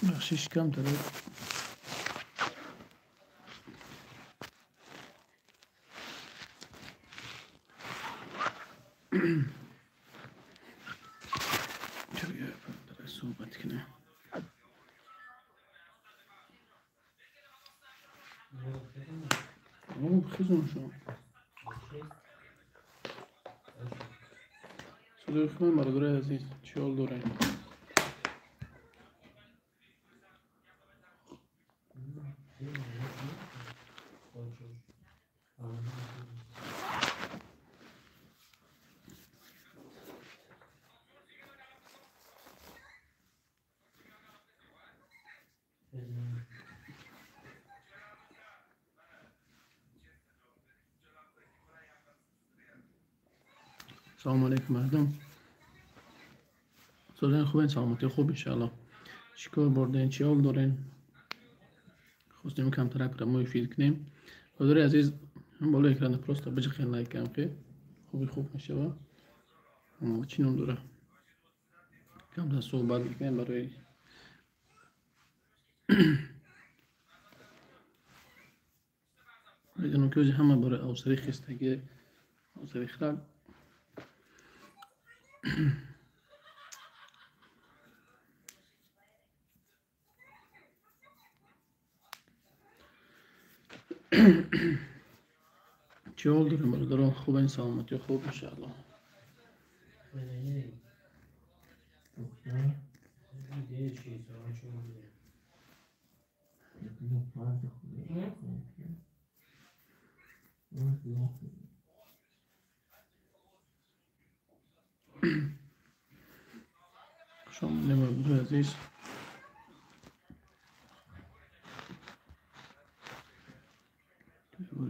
Бахшиш камтар. Суҳбат кунем. Хизон шумо. Садои худам бародарои азиз, чӣ ҳол дорем? Салому алейкум мардум. Созен хубен, саломатӣ хуб иншаалло. Чӣ кор бурден, чӣ ҳол дорен? Хостем камтарак прямой эфир кунем. Бародари азиз, болои экрана просто биҷиқен лайк кам ки хуби хуб мешава. Чӣ ном дора? Камтар суҳбат мекунем барои медонам ки ози ҳама барои авсари хистагӣ, авсари хирак. Чӣ ҳол дорем бародарон? Хубен, саломатӣ хуб иншаалло. Хуш омадем бародарои азиз.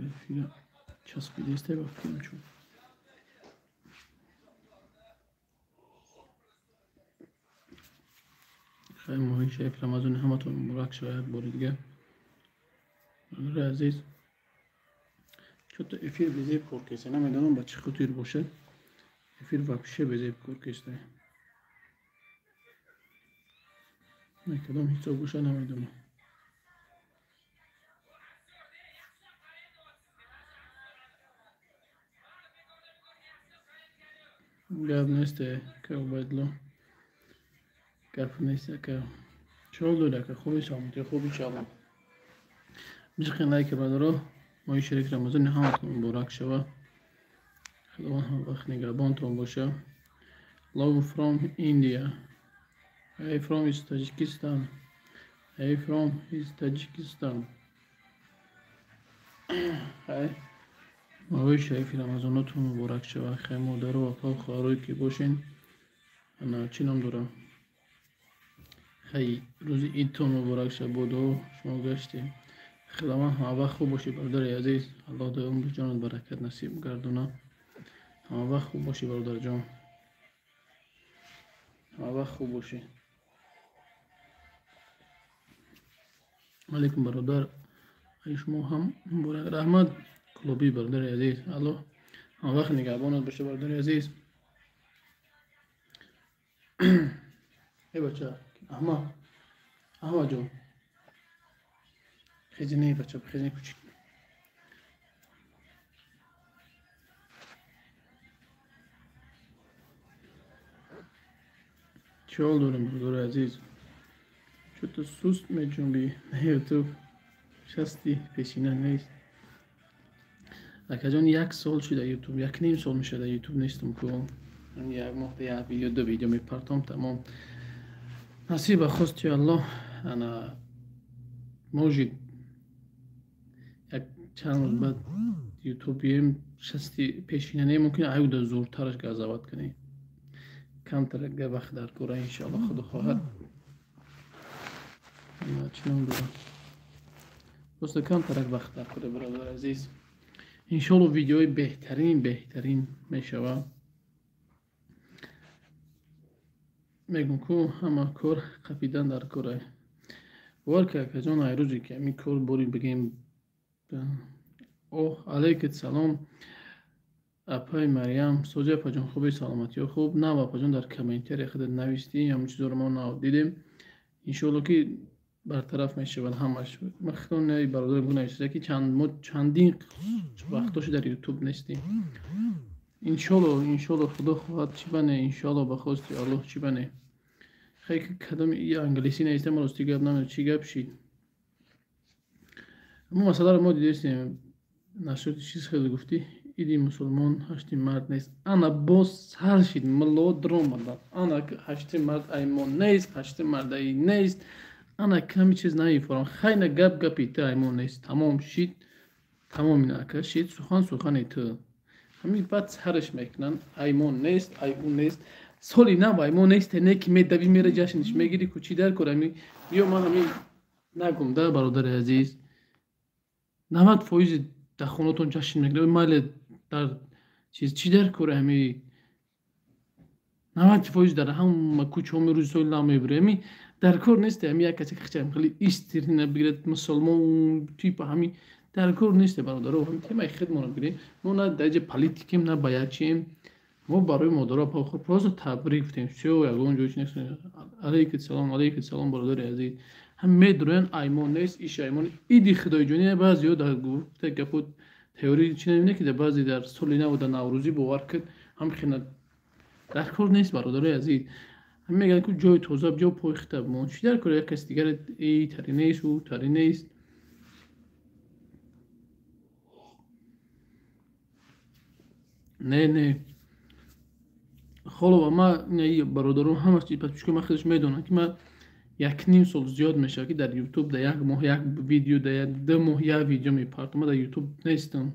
Эфира часпидесте ба фикрам чун. Хай моҳи шариф Рамазони ҳаматон муборак шава як бори дига. Бародарои азиз, чото эфир безеб кор кеста, намедонам ба чӣ хотир бошад. Эфир вообще безеб кор кеста. Кадом ҳисоб боша намедонам. Гап нест, ака Убайдулло. Гап нест, ака. Чӣ ҳол дорӣ, ака? Хуби, саломатӣ хуб иншаалло. Биҷиқен лайк бародаро. Моҳи шариф Рамазони ҳаматон муборак шава. Худованд ҳама вақт нигаҳбонтон боша. Love from India. I from is Tajikistan. I from is Tajikistan. Хай моҳи шарифи Рамазонотон муборак шава. Хай модару апа хоҳарое ки бошен, ана чӣ ном дорам? Хай рӯзи идтон муборак шава, бодо шумо гаштем. Худованд ҳама вақт хуб бошӣ бародари азиз. Аллоҳ дар умри ҷонат баракат насиб гардона. Ҳама вақт хуб бошӣ бародарҷон. Ҳама вақт хуб бошӣ. Алейкум бародар. Ай шумо ҳам муборак. Раҳмат клуби бародари азиз. Аллоҳ ҳама вақт нигаҳбонат боша бародари азиз. Эй бача, Аҳмад, Аҳмад ҷон. Хези не бача, хези кучик. Чӣ ҳол дорем бародари азиз? Чото суст меҷунбӣ на ютуб. Шасти пешина нест. Акаҷон, як сол шуда ютуб, як ним сол мешуда ютуб нестам ку. Як моҳ як видео, ду видео мепартом, тамом. Насиба хости Аллоҳ, ана может як чанд рӯз баъд ютуб бием, шасти пешина не, мумкин аюда зуртараш газават кунем. Камтар вақт дар кора иншаалло худо хоҳад. Чӣ ном дорам? Просто камтарак вақт дар кора бародари азиз. Иншоалло видеои беҳтарин беҳтарин мешава. Мегӯм ку ҳама кор қапидан дар кора. Бовар ки акаҷон, ай рӯзе ки ҳамин кор бори бигем. Оҳ, алейкум салом. Апаи Марьям, сози апаҷон, хуби, саломатиё хуб? Нав апаҷон, дар комментария худат навистӣ, ҳамон чизоро мо нав дидем. Иншоалло ки бартараф мешавад ҳамаш. Ман худам бародарам нависта ки мо чандин вақтоши дар ютуб нестем. Иншоалло, иншоалло, худо хоҳад, чӣ бане, иншоалло, ба хости Аллоҳ, чӣ бане. Хай, кадом англисӣ нависта, мо рости гап намедонам, чӣ гап шид. Мо масъаларо мо дидестем. Нашоти чиз хеле гуфтӣ, иди мусулмон ҳашти мард нест. Ана боз сар шид, мулло даромаданд. Ана ҳашти мард ай мо нест, ҳашти мард ай нест. Ана ками чиз намефорам. Хайна гап гапи ту, ай мо нест. Тамом шид, тамом ина ака шид, сухан сухани ту. Ҳамин баъд сараш мекунанд, ай мо нест, ай ӯ нест. Соли нав ай мо нест, не ки медавӣ мера ҷашниш мегирӣ, ку чӣ дар кор ами биё ман ҳамин нагум да, бародари азиз. 90% дар хонатон ҷашн мегирад, майли дар чиз чӣ дар кори ҳами 90% дар ҳама кӯчаҳо рӯзи соли нав мебурӣ. Ҳами дар кор нест, ҳами як касе хичам хеле истирина бигирад, мусулмон типа ҳами дар кор нест, бародаро. Ҳами темаи худмонро бигирем. Мо на дар ҷа политикем, на ба якчием. Мо барои модаро просто табрик гуфтем. Всё, ягон ҷой чи нест. Алейкум салом, алейкум салом, бародари азиз. Ҳам медуроянд, ай мо нест, иш ай мо. Иди худоиҷонӣ баъзеҳо дар гуфта гапо теория чи намебинад, ки дар баъзе дар соли нав, дар наврӯзӣ бовар кид, ҳам хина дар кор нест, бародарои азиз. Ҳам мегӯянд ки ҷои тоза ҷо пои хита бимон. Чӣ дар кор як каси дигар и тари нест, ӯ тари нест. Не, не, холова ма бародарон ҳамаш подписчикои ман худаш медонанд, ки ман як ним сол зиёд мешавад, ки дар ютуб дар як моҳ як видео, дар 2 моҳ як видео мепартам. Ман дар ютуб нестам.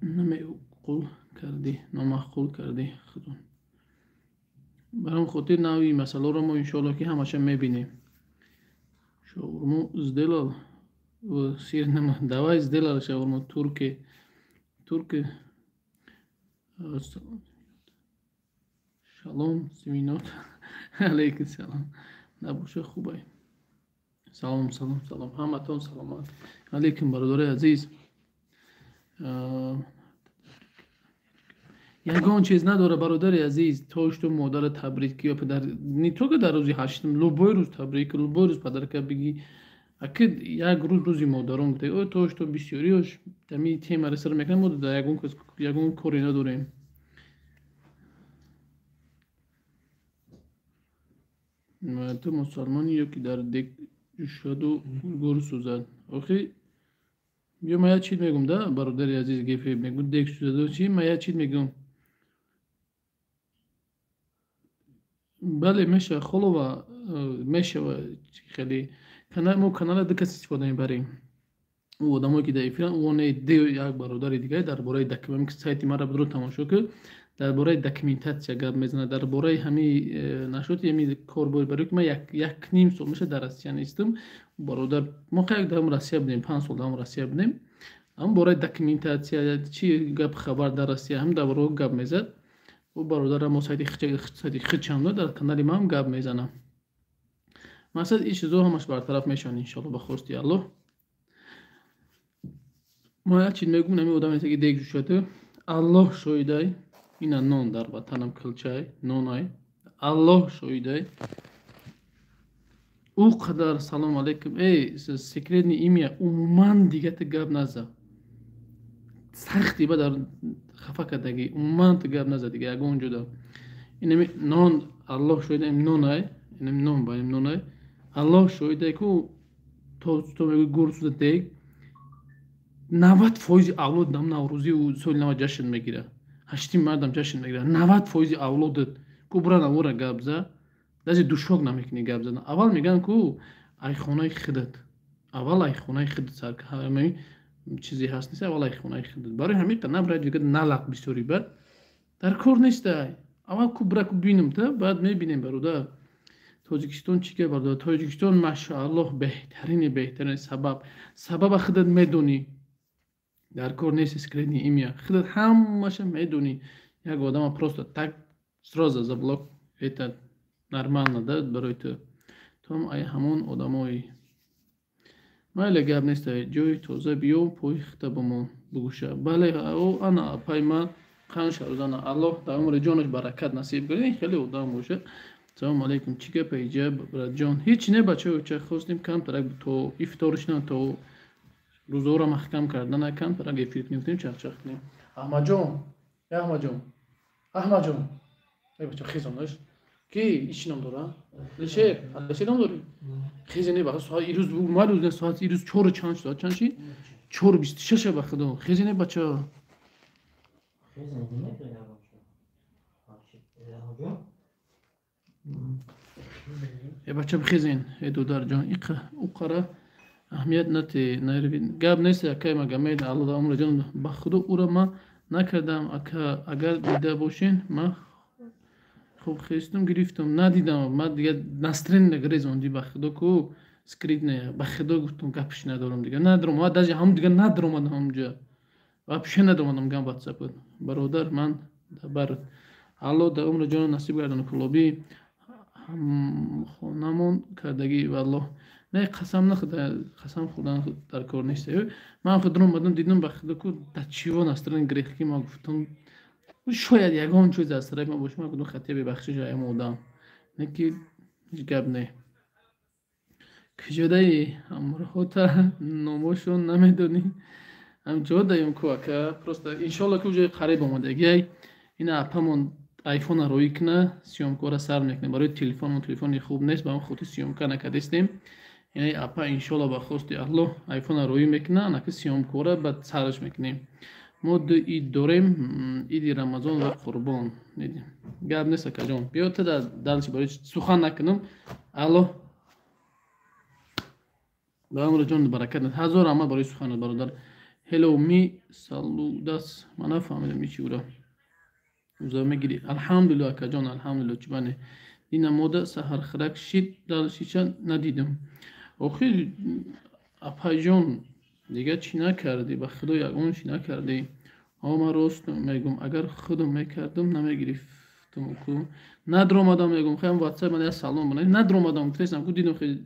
Намеқул кардӣ, номаъқул кардӣ худо. Бар ҳамин хотир нави масъаларо мо иншоалло ки ҳамаша мебинем. Шаурму сделал сырным. Давай сделал шаурму турки. Турки. Шалом, свинот. Алейкум салом. Набоша, хубай. Салом, салом, салом. Ҳаматон саломат. Алейкум, бародари азиз. Ягон чиз надора, бародари азиз, то что модара табрик ё падар, не только дар рӯзи ҳаштум, любой рӯз табрик, любой рӯз подарка бигӣ. Аки як рӯз рӯзи модарон гуфта, о то что бисёриёш ами темаро сар мекунанд, мо дар ягон коре надорем. Ту мусалмонӣ ё ки дар дег ҷӯшаду гур сӯзад? Охи биё, ман як чиз мегӯм да, бародари азиз, гефе мегӯ дег сӯзаду чӣ, ман як чиз мегӯм. Бале, мешава, холова, мешава хеле. Мо канала ду кас истифода мебарем. Ӯ одамое ки дар эфиранд, ӯ не, ду як бародари дигаре дар бораи документ, сайти маро бидро тамошо кун, дар бораи документатсия гап мезанад, дар бораи ҳами нашоти ҳами корбори, барои ки ман як ним сол меша дар Россия нестам. Бародар, мо як дар Россия будем, 5 сол дар Россия будем. Ҳам бораи документатсия чӣ гап хабар дар Россия, ҳам дар бораи гап мезад. Ӯ бародарам мо сайти хичам дар канали ман гап мезанам. Мақсад ин чизо ҳамаш бартараф мешаванд иншоалло, ба хости Аллоҳ. Мо як чиз мегӯм, ҳамин одаме ки дег ҷӯшаду, Аллоҳ шоҳидай, ина нон дар ватанам килчай, нонай. Аллоҳ шоҳидай. Ӯ қадар салом алейкум, эй секретный имя, умуман дига ту гап наза. Сахти ба дар хафа кардагӣ, умуман ту гап наза дига ягон ҷода. Инами нон, Аллоҳ шоҳидай, нонай, инами нон ба нонай. Аллоҳ шоҳидай ку то мегӯй гур сӯза дег, 90% авлод нам наврӯзию соли нава ҷашн мегирад, ҳашти мардам ҷашн мегирад. 90% авлодат ку бура навора гап за, даже душок намекунӣ гап задан. Аввал мегӯянд ку ай хонаи худат, аввал ай хонаи худат сар, чизе ҳаст нест, аввал ай хонаи худат. Барои ҳамин набарад дига налақ бисёри бад дар кор нестай. Аввал ку бура ку бинам та, баъд мебинем, бародар. Тоҷикистон чӣ гап, бародар? Тоҷикистон машааллоҳ беҳтарини беҳтарин. Сабаба худат медонӣ, дар кор нест секретный имя, худат ҳамаша медонӣ. Як одама просто так сразу за блок, это нормально да барои ту. Том ай ҳамон одамои. Майли, гап нест, ҷои тоза биё, пои хита бимон, бугӯша. Бале, ӯ ана апай ман қанша рӯзана, Аллоҳ дар умри ҷонаш баракат насиб кунад, ин хеле одам бошад. Салому алейкум, чӣ гапа иҷа, братҷон? Ҳеч не, бачаҳо, ча хостем камтарак то ифторш на, то рӯзоро маҳкам кардана камтарак эфир кунем, гуфтем чахчах кунем. Аҳмадҷон, э Аҳмадҷон, Аҳмадҷон, э бача, хезонаш ки ичи ном дора? Алишер, Алишер ном дорӣ? Хезе не, баха, соат ирӯз мал рӯз соат ирӯз чору чанд, соат чанд шид? 4:26, ба худо, хезе не, бача. Э бача, бихезен, э додарҷон, уқара аҳамият нате, нерви. Гап нест, акай Магомед, Алло да умри ҷон, ба худо ура ман накардам, ака, агар дида бошен, ман хуб хестум, гирифтум, надидам, ман дига настроение гирезонди, ба худо ку скритне, ба худо гуфтум, гапш надорам, дига надаром, ман даже ҳам дига надаромадам ҳамҷа, вообще надаромадам гам ватсап. Бародар, ман бар Алло да умри ҷон насиб гардону кулобӣ хонамон кардагӣ, валлоҳ не, қасам нахӯрда, қасам хӯрдан дар кор нест. Ман худ омадам, дидам, ба худо ку да чиво настроение гирехт, ки ман гуфтам, шояд ягон чиз аз тарафи ман боша, ман гуфтам, хатия бебахшиш аям одам, не ки ҳеҷ гап не. Куҷодаи ҳамроҳота, номошон намедонӣ? Ҳамҷо даем ку, ака, просто иншолло ки уже қариб омадагиай. Ина апамон айфона роӣ куна, съёмкора сар мекунем. Барои телефонмон, телефони хуб нест, ба он хотир съёмка накардистем. Яъне апа иншолло ба хости Аллоҳ айфона роӣ мекуна, анаки съёмкора баъд сараш мекунем. Мо ду ид дорем, иди Рамазон ва Қурбон. Гап нест, акаҷон, биё та дальше барои сухан накунам. Аллоҳ ба умри ҷон баракат, ҳазор раҳмат барои суханат, бародар. Hello, me saludas, ман нафаҳмидам ичи ура. Уза мегирӣ? Алҳамдулилло, акаҷон, алҳамдулилло, чӣ бане. Дина мода саҳархӯрак шид, дальшиша надидам. Охир, апайҷон, дига чӣ накардӣ? Ба худо, ягон чӣ накардӣ? О, ман рост мегӯм, агар худам мекардам, намегирифтум ку. Надромадам, мегӯм, хеле ватсап ман як салом бана, надромадам, гуфтаистам ку, дидам хеле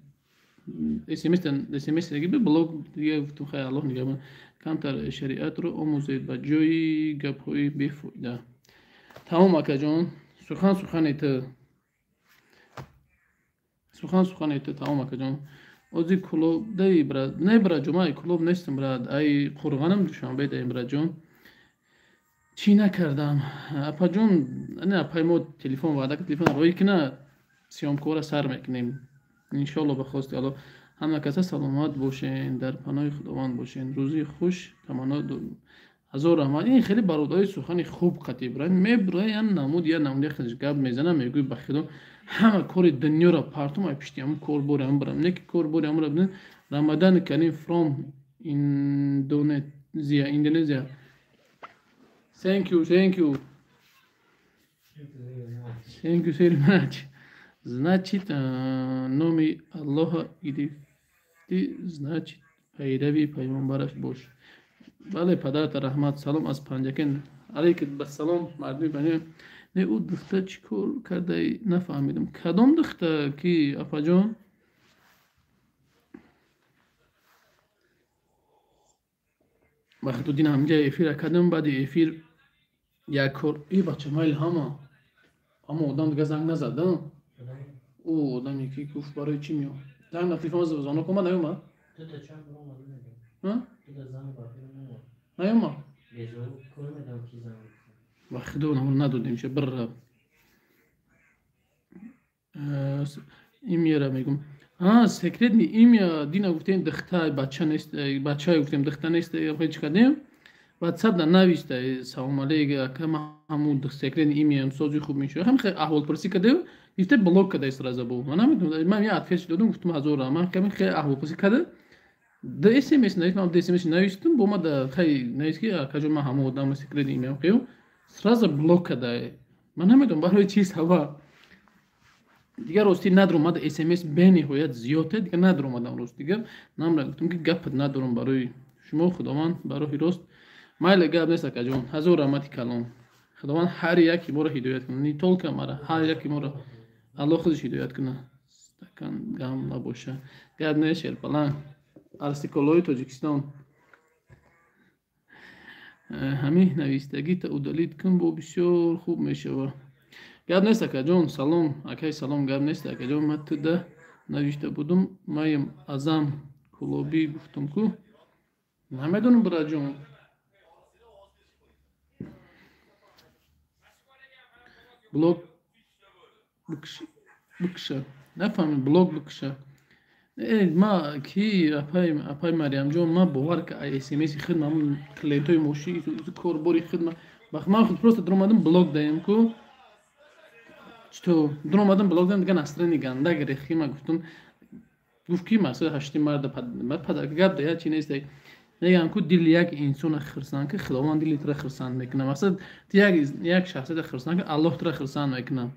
смс смс дига блок, дига гуфтум, хай, Аллоҳ нигаҳбон. Камтар шариатро омӯзед ба ҷои гапҳои бефоида. Тамом, акаҷон, сухан сухани ту, сухан сухани ту, тамом, акаҷон. Ози кулоб даи, брат? Не, братҷон, ман кулоб нестам, брат, ай қурғанам, Душанбе даем, братҷон. Чӣ накардам, апаҷон? Не, апай мо телефон ваъда кард, телефон роӣ куна, съёмкора сар мекунем, иншолло, ба хости Аллоҳ. Ҳама каса саломат бошен, дар паноҳи Худованд бошен, рӯзи хуш таманно. Ҳазор раҳмат, ин хеле бародари сухани хуб қатӣ бра мебра, я намуд, я намуд, я гап мезана, мегӯй, ба худо, ҳама кори дунёро партум, ай пишти ҳамн кор бори ҳам барам, не ки кор бори ҳамра. Рамадан карим from Индонезия, Индонезия. Thank you, thank you, thank you very much. Значит, номи Аллоҳа гирифтӣ, значит, пайрави паёмбараш бош. Бале, падарата раҳмат. Салом аз Панҷакен. Алейкум басалом, мардуми Панҷакен. Не, ӯ духта чӣ кор кардаи, нафаҳмидам. Кадом духта ки, апаҷон? Вақто дин ҳамҷа эфира кардам, баъди эфир як кор и бача, майли, ҳама ҳама одам дига занг назад, ӯ одаме ки гуфт, барои чӣ мео, занг на телефон звонок омад, наёмад, наёмад, ба худо надодем ша бирра имяра мегум, секретный имя. Дина гуфтем, духта бача нест, бачае гуфтем, духта нест, чӣ кардем, ватсап да нависта: «Салом алейк, ака, ман ҳамун секретный имяам, сози хуб мешавад». Ҳам хеле аҳволпурсӣ кардем, гифта блок карда сразу бо ман намедонам. Ман я ответ додам, гуфтам: «Ҳазор раҳмат». Ками хеле аҳволпурсӣ карда, да смс навист, ман смс навистум, бо ма да хай навист, ки акаҷон, ман ҳамон одам секретный имяам қиём, сразу блок карда. Ман намедонам барои чи сабаб. Дигар ростӣ надромад, смс бениҳоят зиёде, дигар надромадам, рост дигар намра, гуфтам, ки гап надорам барои шумо. Худованд ба роҳи рост. Майли, гап нест, акаҷон, ҳазор раҳмати калон. Худованд ҳар яки моро ҳидоят кунад, не только мара, ҳар яки моро Аллоҳ худаш ҳидоят кунад. Стакан гам набоша, гап нест, шерпаланг. Арсиколои Тоҷикистон. Ҳамин навистагита удалить кун, бо бисёр хуб мешава. Гап нест, акаҷон, салом, акай, салом, гап нест, акаҷон, ман туда навишта будум, маем Азам Кулобӣ гуфтум ку. Намедонам, бираҷон. Блок бикша. Нафаҳмидам, блок бикша. Ма ки апай Марьямҷон, ма бовар ка смс-и худ ман клиентои мошин корбори худ ман худ просто дуромадам блок даем ку. Чито дуромадам блок даем, дига настроени ганда гирехи ма гуфтум, гуфт ки масъала ҳашти марда падар гап да чи нест. Мегӯям ку дили як инсона хирсанд ки Худованд дили тура хирсанд мекунад. Мақсад ту як шахсията хирсанд ки Аллоҳ тура хирсанд мекунад.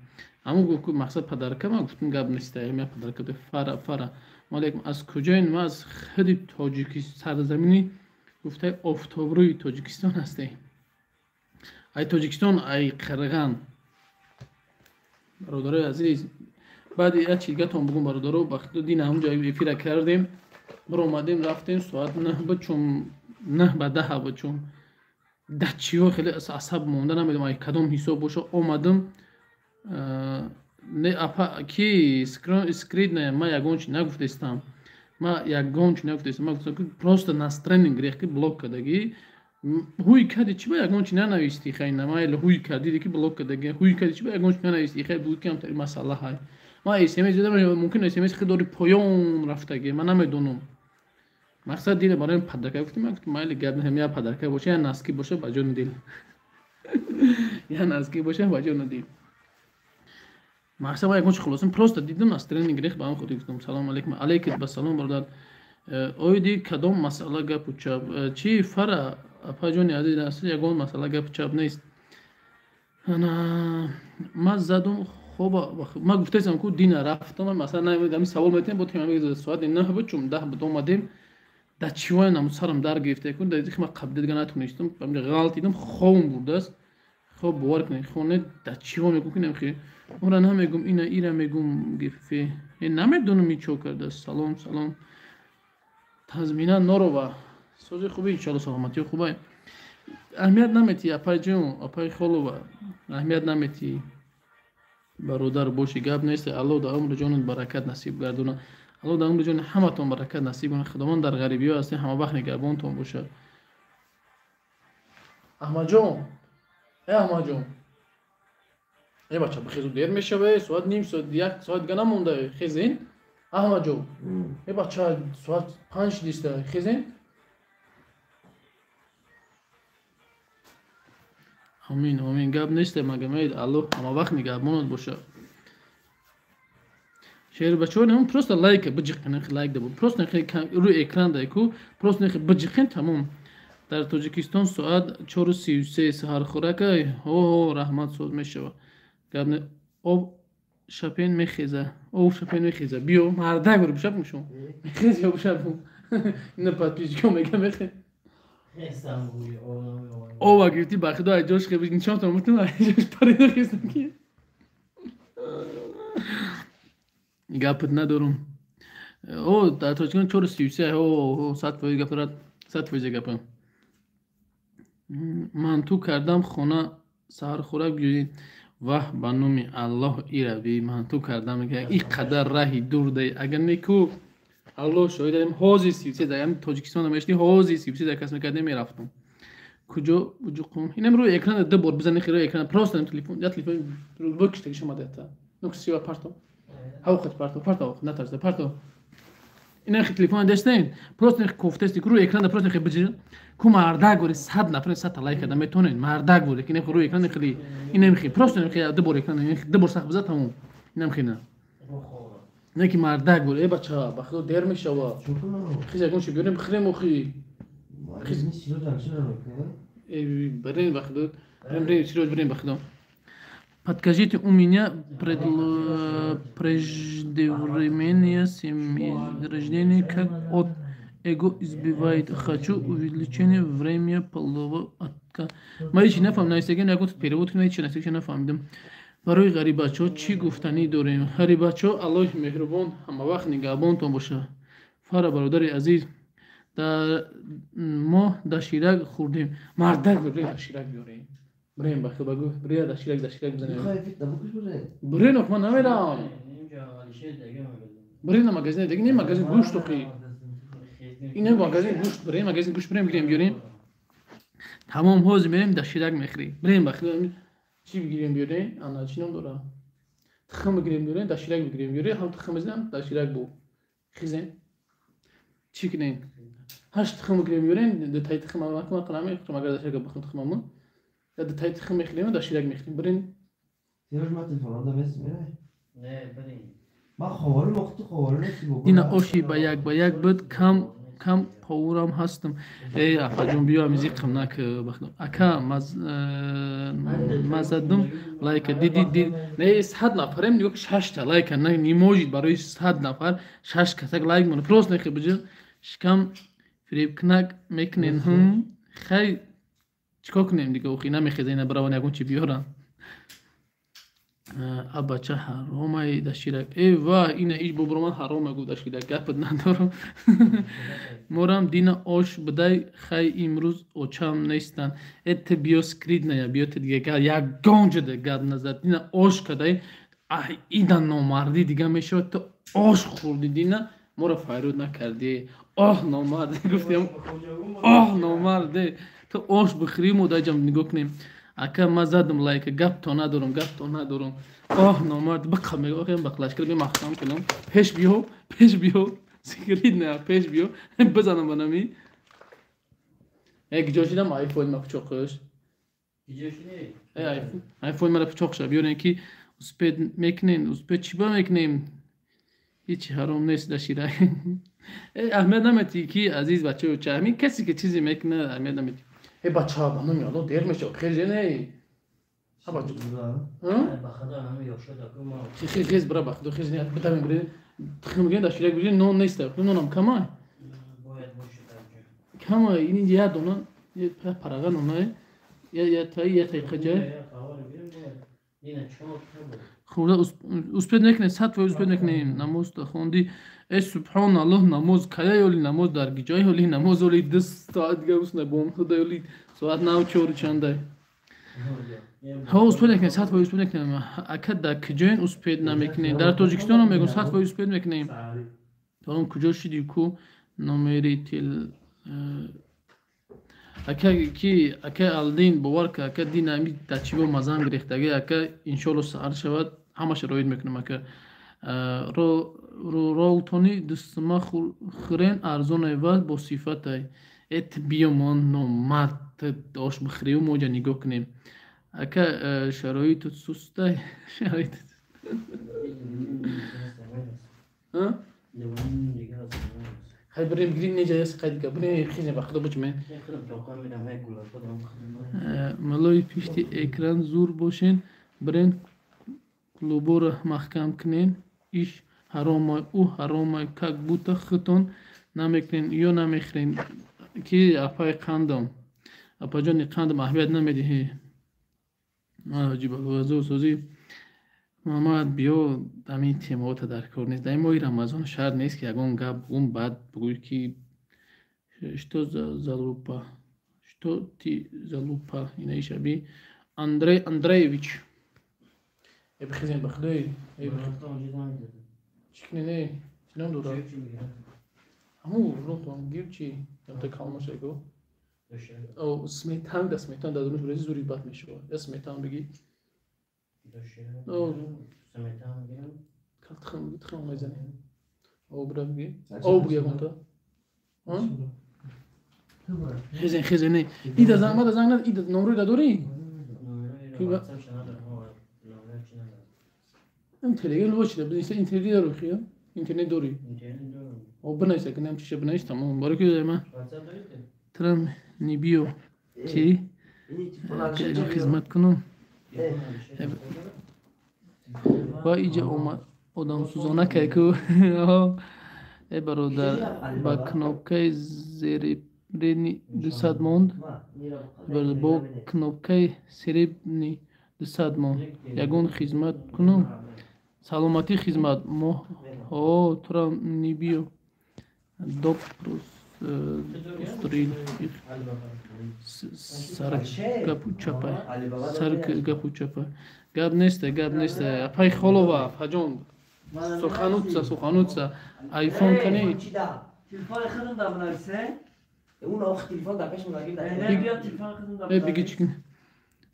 Ҳамун гуфт ку мақсад падарка, ман гуфтум гап нест, я падарка фара фара. Алейкум, аз куҷоен? Ма аз худи Тоҷикистон, сарзамини гуфтаи офтобрӯи Тоҷикистон ҳастем. Ай Тоҷикистон, ай Қирған. Бародарои азиз, баъди як чиз гатон бугум, бародаро, ба худо дин ҳамунҷо эфира кардем, биромадем, рафтем соат 9 буд, чун 9 ба 10 буд, чун дачиҳо хеле асаб монда, намедонам ай кадом ҳисоб боша, омадам. Не апа ки скрит ма ягон чи нагуфтаистам, ма ягон чи нагуфтаистам, ма гуфтам ки просто настроение гирехт ки блок кардагӣ. Ҳуй кади чи ба ягон чи нанависти, хай намайли ҳуй кардиди ки блок кардагӣ, ҳуй кади чи ба ягон чи нанависти, хай буд ки ҳамтари масъала ҳай. Ма смс додам, мумкин смс хел дори поён рафтагӣ, ман намедонам. Мақсад дила барои падарка гуфтам, ман гуфтам майли гап наҳам, я падарка боша, я наски боша, ба ҷони дил. Я наски боша, ба ҷони дил. Мақсад ягон чи хулосам, просто дидам настроение гирехт, ба ҳам хотир гуфтам. Салом алейкум, алейкум ба салом, бародар. Оиди кадом масъала гапу чап? Чи фара апаҷони азиз, асли ягон масъала гапу чап нест. Ана ма задум хоба, ма гуфтаистам ку дина рафтам, масалан намедонам савол метем, бо тема мегузарад соати 9 буд, чун 10 буд омадем. Да чивоя намуд сарам дар гирифта ку, да ма қабда дига натунистам, ғалт дидам, хобам бурдааст. Хоб бовар кунед, хоне да чиво мегум ки намхи. Ора намегум, ина ира мегум гифе. Намедонам и чо кардааст. Салом, салом. Тазмина Норова. Сози хуби, иншалло саломатӣ хубай. Аҳамият наметӣ, апай ҷон, апай Холова. Аҳамият наметӣ. Бародар боши, гап нест. Аллоҳ дар умри ҷонат баракат насиб гардонад. Аллоҳ дар умри ҷони ҳаматон баракат насиб кунад. Худованд дар ғарибиҳо ҳастед, ҳама вақт нигаҳбонтон бошад. Аҳмадҷон, э Аҳмадҷон. Э бача, бихезу дер мешаве, соат ним соат, як соат дига намонда, хезен. Аҳмадҷон, э бача, соат 5 диста, хезен. Амин, амин, гап нест, магамед Аллоҳ ҳама вақт нигаҳбонат бошад. Шер бачаҳо, нам просто лайк биҷиқин, лайк да просто рӯи экран дай ку, просто биҷиқин, тамом. Дар Тоҷикистон соат 4:33 саҳархӯракай, ҳо раҳмат, соз мешава. Гап не, об шапен мехеза, об шапен мехеза. Биё, мардак бур бишап мешум. Мехез ё бишап. Ина подписчикам мега мехе. Ова гирифти ба худо ай ҷош хеб нишонтон мутун ай ҷош парида хестам ки. Гапат надорум. О, дар Тоҷикистон 4:33, о, 100% гап дорад, 100% гапа. Манту кардам хона саҳархӯрак биёед. Ваҳ ба номи Аллоҳ ирави манту кардам, ин қадар раҳи дур дай. Агар неку Аллоҳ шоҳид дорем, ҳозир 33 дар ҳамин Тоҷикистон мешни, ҳозир 33 дар кас мекардем мерафтам. Куҷо буҷуқум? Инам рӯи экран ду бор бизани, рӯи экран просто телефон, я телефон бикиштаги шума дата. Ну сива парто. Ҳавқат парто, парто, натарс, парто. Ина хи телефон дастен, просто хи кофтести рӯи экран просто хи биҷи. Ку мардак гори 100 нафар 100 та лайк карда метонед, мардак гори ки рӯи экран хели инам хи просто хи ду бор экран ду бор сах биза тамом. Инам хи на. Не ки мардак гори, э бача, ба худо дер мешава. Хиз ягон чи биёрем бихӯрем охи. Хиз Барем ба худо, барем Сироҷ, барем ба худо. Подскажите, у меня преждевременное семярождение, как от эго избивает. Хочу увеличение время полового отка. Ма ҳеҷ нафаҳмидам, нависагиам ягон перевод кунам, ҳеҷ нависагиам нафаҳмидам. Барои ғарибачаҳо чӣ гуфтанӣ дорем? Ғарибачаҳо, Аллоҳи меҳрубон ҳамавақт нигаҳбонтон бошад. Фара бародари азиз, Мо доширак хӯрдем. Мардак, бирем, доширак биёрем. Бирем, бахел багу, биря, доширак бизанем. Бирен, ох, ман намерам. Бирем на магазин диги, не, магазин гӯшт охи. Ина магазин гӯшт бирем, магазин гӯшт бирем, бигирем, биёрем. Тамом, ҳозир мерем, доширак мехӯрем. Бирем, бахел, чӣ бигирем, биёрем? Ана, чӣ ном дора? Тухм бигирем, биёрем, доширак бигирем, биёрем, ҳам тухм бизанем, доширак бу. Хизем. Чӣ кунем? Ҳашт тухм бигирем, биёрем, дутаи тухм ман қана мехӯрам, агар доширак бихӯрам тухмамон. Я дутаи тухм мехӯрем, доширак мехӯрем. Бирем. Серёж, ман телефонам да мест мерай. Не, бирем. Ман ховорим, охту ховорим неси бобо. Дина оши ба як ба як буд, кам кам повурам ҳастам. Э, апаҷон, биё, ами зиқм нак, ака, мазадум лайка диди дид. Не, 100 нафарем, нигоҳ, шашта лайка не может. Барои 100 нафар шаш касак лайк монад, просто нехе биҷа шикам фиребкунак мекунен. Ҳм, хай, чикор кунем дига? Охи намехеза, ина бараван ягон чи биёрам. А бача ҳаромай доширак. Э ва, ина иш бобуроман ҳарома гуфт доширак, гапат надорам. Морам дина ош бидай, хай, имрӯз очам нестанд. Э, ты биё, скрытная, биё, ты дига ягон ҷода гап назад. Дина ош кадай, ида номардӣ дига мешавад. Ту ош хӯрди дина, моро файруд накардӣ. Оҳ, номард, гуфтем, оҳ, номарде, ту ош бихӯрӣ, мо даҷам нигоҳ кунем. Ака, ма задам лайка, гап то надорам, гап то надорам. Оҳ, номард, биқа мегӯям, бақлашкар би маҳкам кунам. Пеш биё, пеш биё, скрытная, пеш биё, бизанам ба нами. Э, гиҷо шидам айфон ма пучоқш? Э, айфон мара пучоқ ша. Биёрем ки успеть мекунем. Успеть чӣ ба мекунем? Ҳичи ҳаром нест дашира. Э, аҳамият наметӣ ки, азиз бачаё, ча ҳамин касе ки чизе мекунад, аҳамият наметӣ. Э, бача, ба номи Алло, дер мешавад, хеже не. Бача, хез, бира, ба худо, хез, битавем, бире, тухм бигирем, доширак бигирем. Нон нест, нонам камай, камай. Ин я дона парага нонай, я таи, я таи қаҷай хӯрда. Успеть мекунем, 100% успеть мекунем. Намоз хонди? Э, субҳоналлоҳ, намоз кая ёли? Намоз дар гиҷои ҳоли? Намоз оли 2 соат дига усна бомхуда ёли, соат нав чору чандай. Ҳо, успеть мекунем, 100% успеть мекунем. Ака, дар куҷоен успеть намекунем? Дар Тоҷикистонам мегӯм, 100% успеть мекунем. Тоам куҷо шиди ку номери тел ака ки? Ака Алдин, бовар ка, ака, дин ами дар чибо мазам гирехтаги, ака. Иншоалло, саҳар шавад, ҳамаша роид мекунам, ака. Ролтони дустума хӯрен, арзонай ва босифатай. Эт, биё, мон номард, ош бихӯрию моҷа нигоҳ кунем. Ака, шароиту сустай, шароиту. Ҳай, бирем, гирим, неҷа яс қайдга бирем, хизем, ба худо, бучмен. Малои пишти экран зур бошен, бирен, клуборо маҳкам кунен. Иш ҳаромай, ӯ ҳаромай, как будто худтон намекунен ё намехӯрен. Ки апаи қандам, апаҷони қандам, аҳамият намедиҳӣ. Ҳоҷибалозосозӣ Муҳаммад, биё, ҳамин темаота дар кор нест. Дар ин моҳи Рамазон шарт нест, ки ягон гап бугум, баъд бугӯй ки что за залупа, что ты залупа. Инаи шаби Андрей Андреевич. Э, бихезем, ба худои, чӣ кунӣ? Не, чӣ ном дорад ҳамун ротон гир, чи та калмашаго сметан да, сметан дар дунаш бирези, зури бад мешавад. Я сметан бигӣ, тухм мезанем, об бира бигӣ, об буги ягонта. Хезен, хезен, не, ида занг мада, занг над, ида номрои да дорӣ? Телеграм бошида, интернет дорӣ? Хия, интернет дорӣ? Об бинавис, акнам чиша бинавис, тамом. Барои ки ма трам нибиё чи хизмат кунам ва иҷа одамсӯзона кайку. Э, бародар, ба кнопкаи серебряный 200 монд, бо кнопкаи серебряный 200 монд. Ягон хизмат кунам? Саломатӣ, хизмат мо. Ҳо, тура нибиё допрос. Устрил сар гапу чапай, сар гапу чапай. Гап неста, гап неста. Апай Холова, апаҷон. Суханутса, суханутса. Айфон кани? Телефон худам да бинависе. اون آخ телефон дар пеш мунагир дар. Не, биё телефон худам да. Э, биги чӣ?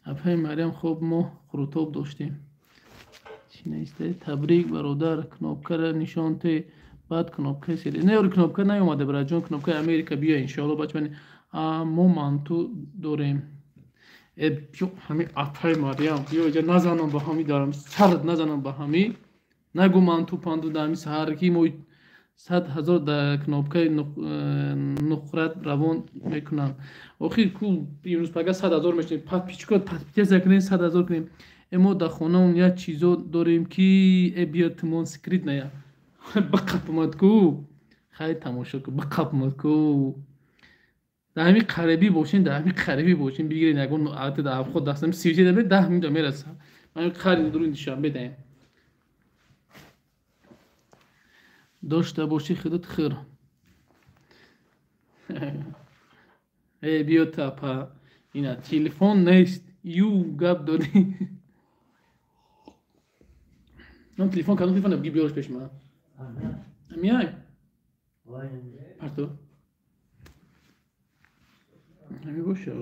Апай Марьям, хоб мо хурутоб доштем. Чӣ неста? Табрик, бародар, кнопкара нишон те. Баъд кнопкаи сери. Не, ори кнопка наёмада, браҷон, кнопкаи Америка биё, иншоалло, бача. Мо манту дорем. Э, биё ҳами апай Марьям, биё иҷа назанам ба ҳами дарам, сарат назанам ба ҳами. Нагу манту панту да ҳами саҳар ки мо 100 000 да кнопкаи нуқрат равон мекунам. Охир ку имрӯз пага 100 000 мешавем. Подписчико подписаться кунем, 100 000 кунем. Э, мо дар хонаон як чизо дорем ки э биё тумон секрет ная. Бақапмад ку. Хай тамошо ку, бақапмад ку. Дар ҳами қарибӣ бошен, дар ҳами қарибӣ бошен, бигирен ягон ата дар худ дастам 33 да 10 минута мераса. Ман қари дуруни Душанбе даем. Дошта бошӣ худат хӯр. Э, биё тапа. Ина телефон нест. Ю гап додӣ. Нам телефон кадом телефон биги биёрш пеш ман. Миай? Парту. Ҳами боша.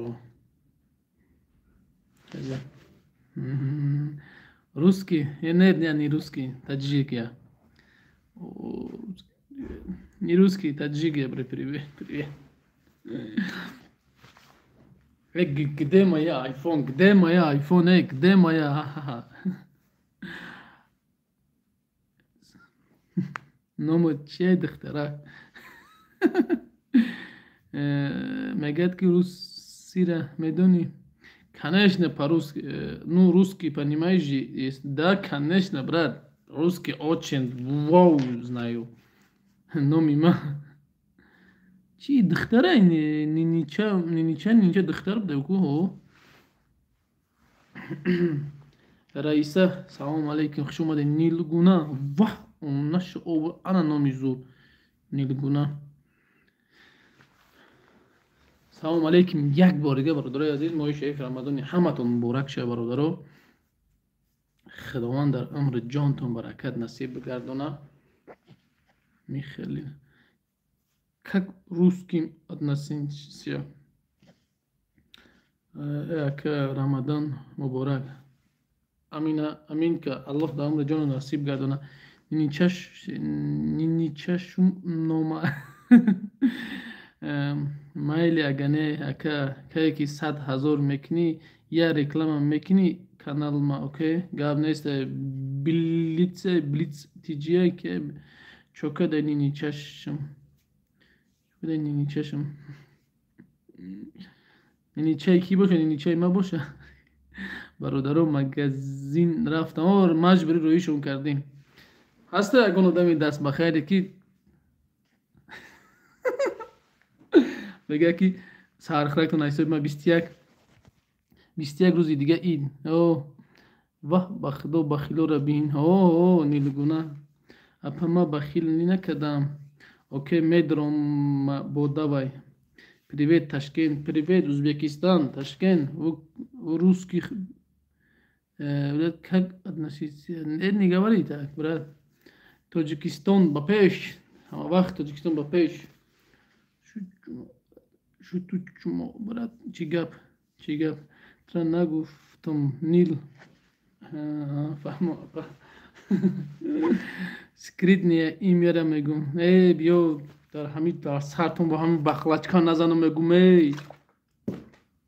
Русский? Нет, я не русский, таджик я. Не русский, таджик я, привет, привет. Э, где моя iPhone? Где моя iPhone? Эй, где моя? Номо че духтара? Мегӯяд ки русира медонӣ? Конечно, по-русски. Ну, русский, понимаешь же? Да, конечно, брат. Русский очень вау знаю. Номи ма. Чӣ духтара? Нинича, нинича, нинича духтар буда ку ҳо? Раиса, салом алейкум, хуш омадед. Нилгуна, ваҳ, наш ана номи зур. Нилгуна. Салом алейкум, як бор дига, бародарои азиз, моҳи шарифи Рамазони ҳаматон муборак шава, бародаро. Худованд дар умри ҷонтон баракат насиб бигардона. Михелин. Как русским относиться? Ака, Рамадан муборак. Амина, аминка, Аллоҳ дар умри ҷону насиб гардона. Ниничашум нома. Майли агане ака, кае ки 100 000 мекунӣ, я реклама мекунӣ каналма, окей? Гап нест, блиц, блиц тиҷия ки чока да ниничашум. Чока да ниничашум. Ниничаи ки боша, ниничаи ма боша? Бародаро, магазин рафтам, ор маҷбурӣ роишон кардем. Ҳаста ягон одами даст ба хайре ки мегӯяд ки саҳархӯрактон ҳисоби ма 21 рӯзи дига ид. О, ваҳ, ба худо бахилоро бин. О, Нилгуна. Апа, ма бахил накардам. Окей, медром бо давай. Привет, Ташкент, привет, Узбекистан, Ташкент. В русских как относиться? Не говори так, брат. Тоҷикистон ба пеш. Ҳама вақт Тоҷикистон ба пеш. Шутучмо, брат, чӣ гап? Чӣ гап? Тра нагуфтам, Нил. Фаҳмо, апа. Скрытное имяра мегум. Э, биё дар ҳами дар сартон бо ҳами бахлачка назанам мегум, эй.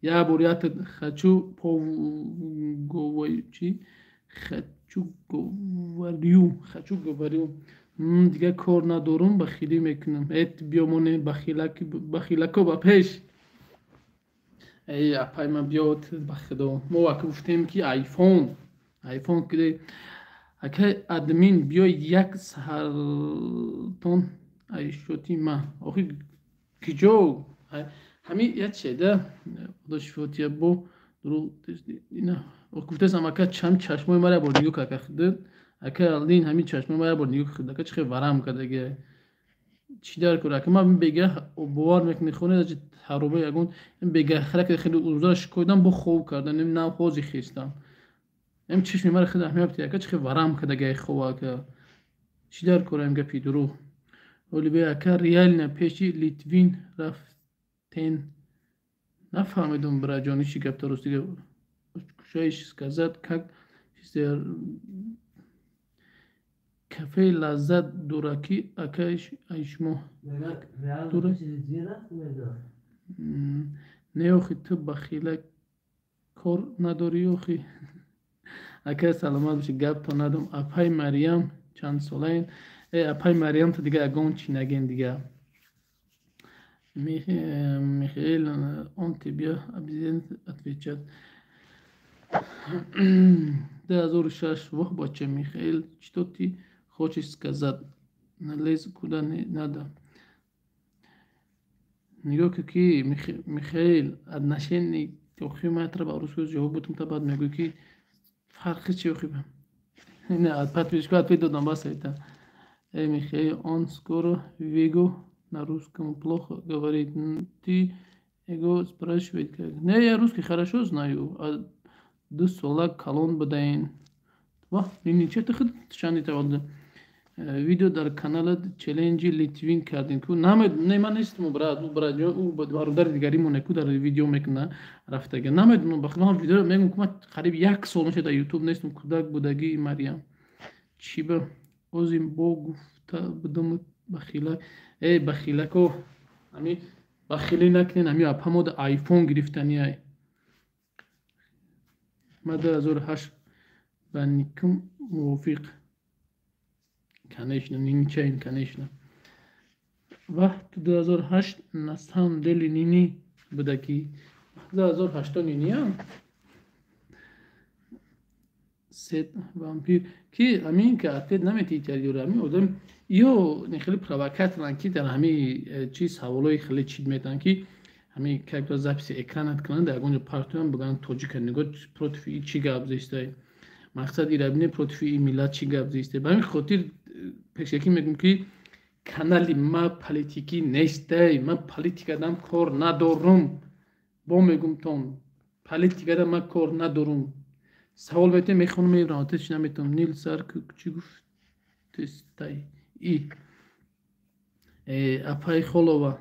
Я бор я хочу поговорю, чӣ? Хочу говорю, хочу говорю. Дига кор надорум, бахилӣ мекунам. Э, биё моне бахилаки, бахилако ба пеш. Эй, апай ма биё ба худо. Мо ака гуфтем ки айфон, айфон киде. Ака админ биё як саҳартон айшоти ма. Охи киҷо? Ҳами як чеда худо шифотия бо дурӯғ ина гуфтасам ака чам чашмои мара бор нигоҳ ака худат. Ака Алдин ҳамин чашмои мара бор нигоҳ худ ака чӣ хел варам кардаги. Чӣ дар кор, ака? Ман бегаҳ бовар мекунӣ, хона хароба ягон бегаҳ хирака хеле узра шикоидам, бо хов кардам, нав ҳози хестам. Эм чишми мара хеле аҳамият бите, ака, чӣ хел варам кардагай хов, ака. Чӣ дар кораем гапи дурӯғ? Олибе ака, реально пеши Литвин рафтен? Нафаҳмидум, бираҷони, чӣ гап рости. Кушаиш сказать, как кафеи Лаззат дураки, ака, ай шумо. Не, охи, ту бахила кор надорӣ, охи. Ака, саломат бошӣ, гапто надом. Апай Мариям чанд солаен? Э, апай Мариям, ту дига ягон чӣ наген дига. Михаил, он тебе обязан отвечать. 2006. Воҳ, бача Михаил, что ты хочешь сказать? Налез куда не надо. Нигоҳ ки, ки Михаил, отношение охи ман ба русски ҷавоб бутум, та баъд мегӯй, ки фарқи чи, охи. Не, подписчику ответ додам, бас это. Эй, Михаил, он скоро Вегу на русском плохо говорит. Ты его спрашивает как. Не, я русский хорошо знаю. А 2 сола калон будаин. Ва, нини, че ты чанди таваллуд? Видео дар каналат челленҷи Литвин кардем ку? Не, ман нестам, брат, ӯ братҷон, ӯ бародари дигаримоне ку дар видео мекуна рафтага. Намедонам, ба худо, ман видео мегӯм ку, ман қариб як сол мешавад дар Ютуб нестам. Кӯдак будагӣ, Мариям. Чӣ ба озим бо гуфта будам бахила? Э, бахилако, ами бахилӣ накунен, ами апамода айфон гирифтаниай. Ма 2008 ба никум мувофиқ. Конечно, нинчаин, конечно. Вах, ту 2008 на самом деле нини будаки. 2008 ниниям? Сет вампир. Ки амин ки ответ наметиҳӣ юра, ами одам ё хеле провокаторанд, ки дар ҳами чи саволҳои хеле чид метаванд, ки ҳами как записи экранат кунанд, дар ягон ҷо партоянд, бигӯянд: тоҷика нигоҳ, против и чӣ гап зистай, мақсад ира бине, против и миллат чӣ гап зистай. Ба ҳамин хотир пешакӣ мегӯм, ки канали ма политикӣ нестай, ман политикадам кор надорум. Бо мегӯм тон, политикада ман кор надорум. Савол метем, мехонам, мебарам, ответш наметавонам. Нил сар чӣ гуфтестай и апай Холова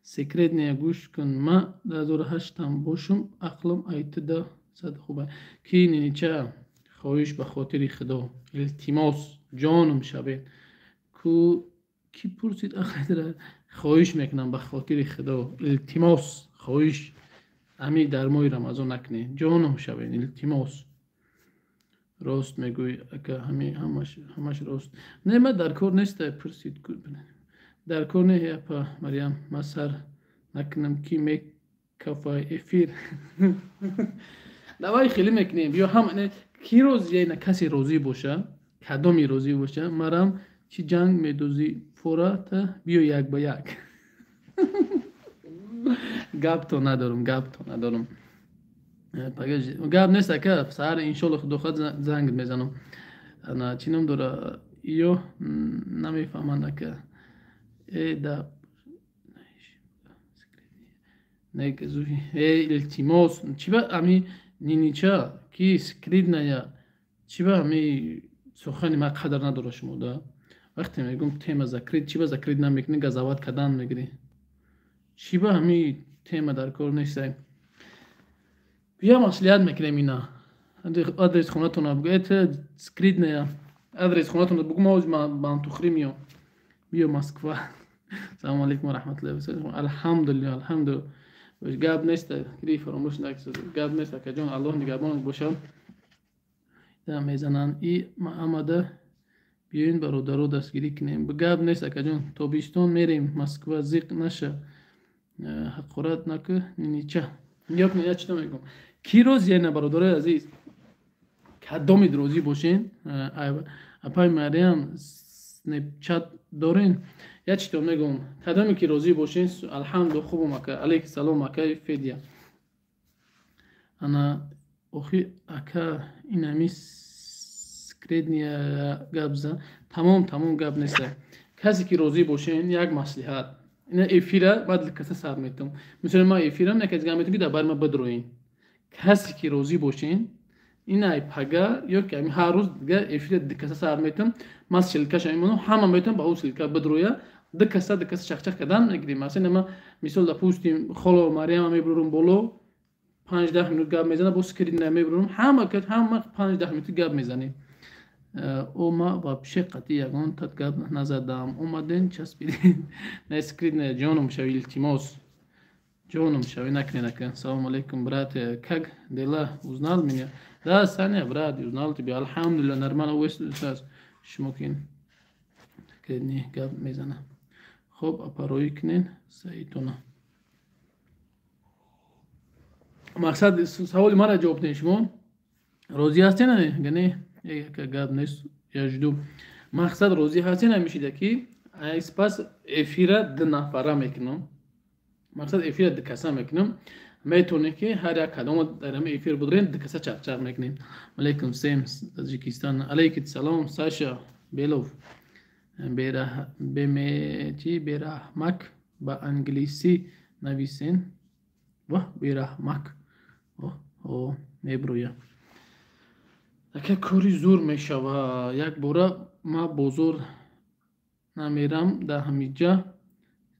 секретная, гӯш кун, ма 2008-ам бошум, ақлам айтида сад хуба. Ки нинича, хоҳиш, ба хотири Худо, илтимос, ҷонум шавед ку. Ки пурсид ақлитра? Хоҳиш мекунам, ба хотири Худо, илтимос, хоҳиш, ами дар моҳи Рамазон накунед, ҷонум шавед, илтимос. Рост мегӯй, ака, ҳами ҳамаш рост. Не, ма дар кор неста, пурсид, дар кор не. Апа Мариям, ма сар накунам, ки мекафай эфир. Давай хеле мекунем, биё, ҳама ки розия, на касе розӣ боша, кадоме розӣ боша, марам чӣ ҷанг медозӣ, фората биё, як ба як. Гапто надорум, гапто надорум. Гап нест, ака, саҳар иншолло, худо хоҳад, занг мезанам. Чӣ ном дора, ё намефаҳманд, ака. Э, да э, илтимос, чӣ ба ами нинича ки скрытная, чӣ ба ами сухани ман қадр надора шумо да? Вақте мегӯм тема закрыть, чӣ ба закрыть намекунӣ, газават кардан мегирӣ? Чӣ ба ҳами тема дар кор нестай? Бия, маслиҳат мекунем, ина адрес хонатона бугӯ, это скрытная, адрес хонатона бугӯ, ма ози бантухрӣ миём. Биё Москва. Салому алейкум ва раҳматуллоҳи ва. Алҳамдулиллоҳ, алҳамдулиллоҳ, гап нест, гири, фаромӯш накунед, гап нест, акаҷон, Аллоҳ нигаҳбонат бошад. Мезананд и амада, биёин, бародаро, дастгирӣ кунем. Гап нест, акаҷон, тобистон мерем Москва, зиқ наша, ҳақорат накӯ, нинича. Нигоҳ кунед, як чита мегӯм, ки розия на, бародарои азиз, кадомид розӣ бошен. Апай Мариям, Снепчат дорен? Як чито мегӯм, кадоме ки розӣ бошен. Алҳамду, хубум, ака. Алейки салом, акаи Федя. Ана охи, ака, инами скрытная гап зан. Тамом, тамом, гап неста. Касе ки розӣ бошен, як маслиҳат. Ина эфира баъд каса сар метам. Мисол ма эфирам як аз гап метам ки дар бар ма бидроин. Касе ки розӣ бошен, ина ай пага ё ки ҳар рӯз дига эфира ду каса сар метам, ман ссылкаша мемонам, ҳама метавонам ба ӯ ссылка бидроя, ду каса чахчах кардан мегирем. Масалан ма мисол допустим холо Марьяма мебурам боло, 5-10 минут гап мезанам, бо скрин мебурам, ҳама 5-10 минут гап мезанем. Ома вообще қатъи ягон тат гап назадам. Омаден часпиден. На скрин ҷоном шави, илтимос. Ҷоном шави, накне нака. Салом алейкум, брат. Как дела? Узнал меня? Да, Саня, брат, узнал тебя. Алҳамдулилла, нормально вес. Шумо кин. Кредни гап мезана. Хоб, апарои кунен саитона. Мақсад саволи мара ҷавоб диҳед шумо. Розӣ ҳастед не? Не? Як гап нест, я жду. Мақсад розӣ ҳастед намешида ки айспас эфира ду нафара мекунам. Мақсад эфира ду каса мекунам. Метавонем ки ҳар як кадомо дар ҳамин эфир будрем, ду каса чақчақ мекунем. Алейкум всем, Таҷикистон. Алейкум салом, Саша Белов. Бераҳмак ба англисӣ нависен. Ваҳ, бераҳмак. О, мебрӯя. Ака кори зур мешава. Як бора ма бозор намерам, дар ҳамиҷа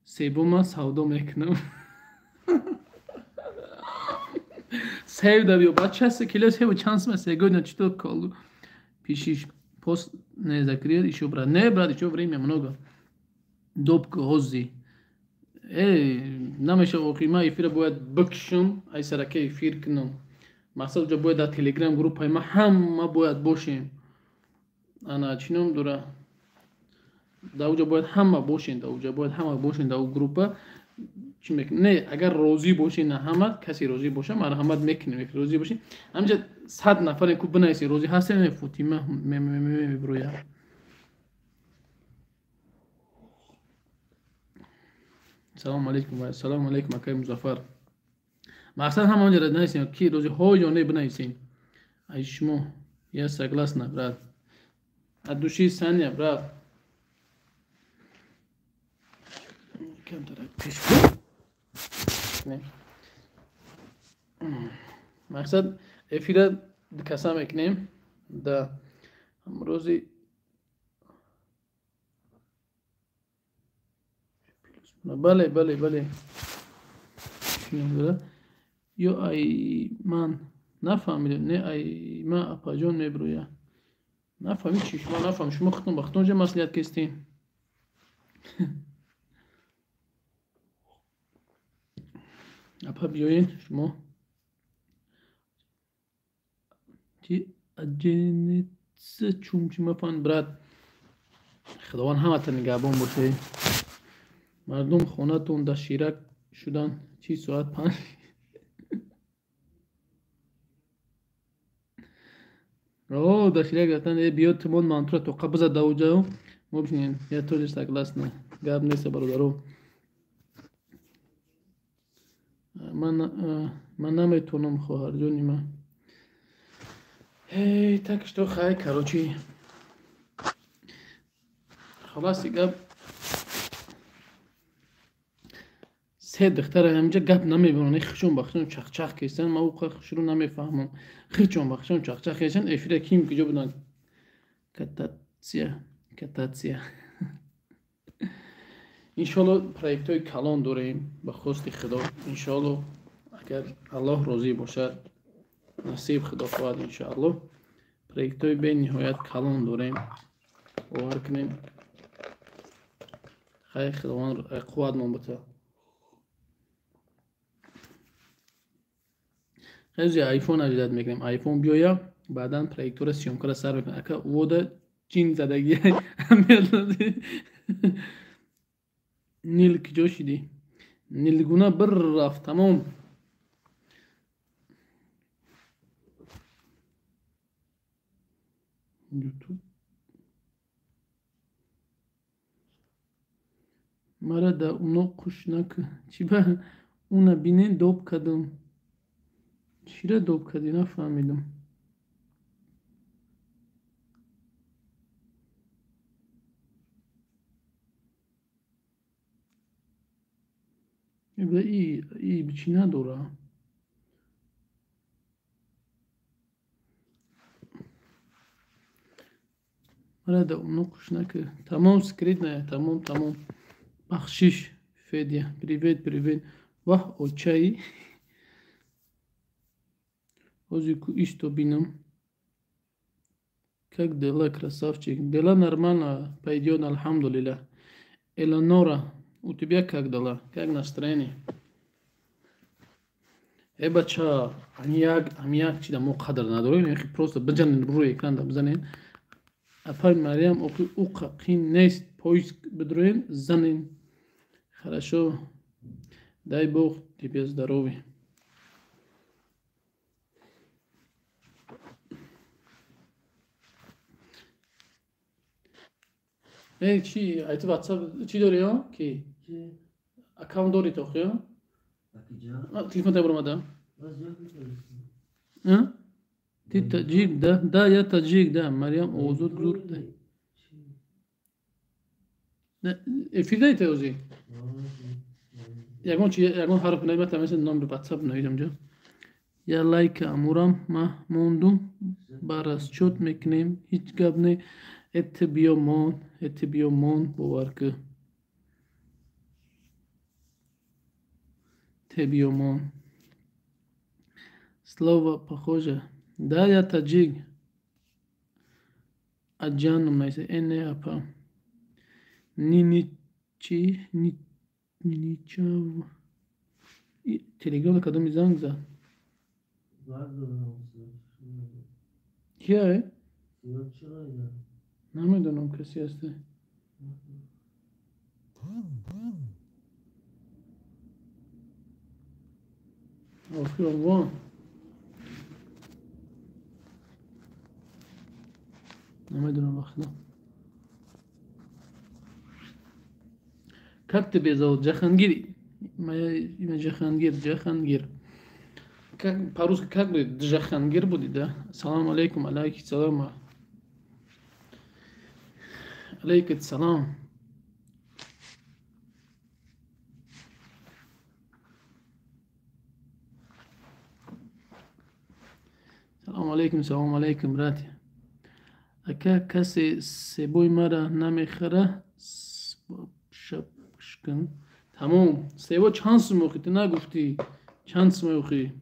себома савдо мекунам. Сев да биё, бача се кило себ чанд сма сегодня что колу пишиш пост не закрыл ещё брат. Не, брат, ещё время много. Добка ҳози. Намешава охи ма эфира бояд бикшам, ай сарака эфир кунам. Мақсад ҷо бояд дар телеграм группаи ма ҳама бояд бошем. Ана чӣ ном дора? Дар уҷа бояд ҳама бошем, дар уҷа бояд ҳама бошем дар у группа. Чӣ мекунем? Не, агар розӣ бошем, на ҳама, касе розӣ боша, марҳамат мекунем, як розӣ бошем. Ҳаминҷа 100 нафаре ку бинависед, розӣ ҳастем, не Фотима меброя. Салом алейкум ва салом алейкум акай Музаффар. Мақсад ҳама онҷа нависем, ки розӣ ҳо ё не бинависем. Ай шумо, я согласна, брат. От души Саня, брат. Камтара пеш. Мақсад эфира каса мекунем да ҳамрӯзи бале бале бале ё ай ман нафаҳмидем, не ай ма апаҷон мебрӯя. Нафаҳмид чи шумо нафаҳм, шумо худтон ба худтон ҷа маслиҳат кестем. Апа биёен шумо чи аҷенец чумчи мафаҳм, брат. Худованд ҳаматон нигаҳбон боше. Мардум хонатон дар ширак шудан чи соат 5. О, дар ширак рафтан, биё тумон мантура тоқа бизад дар уҷа. Мо бишинем. Я тоже согласна. Гап нест, бародаро. Ман наметавонам, хоҳарҷони ман. Эй, так что хай, короче. Халаси гап. Се духтара ҳаминҷа гап намебаранд, хичон ба хичон чахчах кестанд, ман ӯ хушрӯ намефаҳмам. Хичон ба хичон чахчах кестанд, эфира ким куҷо буданд? Кататсия, кататсия. Иншоалло проектҳои калон дорем ба хости Худо. Иншоалло агар Аллоҳ розӣ бошад, насиб Худо хоҳад иншоалло. Проектҳои бениҳоят калон дорем. Бовар кунем. Хайр, Худованд қувватмон бутад. Хеле айфон аҷдад мекунем. Айфон биёя, баъдан проектора съёмкара сар мекунем. Ака вода чин задагӣ. Нил куҷо шидӣ? Нилгуна бир рафт, тамом. Ютуб мара да уно қуш накун. Чӣ ба уна бинен доб кардам. Чира доб кардӣ нафаҳмидам. И чӣ надора? Мара нуқш наки. Тамом скрытная, тамом, тамом. Бахшиш, Федя. Привет, привет. Ваҳ, очаи. Ози ку ишто бинам. Как дела, красавчик? Дела нормально пойдет, алхамдулилля. Элеонора, у тебя как дела? Как настроение? Э, бача, амияк, амияк чида мо қадр надорем, просто биҷанен рӯи экран бизанен. Апай Мариям, охи уқа қин нест, поиск бидроем, занен. Хорошо, дай Бог тебе здоровья. Э, чи, айти WhatsApp чи дори, ё? Ки? Аккаунт дори то, ё? Телефон тай буромада? А? Ты таджик, да? Да, я таджик, да. Мариям Озод Зур. Эфир даите ози? Ягон чи, ягон ҳарф наимата, мисл номер WhatsApp навидам ҷо. Я лайка амурам, ма мондум, ба расчёт мекунем, ҳеҷ гап не. Эти биё мон, эти биё мон, бовар ку. Те биё мон. Слово похоже. Да, я таджик. Аджаном найса, эне апа. Ниничи, ниничав. Телеграм кадоми занг зад? Кия? Намедонам каси ҳасте. Охи овон. Намедонам вақт. Как тебя зовут? Джахангир. Мое имя Джахангир. Джахангир. Как по-русски как будет? Джахангир будет, да? Салам алейкум, алейки салам. Алейкум салам. Салам алейкум, салам алейкум, брат. Ака касе себои мара намехара шапшкан. Тамом. Себо чанд сум охи? Ту нагуфтӣ. Чанд сум охи?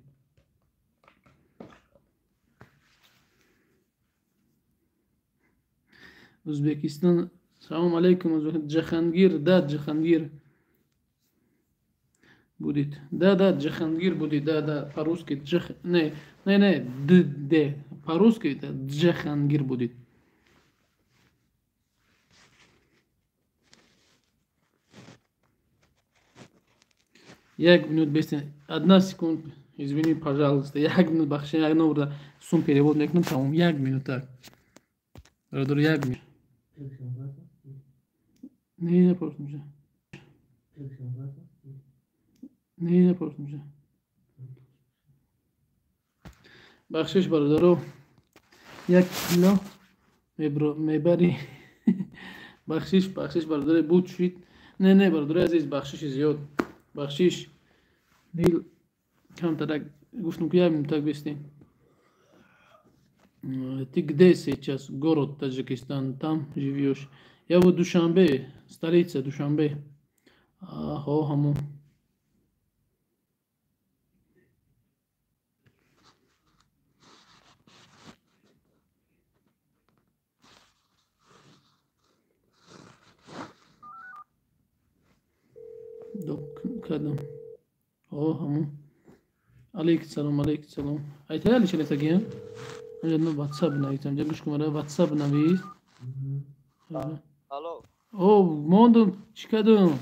Узбекистон. Салам алейкум, Джахангир. Да, Джахангир. Будет. Да, да, Джахангир будет. Да, да, по-русски. Джах... Не, не, не, Д, Д. По-русски это Джахангир будет. Як минут бесте. Одна секунда. Извини, пожалуйста. Як минут бахши, як номер сум перевод мекунам, тамом. Як минут так. Бародар, як минут. Не, не просто. Не, не просто. Бахшиш, бародаро. Як кило мебари. Бахшиш, бахшиш, бародаре, буд шид. Не, не, бародари азиз, бахшиши зиёд. Бахшиш. Дил камтарак гуфтам ки як минут так бестем. Ты где сейчас? Город Таджикистан, там живешь? Я в Душанбе, столица Душанбе. Ахо, хаму. Док, кадам. О, хаму. Алейкум салом, алейкум салом. Айтали чили тагиям? Анҷа WhatsApp нависам. Ҷа гӯш кун, мара WhatsApp навис. Алло. О, мондум, чӣ кардум?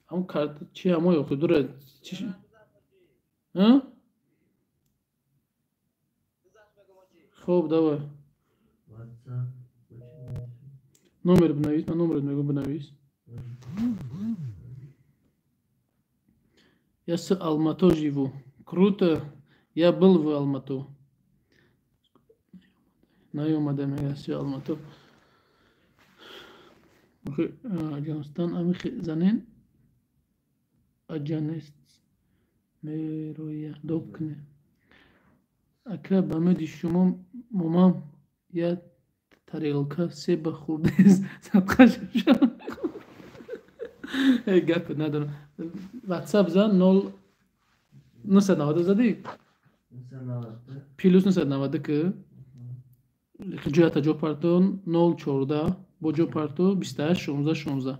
Ҳамун карта чи ҳамои охи дура чи? А? Хоб, давай. Номер бинавис, ман номерат мегӯям, бинавис. Я с Алмато живу. Круто. Я был в Алмату. Наёмада мега с Алмато. Афғонистон ами занен. аҷанест мероя доб кне. Ака ба умеди шумо момам я тарелка себа хурдест садқа шав. Гап надорам. WhatsApp зан 0990 задӣ? Плюс 990 ки ҷоята ҷо парто 014 бо ҷо парто 28 16 16.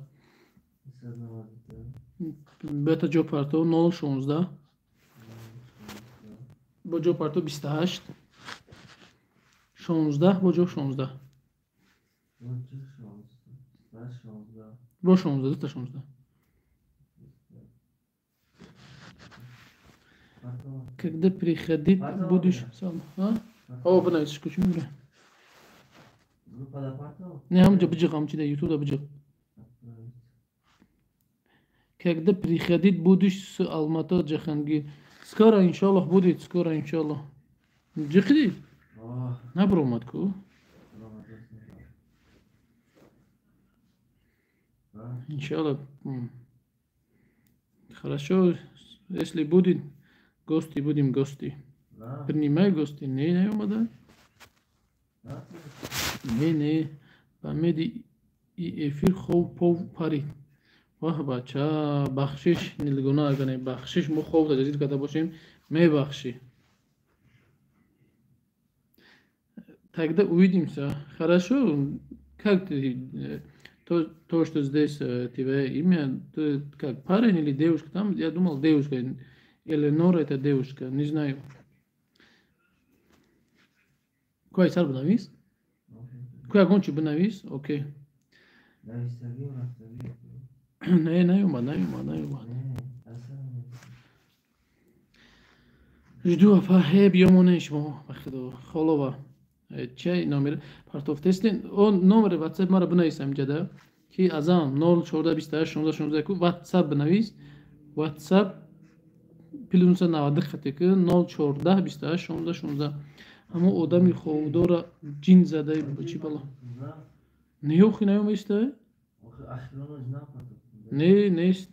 Бета ҷо парто 016 бо ҷо парто 28 16 бо ҷо 16. Бо 16 дута 16. Когда приходить будешь сам, а? О, бинавис, кучи мебра. Не, ҳамҷа биҷиқ, ҳамчи да YouTube да биҷиқ. Когда приходить будешь с Алматы, Джахангир? Скоро, иншаллах, будет, скоро, иншаллах. Ҷиқиди? Набромад ку? Иншаллах. Хорошо, если будет, гости будем гости. Принимай гости. Не, не омада? Не, не. Ба меди и эфир хов пов парид. Ваҳ бача, бахшиш нилгуна агане, бахшиш мо хов таҷдид карда бошем, мебахшӣ. Тогда увидимся. Хорошо, как ты то, что здесь твое имя, ты как парень или девушка? Там я думал девушка. Эленора это девушка, не знаю. Кой сар бинавис? Кой ягон чи бинавис? Окей. Не, наёмад, наёмад, наёмад. Жду апа, ҳе биёмонем шумо, ба худо, холова. Чай номер партофтестен? Он номери WhatsApp маро бинавис ҳамҷада, ки азам 04 28 16 16 ку WhatsApp бинавис. WhatsApp плюс 90 хате ки 04 28 16 16. Ҳамо одами ховдора ҷин задаи чӣ бало? Не, охи наёместа? Не, нест.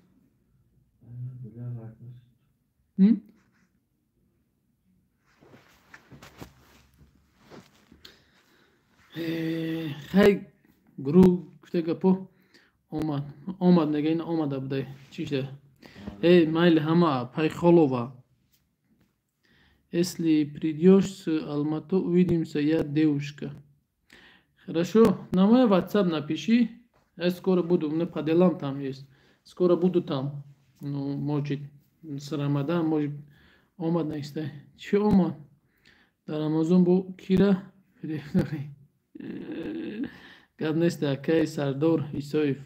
Хай гурӯҳ гуфта гапо омад. Омад нега ин омада будай. Чӣ шуда? Эй, майли ҳама Пайхолова. Если придешь с Алматы, увидимся, я девушка. Хорошо, на мой WhatsApp напиши. Я скоро буду, у меня по делам там есть. Скоро буду там. Ну, может, с Рамадан, может, омад наистай. Чӣ омад? Дар Рамазон бо кира гап нест, акаи Сардор Исоев.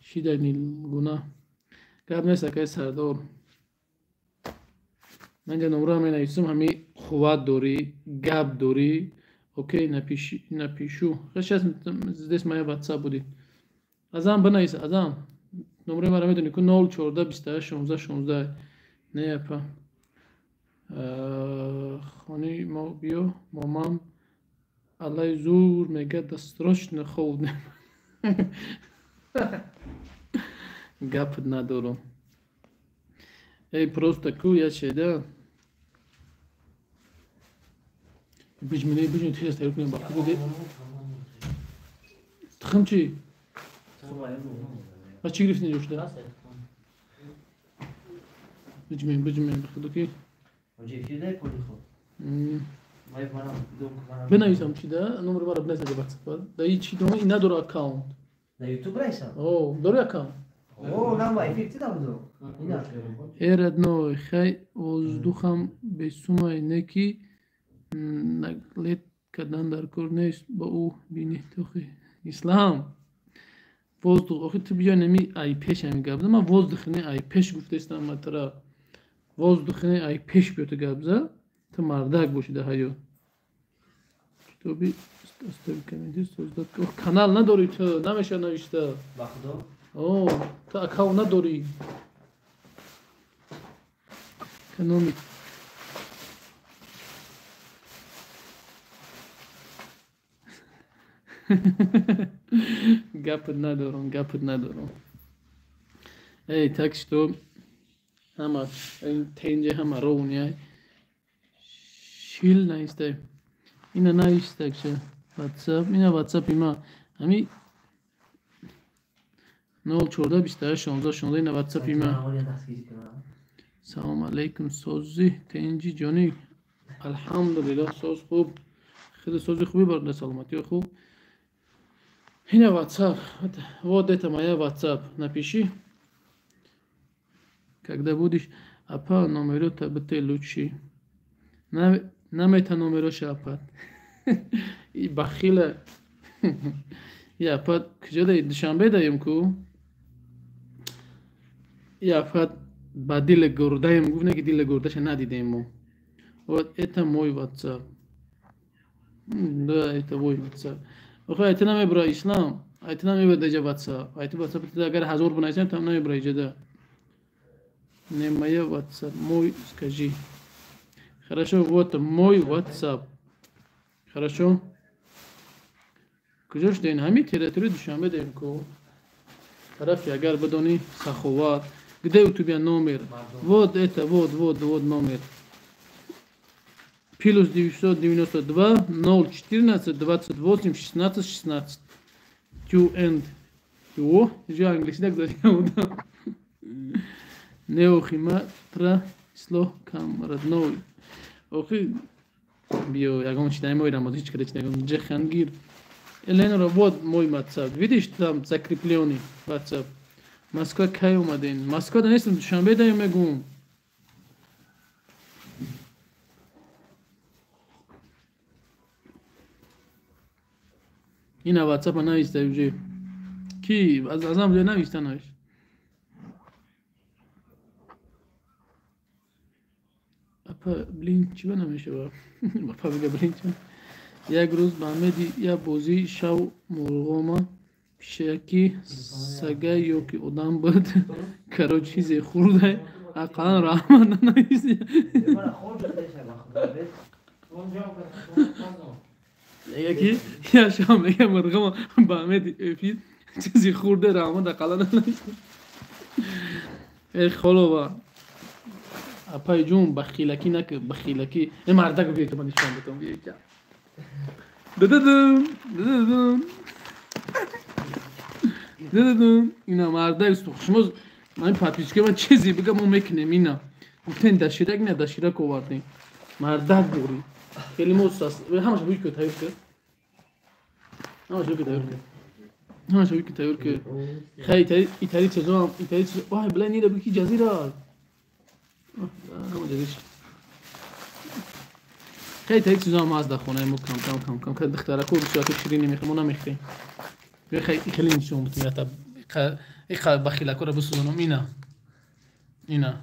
Шида нилгуна. Гап нест, акаи Сардор. Ман ҷа номра менависам, ҳами қувват дорӣ, гап дорӣ. Окей, напиши, напишу. Сейчас здесь моя WhatsApp будет. Азам бинавис, азам. Номраи маро медонӣ ку 04 28 16 16. Не, апа. Хони мо биё, момам аллаи зур мега дастрочно хов. Гап надорам. Эй, просто ку я чеда. Биҷмине, биҷмине, тез тайёр кунем, бахти буде. Тухм чӣ? Ба чӣ гирифтин ҷо шуда? Биҷмин, биҷмин, бахти ки. Бинависам чӣ да? Номери маро бинавис дар WhatsApp. Да и чӣ дома? И надора аккаунт. Да YouTube райсам? О, дори аккаунт. О, нам эфир ти да буду. Э, родной, хай воздухам бесумай неки наглет кардан дар кор нест ба ӯ бини тохи ислам. Воздух, охи ту биё неми ай пеш ҳами гап за. Ман воздух не ай пеш гуфтаистам ма тара. Воздух не ай пеш биё ту гап за. Ту мардак бошӣ дар ҳаёт. Китоби остави комментарий создать. Ох, канал надорӣ ту, намеша навишта. Ба худо? О, ту аккаунт надорӣ. Экономик. Гапат надорам, гапат надорам. Эй, так что ҳама тенҷа, ҳама ровня шил наистай. Ина наистакша WhatsApp, ина WhatsApp има ҳами 04 28 16 16 ина WhatsApp има. Салом алейкум, сози тенҷи ҷони. Алҳамдулиллоҳ, соз хуб. Хеле сози хуби бародар, саломатӣ хуб. Ина WhatsApp. Вот это моя WhatsApp. Напиши. Когда будешь, апа номерота бите лучше. Намета номероша апа. И бахила. И апа куҷо даи? Душанбе даем ку? И апа ба дили гурдаем, гуфт не ки дили гурдаша надидем мо. Вот это мой WhatsApp. Да, это мой WhatsApp. Охо, это намебра ислам. Это намебра даҷа WhatsApp. Это WhatsApp агар 1000 бинависем, там намебра иҷода. Не моя WhatsApp, мой скажи. Хорошо, вот мой WhatsApp. Хорошо? Куҷо шудем? Ҳамин территорияи Душанбе даем ку. Тарафи агар бидонӣ Саховат. Где у тебя номер? Вот это, вот, вот, вот номер. Плюс 992 014 28 16 16. Q and О, же английский так зачем? Неохима тра ислоҳ кам родной. Охи биё ягон чи намоирам, ҳеч када чи нагон. Ҷахангир. Эленора, вот мой WhatsApp. Видишь, там закреплённый WhatsApp. Москва кай омаден? Москва да нестам, Душанбе даем мегум. Ина WhatsApp нависта уже. Ки аз ам нависта навист. Апа блин чӣ ба намешава? Апа бига блин чӣ? Як рӯз ба Ҳамеди як бозӣ шав мурғома пишаки сага ё ки одам буд. Короче, чизе хӯрда, ақаллан раҳмат нанависӣ. Яки я шав мега мурғома ба Ҳамеди эфир чизе хӯрда, раҳмат ақаллан нанависӣ. Эй холова, апай ҷун, бахилакӣ накун, бахилакӣ. Э мардак биё ки ман нишон битам, биё. Дададум, дададум. Дададум. Ина мардак шумо ман подписчики ман чизе бигам мо мекунем ина. Гуфтен доширак не доширак овардем. Мардак бурӣ. Хеле мо ҳамаш бӯй ки тайёр кард. Ҳамаш бӯй ки тайёр кард. Ҳамаш бӯй ки тайёр кард. Хай итали чизо итали чизо. Вай бла нира бӯй ки ҷазира. Ҳама ҷазира. Хеле таи чизо ҳам ҳаст дар хонаи мо, кам кам кам кам. Духтарако бисёр ширинӣ мехӯрем, мо намехӯрем. Хеле нишон бутем, иқа бахилакоро бисӯзонам. Ина ина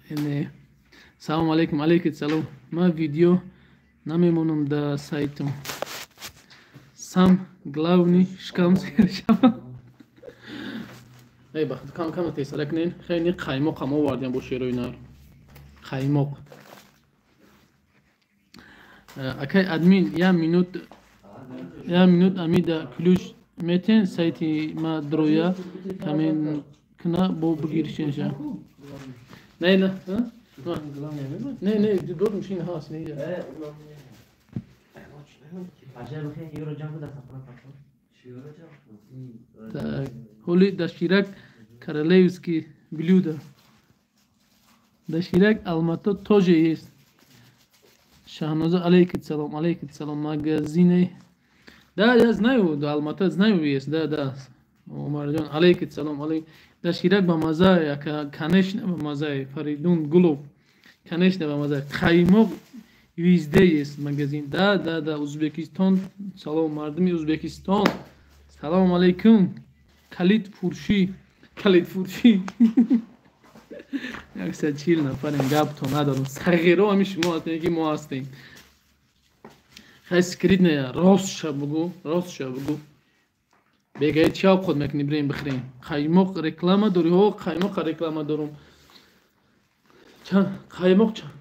ине. Салом алейкум. Алейкум салом. Ман видео намемонам дар сайтам. Сам главный шкам шава. Эй бахт кам кам тесара кунен. Хеле қаймоқ ҳам овардем бо шерои нар. Қаймоқ. Акай админ, я минут амида ключ метен сайти ма дроя камен кна бо бигиршенша. Не не, не не, дод мушин ҳаст не. Так, холи доширак королевский блюдо. Доширак Алмато тоже есть. Шахноза, алейкум салом, алейкум салом. Магазины. Да, я знаю, да, Алмата знаю есть, да, да. Умарҷон, алейкум салом, алейкум. Доширак ба маза, конечно, ба маза. Фаридун Гулов, конечно, ба маза. Қаймоқ везде есть магазин. Да, да, да, Узбекистон. Салом, мардуми Узбекистон. Салом алейкум. Калид фурши, калид фурши. 140 нафарем, гап то надорам. Сағиро ҳами шумо ҳастем ки мо ҳастем. Хай скрит не, ростша бугу, ростша бугу. Бегаи чӣ обход мекунӣ, бирем бихӯрем. Қаймоқ реклама дорӣ? Ҳо, қаймоқ реклама дорум. Чанд қаймоқ чанд?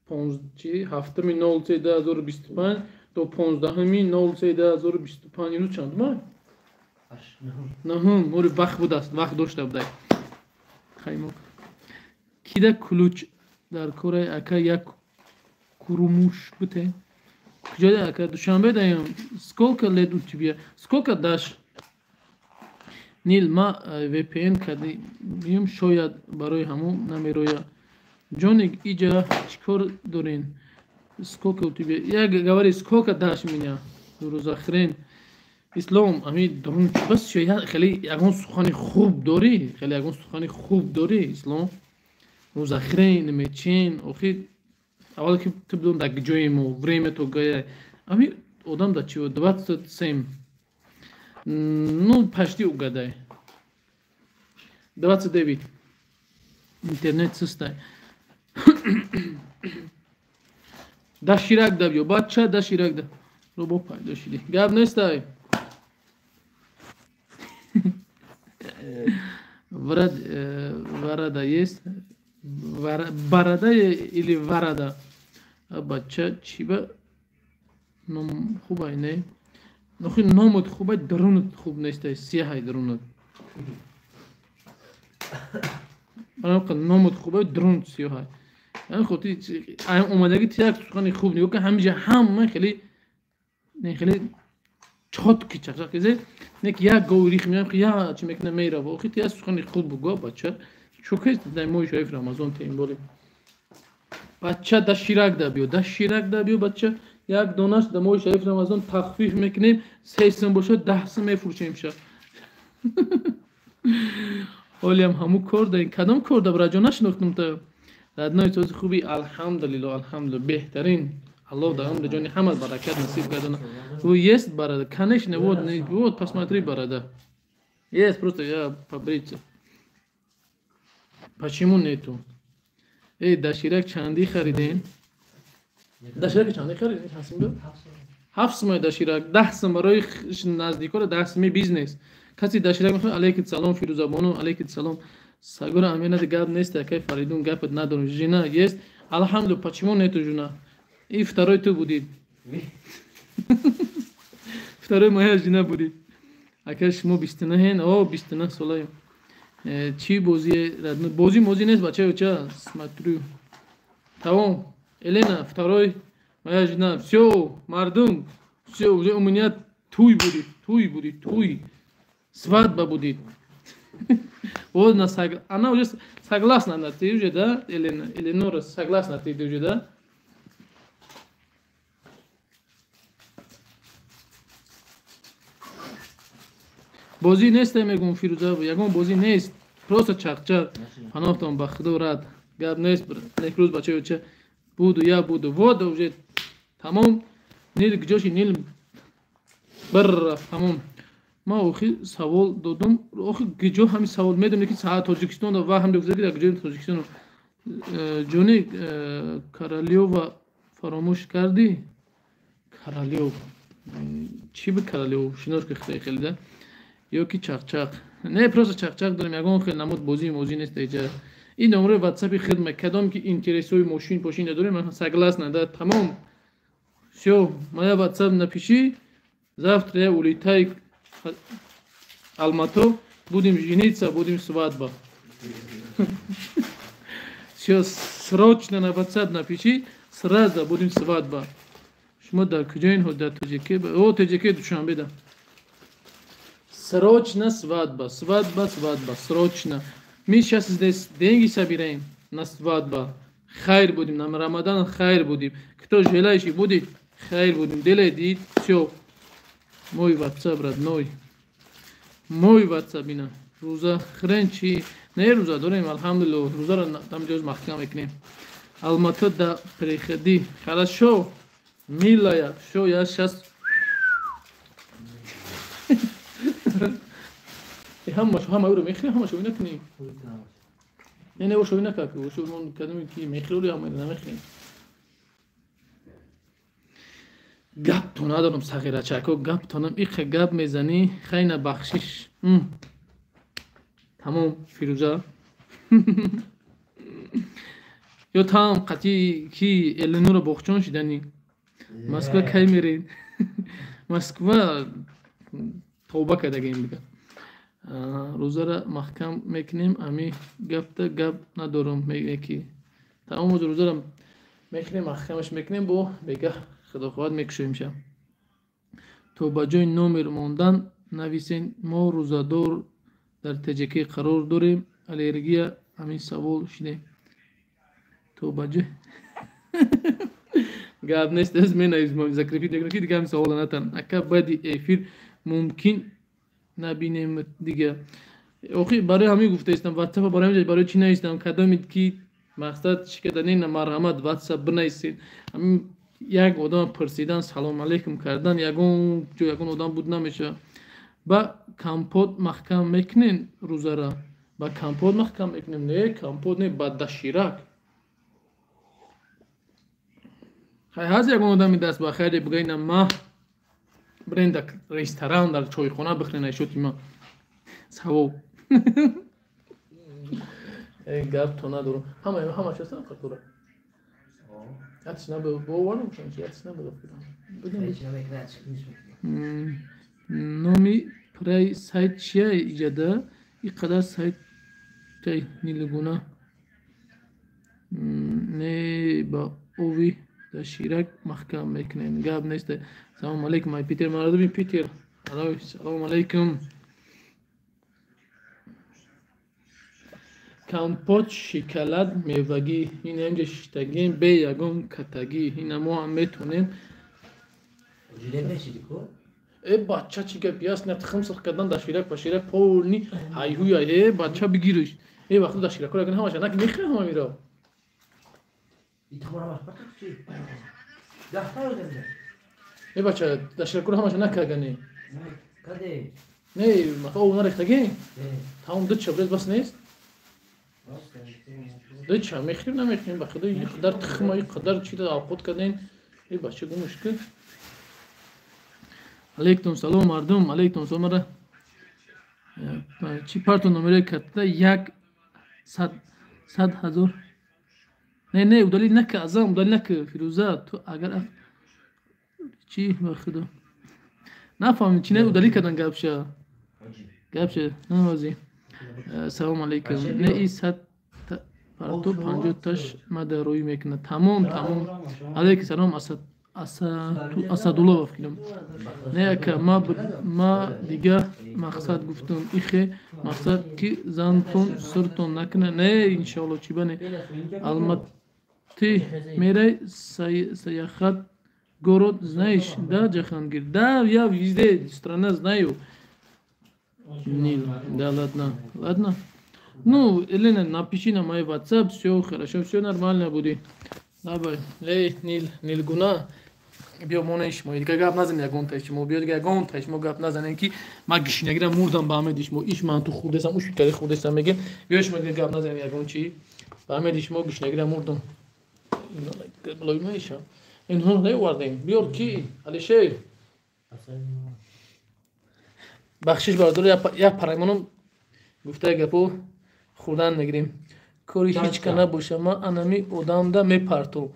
7.03.2025 То 15.03.2025 имрӯз чандума? Наҳум, ори вақт будааст, вақт дошта будай. Хаймок. Кида ключ дар кораи ака як курумуш буте? Куҷода ака? Душанбе даем. Сколько лет у тебя? Сколько дашь? Нил, ма VPN кардем, шояд барои ҳамун намероя. Ҷоник, иҷа чӣ кор дорен? Сколько у тебя? Я говорю, сколько дашь меня? Рӯза хрен. Ислом, ами дорун бас хеле ягон сухани хуб дорӣ? Хеле ягон сухани хуб дорӣ, Ислом? Рӯза хрен, мечин, охир аввал ки ту бидон дар ҷои мо, время то гая. Ами одам да чиво 27. Ну, почти угадай. 29. Интернет сустай. Да ширак да биё, бача, да ширак да. Робо пайдо шиди. Гап нестай. Варада есть? Барада или варада? Бача, чиба? Ном хубай, не? Нохи номот хубай, дарунат хуб нестай, сияҳай дарунат. Номот хубай, дарунат сияҳай. Хотир омадаги ти як сухани хуб нигоҳ кун, ҳамиҷа ҳама хеле не хеле чотки чақчақ кизе, не ки як гови рих меям, я чи мекунам мерава. Охи ти як сухани хуб буго, бача. Чӯкест дар моҳи шариф Рамазон тем боле. Бача да ширак да биё, да ширак да биё, бача. Як донаш дар моҳи шариф Рамазон тахфиф мекунем, 3 сум бошад, 10 сум мефурӯшем ша. Ҳолиам ҳамун кор даем. Кадом кор да браҷо нашинохтум та. Родной сози хуби, алҳамдулилло, алҳамдулилло, беҳтарин. Аллоҳ дар умри ҷони ҳама баракат насиб гардона. Вы есть барада? Конечно, вот, вот, посмотри, барада. Есть, просто я побриться. Почему нету? Эй, доширак чанди харидем? Доширак чанди харидем? Ҳасимбо? 7 сумай доширак, 10 сум барои наздикора, 10 суми бизнес. Каси доширак мехоҳад, алейкум салом, Фирӯзабону, алейкум салом. Сагура Амина гап нест, акай Фаридун гапат надорам. Жена есть? Алҳамдулилло, почему нету жена? И второй ту будет. Второй моя жена будет. Ака шумо 29-ен? О, 29 солаем. Чӣ бозие? Бозӣ мозӣ нест, бача, ча? Смотрю. Тамом. Елена, второй моя жена. Всё, мардум. Всё, уже у меня туй будет, туй будет, туй. Свадьба будет. Вот она уже согласна, она, ты уже, да, Елена, Эленора, согласна, ты уже, да? Бозӣ нест, мегӯм Фирӯза, ягон бозӣ нест, просто чақчақ. Паноҳтон ба Худо рад, гап нест, некрӯз бачаё ча буду, я буду. Вот уже тамом, Нил куҷоши, Нил бір рафт, тамом. Ма охи савол додум, охи куҷо ҳамин савол медонем ки саат Тоҷикистон ва ҳам дигар дар куҷои Тоҷикистон. Ҷони Королёва фаромӯш кардӣ? Королёв. Чӣ би Королёв? Шинос ки хеле хеле да? Ё ки чақчақ. Не, просто чақчақ дорем, ягон хел намуд бозӣ мозӣ нест иҷа. Ин номерои WhatsApp-и хидма, кадом ки интересҳои мошин пошин надорем, ман согласна, да, тамом. Всё, моя WhatsApp напиши, завтра я улетаю Алмату, будем жениться, будем свадьба. Всё, срочно на WhatsApp напиши, сразу будем свадьба. Шумо дар куҷоин ҳо? Дар Тоҷикӣ? О, Тоҷикӣ Душанбе да. Срочно свадьба, свадьба, свадьба, срочно. Мы сейчас здесь деньги собираем на свадьбу. Хайр будем, на Рамадан хайр будем. Кто желающий будет, хайр будем. Делай, всё. Мой WhatsApp, родной. Мой WhatsApp, ина. Рӯза хрен чи? Не рӯза дорем, алҳамдулилло. Рӯзаро там ҷоз маҳкам мекунем. Алматы да приходи. Хорошо, милая. Всё, я сейчас... ҳамаш ҳама ӯро мехӯрӣ, ҳамаш ӯ накунӣ. Не, не, ӯшо накак. Ӯшо мон кадоме ки мехӯрӣ, ҳама намехӯрӣ. Гап то надорам, сағирачако, гап тонам, иқа гап мезанӣ, хайна бахшиш. Тамом, Фирӯза. Ё там қатъи ки Эленора боғчон шиданӣ. Москва кай меред? Москва тавба кардагем дига. Рӯзара маҳкам мекунем, ами гапта гап надорам меки. Тамом рӯзара мекунем, маҳкамаш мекунем, бо бегаҳ худо хоҳад мекушоимша. То ба ҷои номер мондан нависен, мо рӯзадор дар ТҶК қарор дорем, аллергия ҳамин савол шидем. То ба ҷои гап нест, аз менависем, закрепить мекунем ки дига ҳамин савола натан. Ака баъди эфир мумкин набинем дига. Охи барои ҳамин гуфтаистам, WhatsApp барои ҳамин барои чӣ навистам, кадомед ки мақсад чӣ кардани марҳамат WhatsApp бинависед. Ҳамин як одам пурсидан, салом алейкум кардан, ягон ҷо ягон одам буд намешавад. Ба компот маҳкам мекунем рӯзара? Ба компот маҳкам мекунем? Не, компот не, ба доширак. Хай ҳаст ягон одами даст ба хайре бигӯяд, ма бирен дар ресторан, дар чойхона бихӯрен айшоти ма. Савоб. Гап то надорам. Ҳама чиз қатура. Ятиш набуд, бовар намекунам ки ятиш набуд. Номи прай сайт чия иҷода? И қадар сайт нилгуна не ба ови доширак маҳкам мекунем. Гап нест. Салом алейкум, ай Питер мардуми Питер. Салом алейкум. Компот шоколад мевагӣ, ин инҷа шиштагем бе ягон катагӣ, ина мо ҳам метонем. Э бача чӣ гапи аст, на тухм сирх кардан доширак паширак полни ҳайҳуя. Э бача бигириш. Э вақто доширакро ягон ҳамаша нак мехӯрем ҳамаро. Э бача доширакро ҳамаша накаргане. Не, мақа об нарехтагӣ? Тамом ду чабрез бас нест? Да ча мехӯрем намехӯрем, ба худо ин қадар тухма, ин қадар чиза авқот кардем. Э бача гумш кун. Алейкум салом мардум, алейкум салом мара. Чӣ парто номерои катта як сад ҳазор. Не, не, удали нака, азам, удали нака, Фирӯза, ту агар чӣ ба худо. Нафаҳмидем чӣ не удали кардан гапша. Гапша, намози. Салом алейкум. Не и сад парто 50 таш мада рӯй мекунад. Тамом, тамом. Алейкум салом Асадулло фикрам. Не ака, ма дига мақсад гуфтам. Ихе мақсад ки зантон сиртон накунад. Не, иншоалло чӣ бане. Алматы мерай саяхат город знаешь, да, Джахангир? Да, я везде страна знаю. Нил, да, ладно, ладно. Ну, Елена, напиши на мой WhatsApp, все хорошо, все нормально будет. Давай, лей, Нил, Нилгуна, биё монеш мо, дига гап назанем ягон таиш мо, биё дига ягон таиш мо гап назанем ки ма гишнагира мурдам ба ҳамаи диш мо, иш ман ту хурдесам, уш кали хурдесам мегем, биё шумо дига гап назанем ягон чи, ба ҳамаи диш мо гишнагира мурдам. Блоймеша. Инҳо наовардем, биёр ки, Алишер. Бахшиш бародаро, як параймонам гуфтаи гапо хӯрдан мегирем. Кори ҳеҷ ка набоша, ман анами одамда мепартом.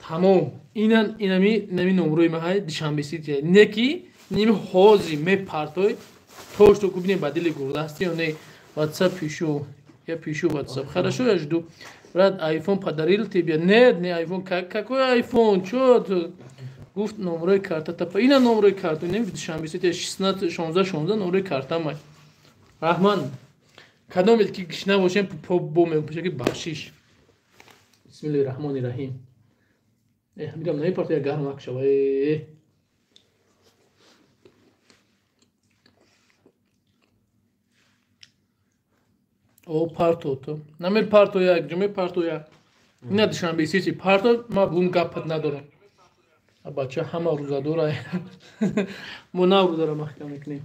Тамом. Инан инами номрои ма ҳай Душанбе Сити. Не ки ними ҳозир мепартой, то что кубинем ба дили гурда ҳасти ё не. WhatsApp пишу. Я пишу WhatsApp. Хорошо, я жду. Брат, iPhone подарил тебе? Нет, не iPhone. Какой iPhone? Чё ты? Гуфт номрои карта тапа. Ина номрои карта. Не Душанбе Сити 16 16 16 номрои карта май. Раҳман. Кадомед ки гишна бошем бо мепӯша ки бахшиш. Бисмиллоҳи раҳмони раҳим. Мирам намепарто як гармак шава. О парто ту. Намепарто як, ҷо мепарто як. Ина Душанбе Сити парто, ма бун гапат надорам. Бача ҳама рӯзадора. Мо нав рӯзаро маҳкам мекунем.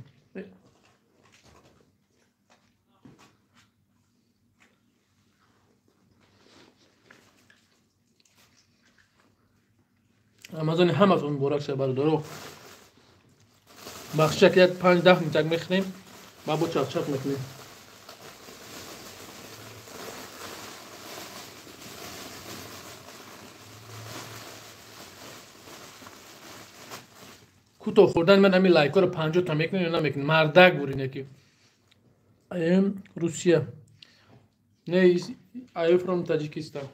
Рамазони ҳаматон муборак шавад бародаро. Бахшак як 5-10 минутак мехӯрем, ба бо чақчақ мекунем. Кӯтоҳ хӯрдан ман ҳамин лайкҳоро 50 та мекунем ё намекунем? Мардак бурин яки. I am Russia. Не, I am from Tajikistan.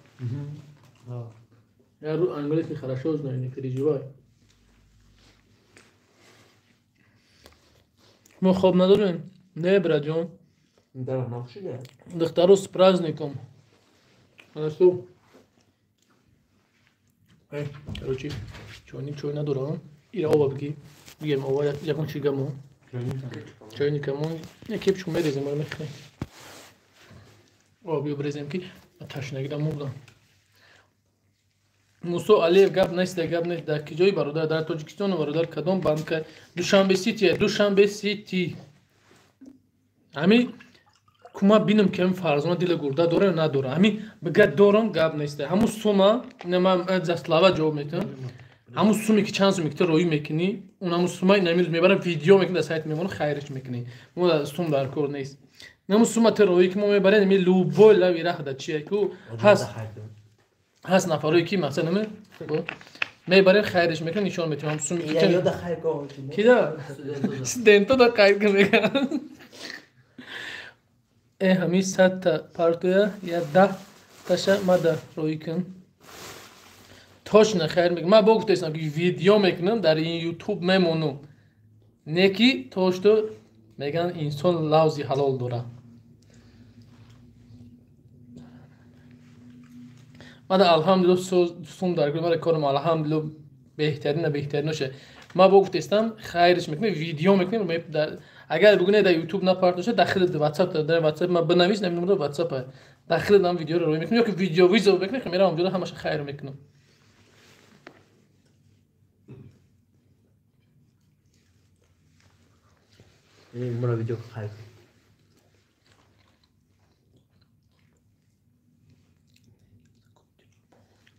Я английский хорошо знаю, не переживай. Мо хоб надорем? Не, братҷон. Духтаро с праздником. Анасту. Короче, чойник чой надорам. Ира ова бигӣ. Бигем ова ягон чи гамо. Чойникамон. Не кепчу мерезем, ма мехӯрем. Ова биё брезем ки ташнагида мурдам. Мусо Алиев гап нест, гап нест. Дар киҷои бародар? Дар Тоҷикистон бародар кадом банка? Душанбе Сити, Душанбе Сити. Ҳами кума бинам ки ҳами Фарзона дила гурда дора ё надора. Ҳами бига дорам гап нест. Ҳамун сума, ина ман за слова ҷавоб метавам. Ҳамун суме ки чанд суме ки ту роӣ мекунӣ, он ҳамун сума ин ҳамин рӯз мебарам видео мекунӣ дар сайт мемонам хайриш мекунӣ. Мо сум дар кор нест. Ҳамун сума ту роӣ ки мо мебарем, ҳами любой лави раҳ да чие ку ҳаст. Ҳаст нафарое ки масалан мебарем хайриш мекунем нишон метиҳем. Ҳамун суме ки кида студенто да хайр мекунанд. Ҳамин 100 та партоя я 10 таша мада роӣ кун. Точно хайр мекунам. Ман бо гуфтаистам ки видео мекунам дар ин ютуб мемонам. Не ки то что мегӯянд инсон лавзи ҳалол дорад. Ман алҳамдулилло сум дар кор, ман корам алҳамдулилло беҳтарина беҳтариноша. Ман бо гуфтаистам хайриш мекунем, видео мекунем. Агар бигӯне дар ютуб напартоша, дахили ватсап, дар ватсап ман бинавис, намедонам ватсап, дахили нам видеоро роӣ мекунем ё ки видео визо мекунем, меравам ҷода ҳамаша хайр мекунам. Мура видео хайр.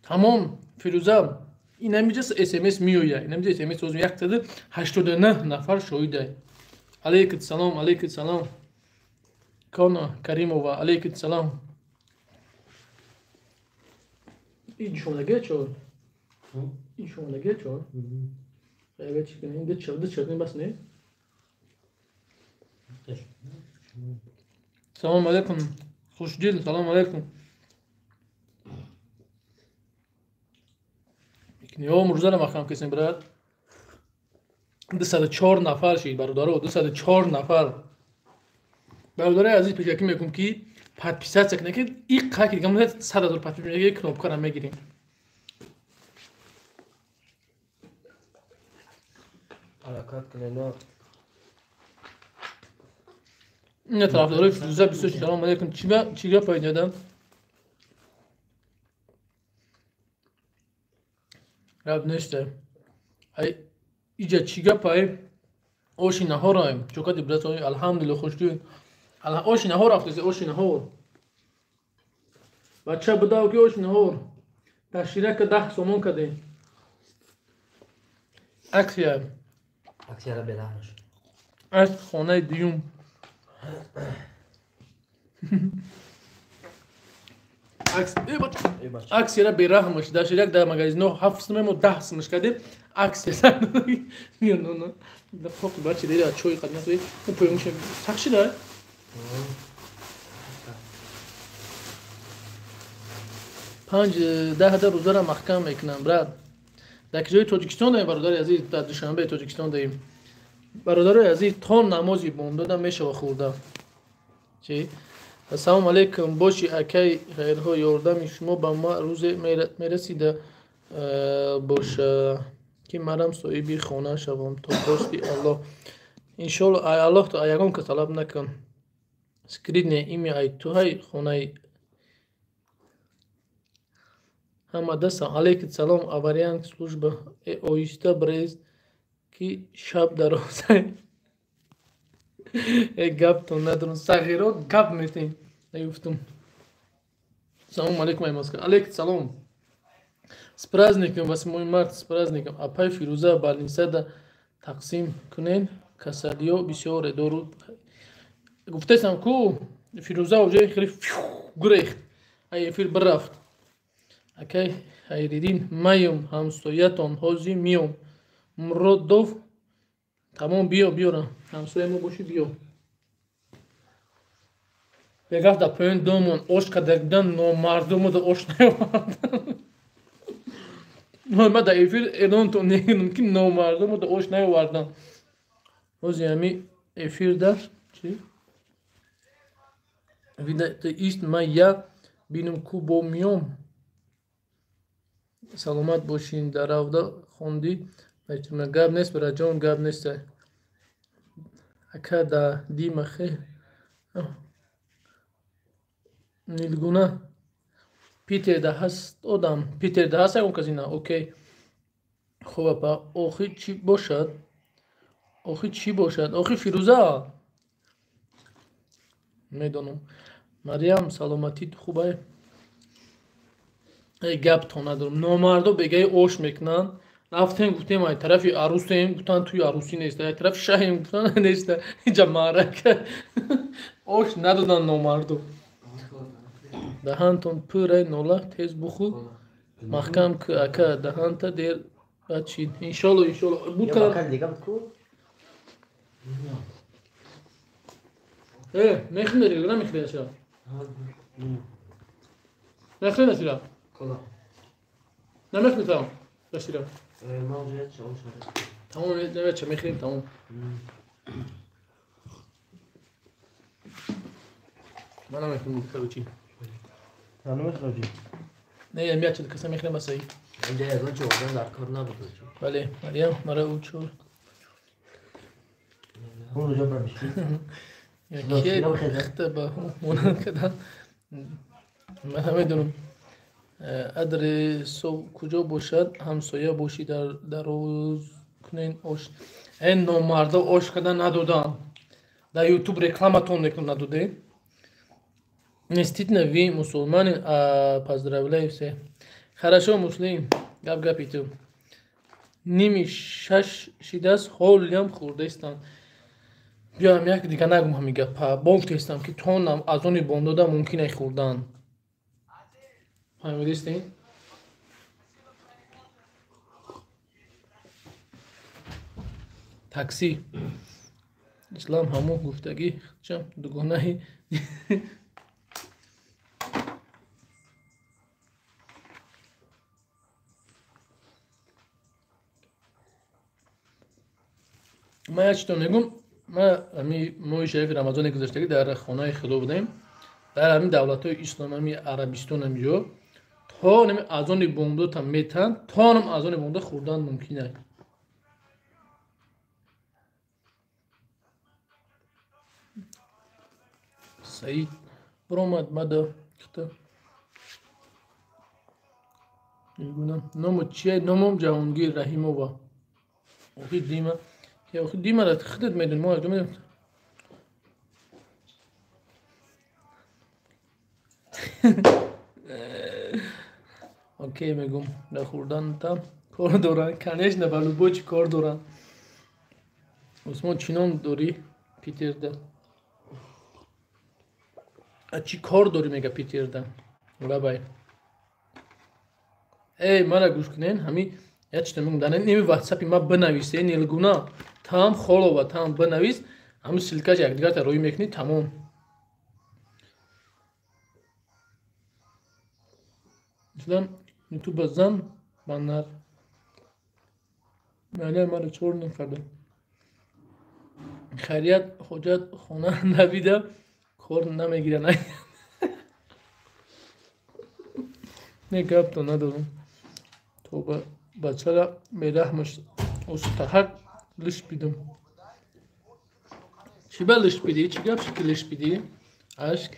Тамом, Фирӯза, ин ҳамиҷа СМС меояд. Ин ҳамиҷа СМС 189 нафар шоҳида. Алейкум салом, алейкум салом. Кона Каримова, алейкум салом. Ин шомадаге чор? Ин шомадаге чор? Агар чи кунем, ду чор, ду чор бас не? Салом алейкум. Хушдил, салом алейкум. Ё мурзара махкам кесем брат. 204 нафар шид бародаро, 204 нафар. Бародарои азиз, пешакӣ мегӯм ки подписаться кунед, ки и қаки дига мо 100 000 подписчик мегирем, кнопкаро мегирем. Ҳаракат кунед. Ина тарафдорои Фирӯза бисёр. Салом алейкум. Чӣ гап пайдода? Гап нест. Ай иҷа чӣ гапай? Оши наҳораем. Чокати брат, алҳамдулилло хушдил. Оши наҳор рафтеси, оши наҳор. Бача бидав ки оши наҳор. Дар ширака 10 сомон кардем. Аксия. Аксияра бераҳмаш. Аз хонаи дуюм. Аксияра бераҳмаш. Дар ширак дар магазино 7 сум мо 10 сумш кардем. Аксия. Хоб бачи дера чой қад насои. Пӯёмш сахт шида? Панҷ даҳ рӯзара маҳкам мекунам, брат. Дар киҷои Тоҷикистон даем, бародари азиз, дар Душанбе Тоҷикистон даем. Бародарои азиз, то намози бомдода мешава хӯрда. Чи? Ассалому алайкум, боши акай хайрҳо, ёрдами шумо ба ма рӯзе мерасида боша ки марам соҳиби хона шавам то хости Аллоҳ. Иншоалло, ай Аллоҳ то ягон кас талаб накун. Скридне ими ай туҳай хонаи ҳама дастам. Алейкум салом, авариан служба. Оҳиста брез ки шаб дарозай. Гаптон надорам, сағиро гап метем. Наюфтум. Салом алейкум, ай Москва. Алейкум салом. С праздником, 8 марта, с праздником. Апай Фирӯза больницада тақсим кунен, касалиё бисёре дору. Гуфтаистам ку Фирӯза оҷои хеле гурехт. Ай эфир бирафт. Акай Хайриддин, маём ҳамсоятон, ҳозир миём. Муродов Тамом биё, биёра. Ҳамсояи мо бошӣ биё. Бегаф дар поён домон ош қадар будан номардуму да ош наёвардан. Ма дар эфир эълонтон мекунам ки номардуму да ош наёвардан. Ҳози ҳами эфир дар чи? Ист ма я бинам ку бо миём. Саломат бошин дар равда хондӣ. Гап нест бараҷон, гап нест. Ака да дима хе. Нилгуна Питер да ҳаст одам. Питер да ҳаст ягон каси на? Окей. Хуб апа, охи чӣ бошад? Охи чӣ бошад? Охи Фирӯза? Медонам. Мариям, саломатит хубай? Эй гап то надорам. Номардо бегаи ош мекунанд. Рафтем гуфтем ай тарафи арӯсем, гуфтан туи арӯсӣ нест, ай тарафи шаҳем гуфтан нест. Инҷа маърака. Ош надоданд номардо. Даҳантон пурай нола тез бухӯр. Маҳкам ку ака даҳанта дер бад шид. Иншолло, иншолло. Бута. Э, мехӯрӣ ё намехӯрӣ аша? Мехӯрӣ насира? Намехӯрӣ там? Насира. Тамом, намеча мехӯрем тамом. Ман намехӯрам короче. Намехӯрӣ? Не, я мяча каса мехӯрам асаи. Инҷа ягон чӣ одам дар кор набуд. Бале, Мариям, мара ӯ чор. Ӯ ҷо бабиши. Яке хта ба монанд кардан. Ман намедонам. Адресо куҷо бошад, ҳамсоя бошӣ дар дароз кунен ош. Э номардо ош кардан надоданд. Дар YouTube рекламатон мекунам надодед. Действительно, вы мусульманин, а поздравляю всех. Хорошо, муслим, гап гапи ту. Ними шаш шидааст, ҳолиам хӯрдаистанд. Биёам як дига нагум ҳами гапа. Бофтаистам ки то аз они бомдода мумкин ай хӯрдан. Фаҳмидистед? Такси. Ислам ҳамон гуфтагӣ чам дугонаи ман як чизто мегӯм. Ман ҳами моҳи шарифи Рамазони гузаштагӣ дар хонаи худо будем. Дар ҳамин давлатҳои ислом, ҳами Арабистон ҳамиҷо то нами азони бомдота метан, то нам азони бомдод хӯрдан мумкин аст. Саид биромад мада хта. Ному чия? Номом Ҷаҳонгир Раҳимова. Охи Дима. Охи Дима ра худат медонӣ, мо аз медонем. Окей мегум, дар хӯрданта кор доранд. Конечно, ба любой чӣ кор доранд. Усмон чӣ ном дорӣ Питерда? А чӣ кор дорӣ мега Питерда? Лабай. Эй, мара гӯш кунен, ҳами як чиз мегум, дар ними WhatsApp-и ма бинавис, э Нилгуна, там холова, там бинавис, ҳамин ссылкаш якдигарта рӯй мекунӣ, тамом. Ислам ютуба зан банар. Маля маро чор накарда. Хайрият ҳоҷат хона набида кор намегирад. Не гапто надорам. Тоба бачара бераҳмаш устаҳак лиш бидам. Чӣ ба лиш бидӣ? Чӣ гап шуд ки лиш бидӣ? Ашк.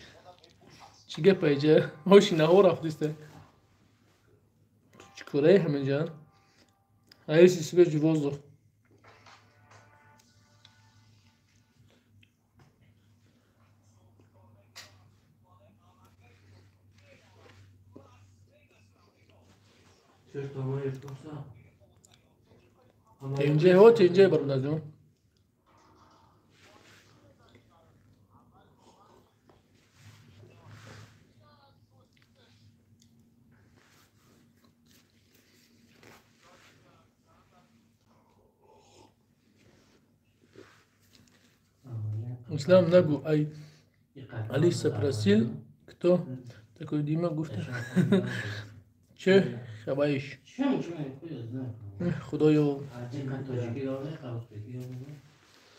Чӣ гап айҷа? Ҳоши наҳор рафтиста. Чӣ кораи ҳаминҷа? Раиси свежий воздух. Тинҷе ҳо тинҷе бародарҷон. Ислам нагу, ай Алиса просил, кто такой Дима гуфта. Че хабаиш? Худоё.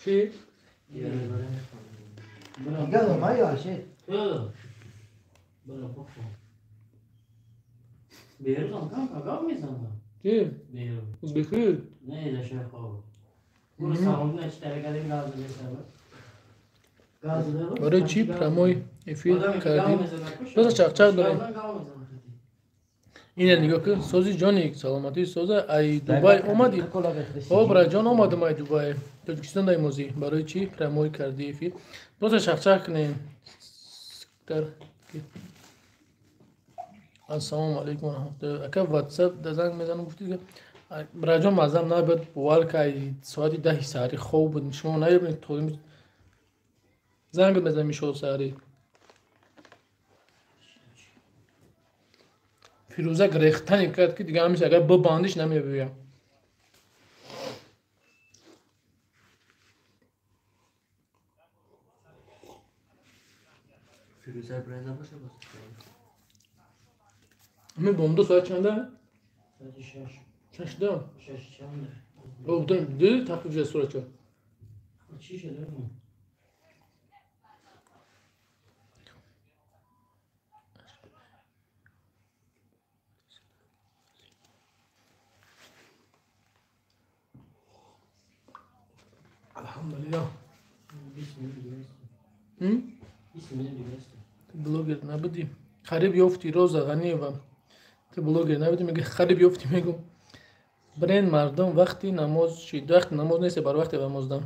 Чи? Чи? Узбеки? Барои чӣ прямой эфир кардӣ? Просто чақчақ дорем. Ина нигоҳ кун, сози ҷони саломатӣ соза, ай Дубай омадӣ? О, браҷон, омадам ай Дубай. Тоҷикистон дай мозӣ. Барои чӣ прямой кардӣ эфир? Просто чақчақ кунем. Ассалому алайкум ва раҳматуллоҳ. Ака WhatsApp да занг мезанам гуфтӣ. Браҷон, мазам набад, бовар ка ай соати 10 саҳари хоб будем. Шумо наёбед то занг мезанам ишо саҳари. Фирӯза гирехтане кард ки дигар ҳамеша агар бибандиш намебиёям. Фирӯза бренд набоша боз. Ами бомдо соат чанда? Соати 6. Шашда? 6 чанда? О, бутон диди тақиб шуда суратча. Чӣ шуда? Алҳамдулиллоҳ. Ту блогер набудӣ? Қариб ёфтӣ, Роза Ғаниева. Ту блогер набудӣ, мега қариб ёфтӣ, мегум. Бренд мардум вақти намоз шид, вақти намоз нест, бар вақти намоздам.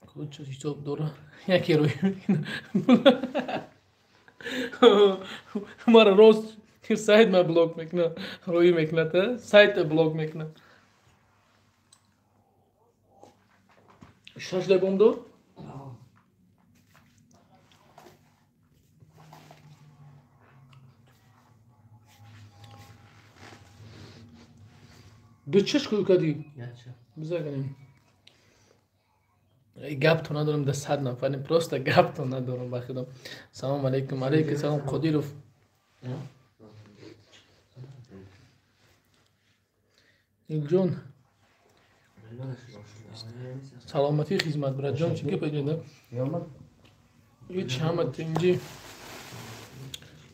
Куҷо ҳисоб дора? Яке рӯй. Мара рост сайт ма блок мекунад, рӯй мекунад, сайт блок мекунад. 6 дай бомдод? Ду чиш кӯ кардӣ? Биза кунем. Гапто надорам, да 100 нафарем, просто гапто надорам ба худо. Салом алейкум, алейкум салом Қодиров. Илҷон. Саломатӣ хизмат браҷон, чӣ гап иҷода? Ҳеч ҳама тинҷи.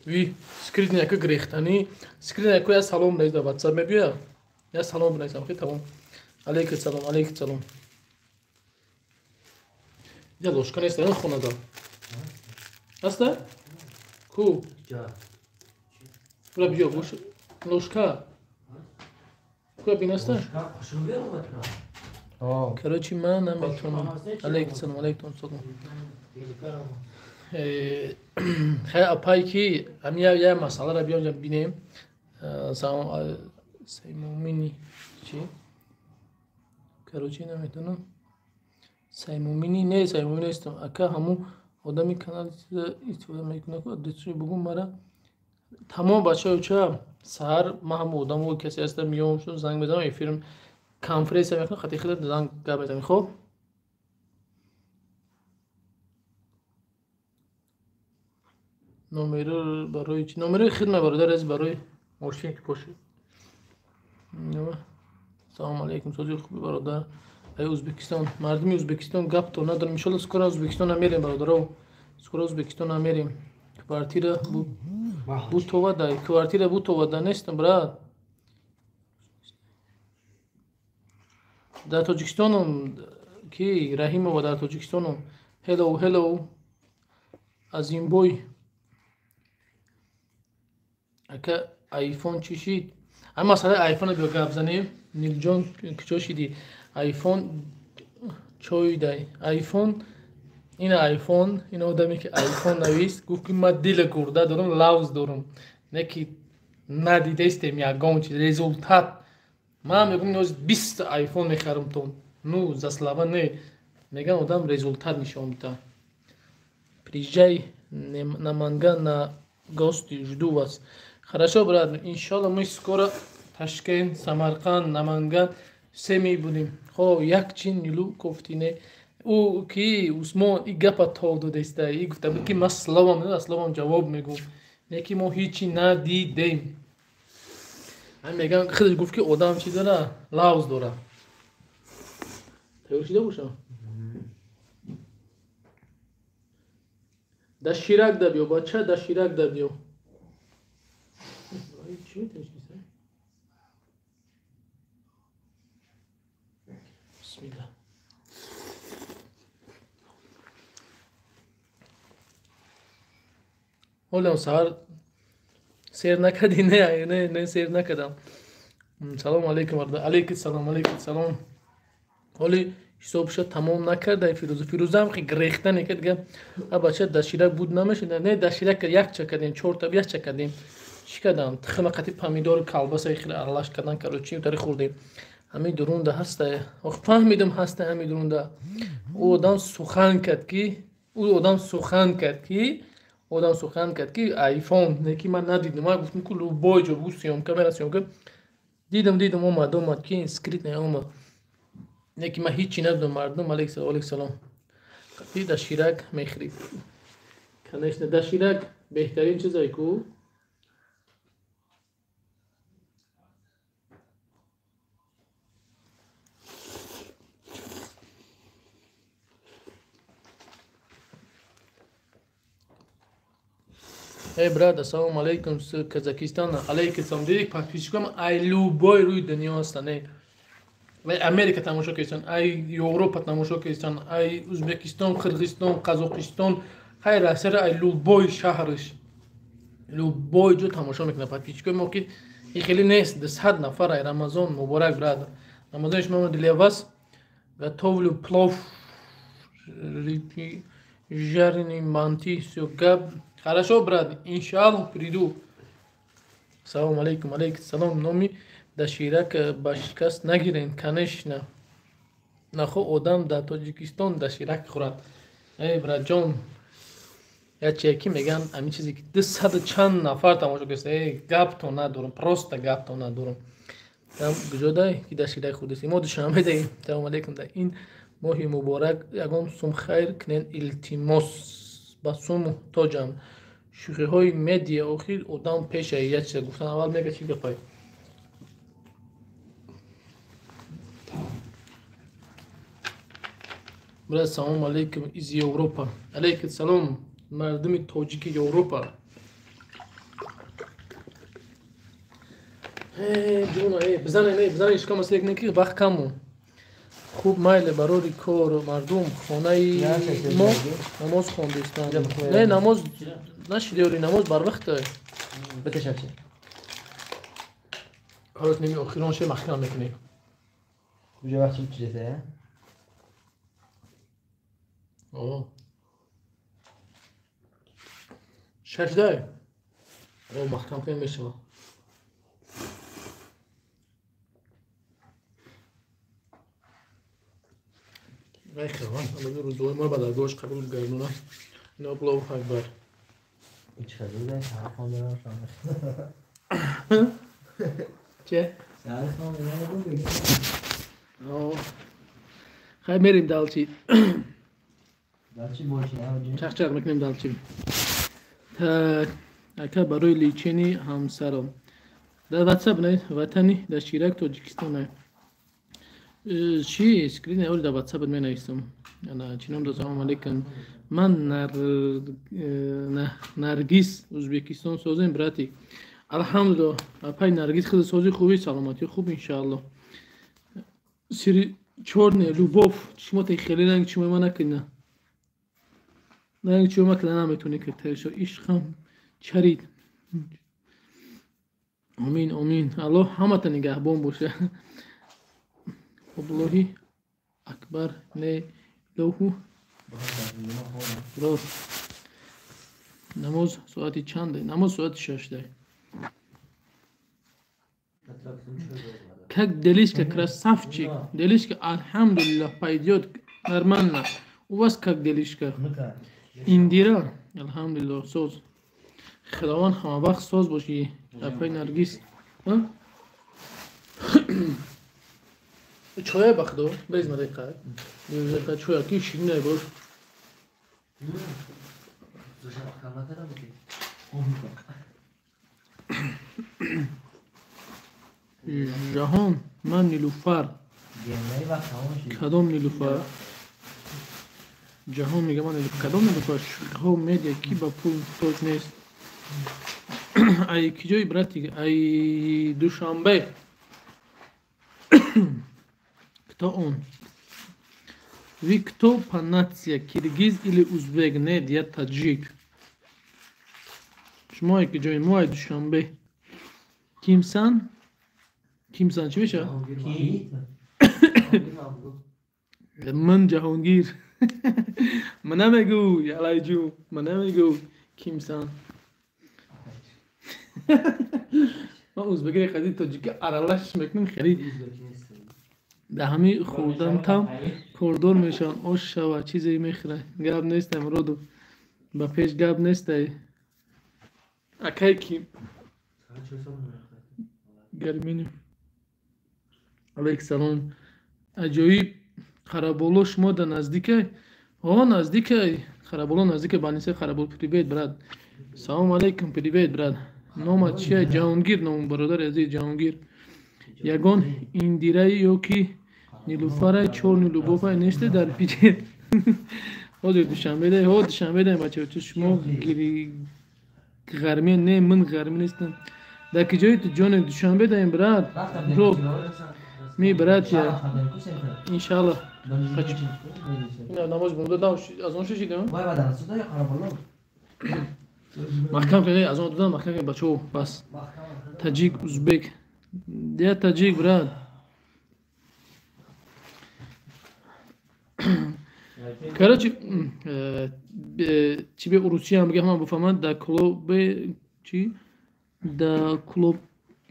Ви скрин яка гирехтанӣ, скрин яко я салом наиз да WhatsApp мебия. Я салом наизам, хи тамом. Алейкум салом, алейкум салом. Я ложка нест, на хона да. Аста? Ку? Бра биё, бош. Ложка. Ку бинаста? Короче, ман наметавонам. Алейкум салом, алейкум салом. Хай апай ки ҳамин я масъаларо биём бинем. Салом Саймумини чӣ? Короче, наметавонам. Саймумини не, Саймумини нестам. Ака ҳамун одами канал истифода мекунад, ку бугум мара. Тамом бачаҳо ча саҳар ман ҳамун одамо касе ҳастам, меём шуд занг мезанам, эфирм конференсия мекунам, хати худат занг гап мезанем, хоб? Номеро барои чӣ? Номерои хидма бародар аз барои мошин ки пошид. Салом алейкум, сози хуби бародар. Ай Узбекистон, мардуми Узбекистон гапто надорам. Иншолло скоро Узбекистон мерем бародаро. Скоро Узбекистон мерем. Квартира Бутова да, квартира Бутова да нестам, брат. Дар Тоҷикистоном ки Раҳимова дар Тоҷикистоном. Hello, hello. Азимбой. Ака айфон чӣ шид? Ай масъалаи айфонро биё гап занем. Нилҷон куҷо шидӣ? Айфон чой дай. Айфон ин айфон, ин одаме ки айфон навист, гуфт ки ман дила гурда дорам, лавз дорам. Не ки надидаистем ягон чиз, результат. Ман мегӯям ноз 20 айфон мехарам тон. Ну, за слова не. Меган одам результат нишон медиҳад. Приезжай Наманган на гости, жду вас. Хорошо, брат, иншалло мы скоро Ташкент, Самарканд, Наманган все мы будем. Хо, як чин нилу кофтине. Ӯ ки Усмон и гапа тов додаиста, и гуфта буд ки ман словам надодам, словам ҷавоб мегӯм. Не ки мо ҳичи надидем. Ҳам мегам худаш гуфт ки одам чӣ дора? Лавз дора. Тайёр шида бошам? Да ширак да биё, бача, да ширак да биё. Чӣ метавонӣ? Бисмилла. Ҳолам саҳар сер накардӣ? Не, не, не, сер накардам. Салом алейкум, алейкум салом, алейкум салом. Ҳоли ҳисобша тамом накарда Фирӯза. Фирӯзаам хи грехта некард, га а бача даширак буд намешуда. Не, даширак якча кардем, чорта якча кардем. Чӣ кардам? Тухма қати помидору колбаса хеле аралаш кардан, короче, тари хӯрдем. Ҳамин дурунда ҳаста. Ох, фаҳмидам ҳаста ҳамин дурунда. Ӯ одам сухан кард ки, ӯ одам сухан кард ки, одам сухан кард ки айфон, не ки ман надидам. Ман гуфтам ку любой ҷо бу съёмка мера съёмка. Дидам, дидам, омад, омад, ки скрит не омад. Не ки ман ҳичи надидам, мардум, алейкум алейкум салом. Қати даширак мехӯрид. Конечно, даширак беҳтарин чизае ку. Эй, брат, ассалому алейкум с Казахстана. Алейкум салом. Дидик подписчикам ай любой рӯи дунё ҳастанд. Эй Америка тамошо кардистан, ай Европа тамошо кардистан, ай Узбекистон, Қирғизистон, Қазоқистон, хай Россия, ай любой шаҳраш. Любой ҷо тамошо мекунад подписчикои мо ки и хеле нест, 200 нафар. Ай Рамазон муборак, брат. Рамазон шумо для вас готовлю плов, жареный манти, всё гап. Хорошо, брат, иншаллах приду. Салом алейкум, алейкум салом. Номи даширак ба шикаст нагирен, конечно. Нахо одам дар Тоҷикистон даширак хӯрад. Эй, братҷон, як чие ки меган, ҳамин чизе ки 200 чанд нафар тамошо кардааст. Эй, гапто надорам, просто гапто надорам. Там куҷодай ки даширак хӯрдааст? Мо Душанбе даем. Салом алейкум. Дар ин моҳи муборак ягон сум хайр кунен, илтимос. Ба сум муҳтоҷам. Шӯхиҳои медиа охир одам пеша як чиза гуфтан аввал мега чӣ гапай. Брат, салом алейкум из Европа. Алейкум салом, мардуми тоҷики Европа. Э, ҷуна, э, бизанем, э, бизанем, ишком аслек не ки вақт каму. Хуб, майли барори кор, мардум, хонаи мо намоз хондистанд. Не, намоз нашиди, ори намоз барвақт. Биташабчи. Корот неми охирон ше маҳкам мекунем. Куҷо вақт чӣ чизе? О. Шашдай. О, маҳкам кунем мешава. Ай хелван, амали рӯзҳои мо ба даргоҳаш қабул гардона. Ино Аллоҳу акбар. Че? Хай мерим далчи. Чақчақ мекунем далчи. Так, ака барои лечени ҳамсарам. Дар WhatsApp не, ватани дар Ширак Тоҷикистон не. Чи скрин оли дар WhatsApp менависам. Ана чином да салом алейкум. Ман Наргиз Узбекистон созем брати. Алҳамдулиллоҳ, апай Наргиз худ сози хуби, саломатӣ хуб иншааллоҳ. Сири чорне любовь, шумо те хеле ранг чумо ма накина. Ранг чумо ма кина наметони ки ташо ишқам чарид. Амин, амин. Аллоҳ ҳамата нигаҳбон боша. Аллоҳи акбар не лоҳу рост. Намоз соати чанде? Намоз соати шашда. Как делишка, красавчик. Делишка, алҳамдулиллах, пойдет нормально. У вас как делишка? Индира, алҳамдулиллах, соз. Худованд ҳама вақт соз бошӣ. Апай Наргиз. Чоя бахдо, без мадайқа. Дайқа чоя ки ширина бош. Ҷаҳон, ман Нилуфар. Кадом Нилуфар? Ҷаҳон мега ман Нилуфар. Кадом Нилуфар? Шӯхиҳо медиа ки ба пул муҳтоҷ нест. Ай киҷои брати? Ай Душанбе. Кто он? Вы кто по нация? Киргиз или узбек? Нет, я таджик. Шумо ай киҷои? Мо ай Душанбе. Кимсан? Кимсан чӣ мешавад? Ман Ҷаҳонгир. Ман намегӯ, ялайҷу, ман намегӯ кимсан. Ман узбекиро хади тоҷики аралаш мекунам, хеле дар ҳамин хӯрдан там кордор мешаванд, ош шава, чизе мехӯрад. Гап нестай, Муродов. Ба пеш гап нестай. Акай ким? Гармини. Алейк салом. Аҷоиб Қараболо шумо да наздикай? О, наздикай. Қараболо наздикай, больницаи Қараболо. Привет, брат. Салом алейкум, привет, брат. Номат чия? Ҷаҳонгир ном, бародари азиз, Ҷаҳонгир. Ягон индираи ё ки Нилуфарай, чор Нилубофай несте дар Питер? Ҳозир Душанбе дай, ҳо Душанбе дай бачаҳо. Чу шумо ғармия? Не, ман ғармӣ нестам. Дар киҷои ту ҷоне? Душанбе даем, брат. Роб. Ми братья. Иншаллах. Намоз бомдод аз он шишидем? Маҳкам кунед, аз он додам, маҳкам кунед, бачаҳо, бас. Таҷик, узбек. Я таҷик, брат. Короче, чи бе урусия мега ҳама бифаҳманд, дар клубе чи? Дар клуб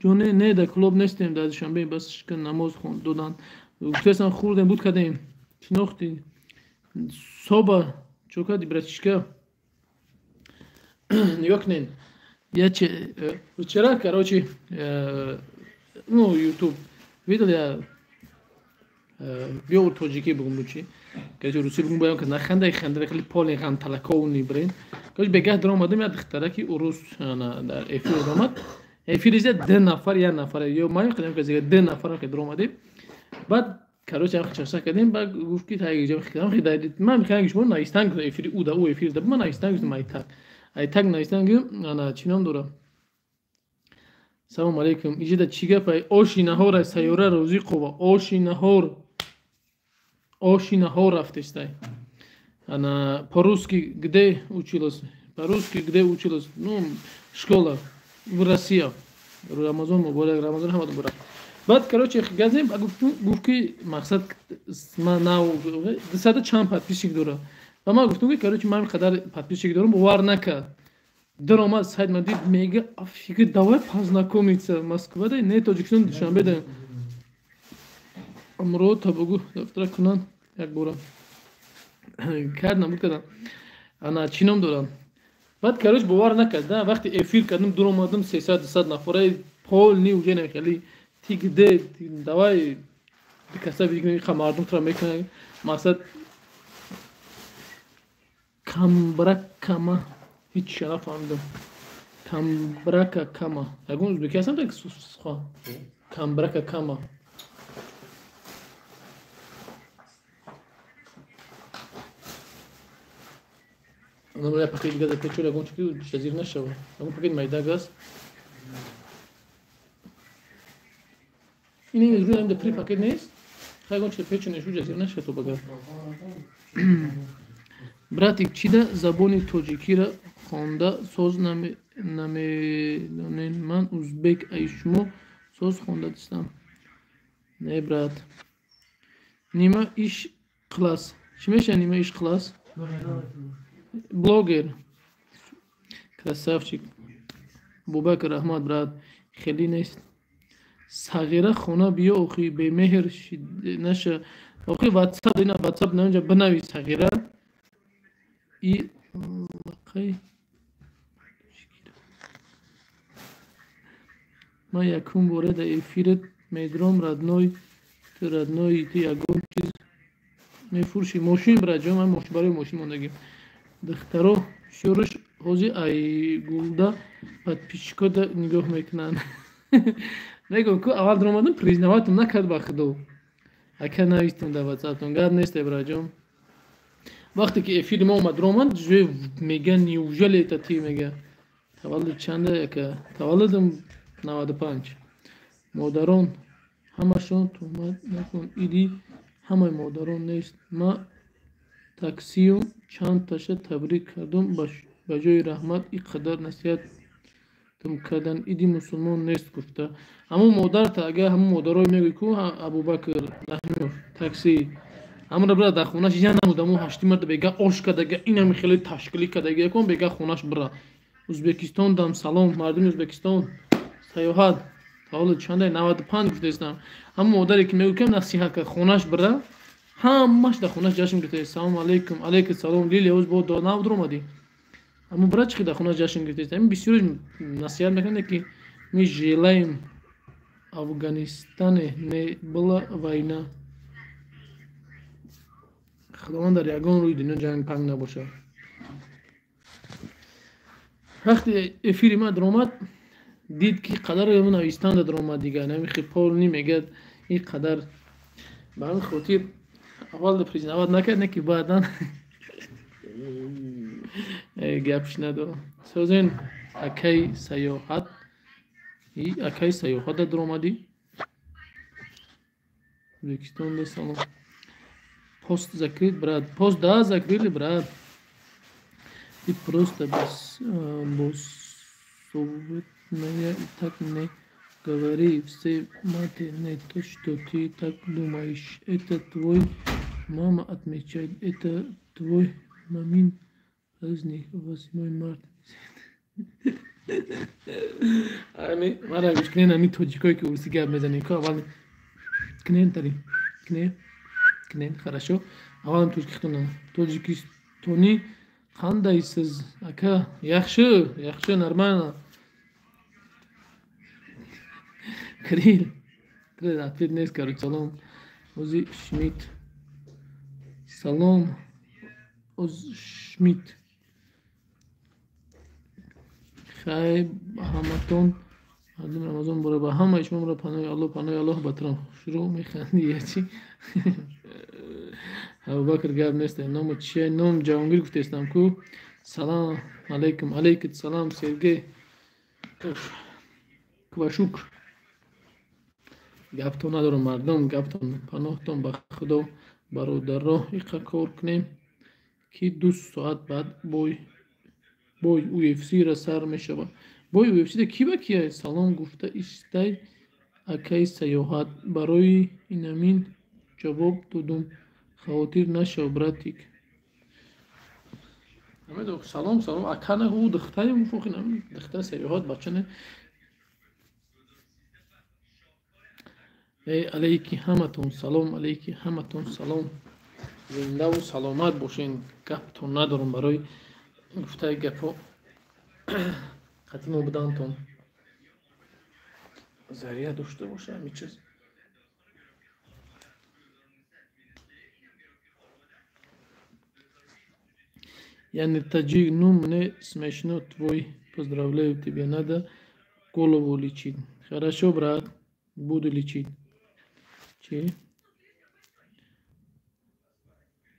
ҷоне, не, дар клуб нестем, дар Душанбе, бас намоз доданд. Гуфтаистам, хӯрдем, буд кардем. Шинохтӣ. Соба, чо кардӣ, братишка? Нигоҳ кунед. Я вчера, короче, ну, YouTube видел я, биё тоҷикӣ бугум бучи. Короче, русӣ бугум боям, наханда, ханда, хеле поли ғамталаковни брен. Короче, бегаҳ дар омадам, як духтараки урус дар эфир омад. Эфир изя ду нафар, як нафар, ё ман қадам казига ду нафар ки дар омадем. Баъд, короче, ам чашта кардем, баъд гуфт ки та ҷо хидам хида. Ман мехоҳам шумо навистан эфири ӯ да ӯ эфир да ман навистан гуфтам ай так. Ай так навистан гуфтам, ана чӣ ном дорам? Салом алейкум. Иҷода чӣ гап ай? Оши наҳор ай сайёра Розиқова. Оши наҳор. Оши наҳор рафтестай. Ана по-русски где училась? По-русски где училась? Ну, школа в Россия. Рамазон муборак, Рамазон ҳама муборак. Баъд, короче, газем, гуфт ки мақсад ман нав 200 чанд подписчик дорам. Ва ман гуфтам ки, короче, ман қадар подписчик дорам, бовар накард. Дар омад сайт ман дид, мега, офигеть, давай познакомиться. Москва да, не Тоҷикистон, Душанбе да. Амро табугу дафтара кунан як бора. Кард набуд кардам. Ана чӣ ном дорам? Баъд, короче, бовар накард, да, вақти эфир кардам, дур омадам 300-200 нафараи полни уже намехели. Ты где? Давай каса видим, ха мардум тура мекунад. Мақсад камбрак кама. Ҳеҷ нафаҳмидам. Камбрака кама. Ягон узбеки ҳастам так суха. Камбрака кама. Нам я пакет газа печу, ягон чики шазир нашава. Ягон пакет майда газ. Ин рӯи ам при пакет нест. Ягон чики печу нешу ҷазир нашава то багар. Братик, чӣ да забони тоҷикиро хонда соз намедонед? Ман узбек, ай шумо соз хонда дистам. Не, брат. Нима иш класс. Чӣ мешавад нима иш класс? Блогер. Красавчик. Абубакр раҳмат, брат. Хеле нест. Сағира хона биё, охи бемеҳр наша. Охи ватсап, ина ватсап наинҷа бинавис сағира. И лақай ман якум боре дар эфират медром, родной. Ту родной, ту ягон чиз мефурӯшӣ? Мошин, браҷон, ман барои мошин мондагим. Духтаро бисёраш ҳозир ай гулда подписчикода нигоҳ мекунанд. Мегӯм ку аввал даромадам, признаватум накард ба худо. Ака навистам дар ватсаптон, гап нест, браҷон. Вақте ки эфири мо омад даромад, мега неужели это ты, мега. Таваллуд чанда ака? Таваллудам 95. Модарон ҳамашон туҳмат накун, иди ҳамаи модарон нест. Ма таксиюм чанд таша табрик кардум, ба ҷои раҳмат ин қадар насиҳатам кардан, иди мусулмон нест гуфта. Ҳамун модарта, агар ҳамун модарое мегӯй ку Абубакр Раҳимов такси, ҳамонро бира дар хонаш я намуд, ҳамун ҳашти марда бега ош кардага, инами хеле ташкилӣ кардага, якон бега хонаш бира. Ӯзбекистон дам салом, мардуми Ӯзбекистон, саёҳат. Таваллуд чанда? 95 гуфтаистам. Ҳамун модаре ки мегӯй кам насиҳат кард, хонаш бира, ҳамаш дар хонаш ҷашн гирифтааст. Салом алейкум, алейкум салом. Лилия, ҳоз бо нав даромадӣ. Ҳамун бира чӣ дар хонаш ҷашн гирифтааст. Ҳамин бисёреш насиҳат мекунанд, ки мы желаем Афганистане не была война. Худованд дар ягон рӯи дунё ҷанг панг набошад. Вақте эфири ма даромад, дид ки қадар навистанда даромад дигар, намихи полни мегӯяд ин қадар. Ба ҳамин хотир аввал признават накард, не ки баъдан гапш надорам. Созен акай саёҳат, акай саёҳата даромадӣ. Ӯзбекистонда салом. Пост закрыт, брат. Пост да закрыли, брат. Ты просто бессовестная, так не говори. Все маты не то, что ты так думаешь. Это твой мама отмечает. Это твой мамин праздник 8 марта. Ами мара гӯш кунен, ами тоҷикое ки урусӣ гап мезанем, ку аввал кунен тари кунен кунен, хорошо. Аввалам тоҷикистона. Тоҷикистони қандайсиз, ака? Яхши, яхши, нормально. Кирилл, Кирилл, ответ нест, короче. Салом. Ози Шмидт. Салом. Оз Шмидт. Хай ҳаматон мардум Рамазон бора ба ҳамаи шуморо паноҳи Аллоҳ, паноҳи Аллоҳ батрон. Шурӯъ механдӣ я чӣ? Абубакр гап нест. Ному чия? Ном Ҷаҳонгир гуфтаистам ку. Салом алейкум, алейкум салом, Сергей Квашук. Гаптон надорам мардум, гаптон паноҳтон ба Худо. Бародарро иқа кор кунем ки 2 соат баъд бой UFC-ра сар мешавад. Бой UFC-да ки ба кия? Салом гуфта истай акаи саёҳат. Барои инамин ҷавоб додум. Хавотир нашав, братик. Салом, салом, ака на ӯ духтари муфоқи духтар саёҳат бача не. Эй алейки ҳаматон салом, алейки ҳаматон салом. Зиндаву саломат бошен. Гаптон надорам барои гуфтаи гапҳо қатъи мо будантон. Зария дошта боша ҳамин чиз. Я не таджик, ну мне смешно твой. Поздравляю, тебе надо голову лечить. Хорошо, брат, буду лечить. Чи?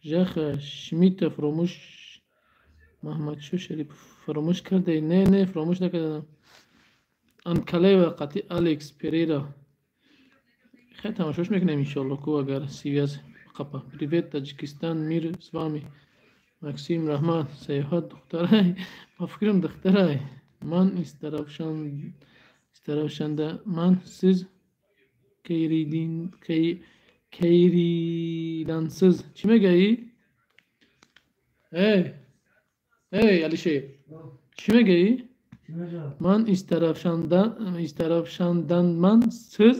Жаха Шмидта фаромӯш Маҳмадшо Шарипов фаромӯш кардаи? Не, не, фаромӯш накардам. Анкалева қатъи Алекс Перейра. Хай тамошош мекунем иншоалло ку агар связь қапа. Привет, Таджикистан, мир с вами. Максим раҳмат. Саёҳат духтарай. Ба фикрам духтарай. Ман истаравшанда ман сиз кейридансиз. Чӣ мегаӣ? Эй, эй, Алишер, чӣ мегаӣ? Ман истаравшанданман сиз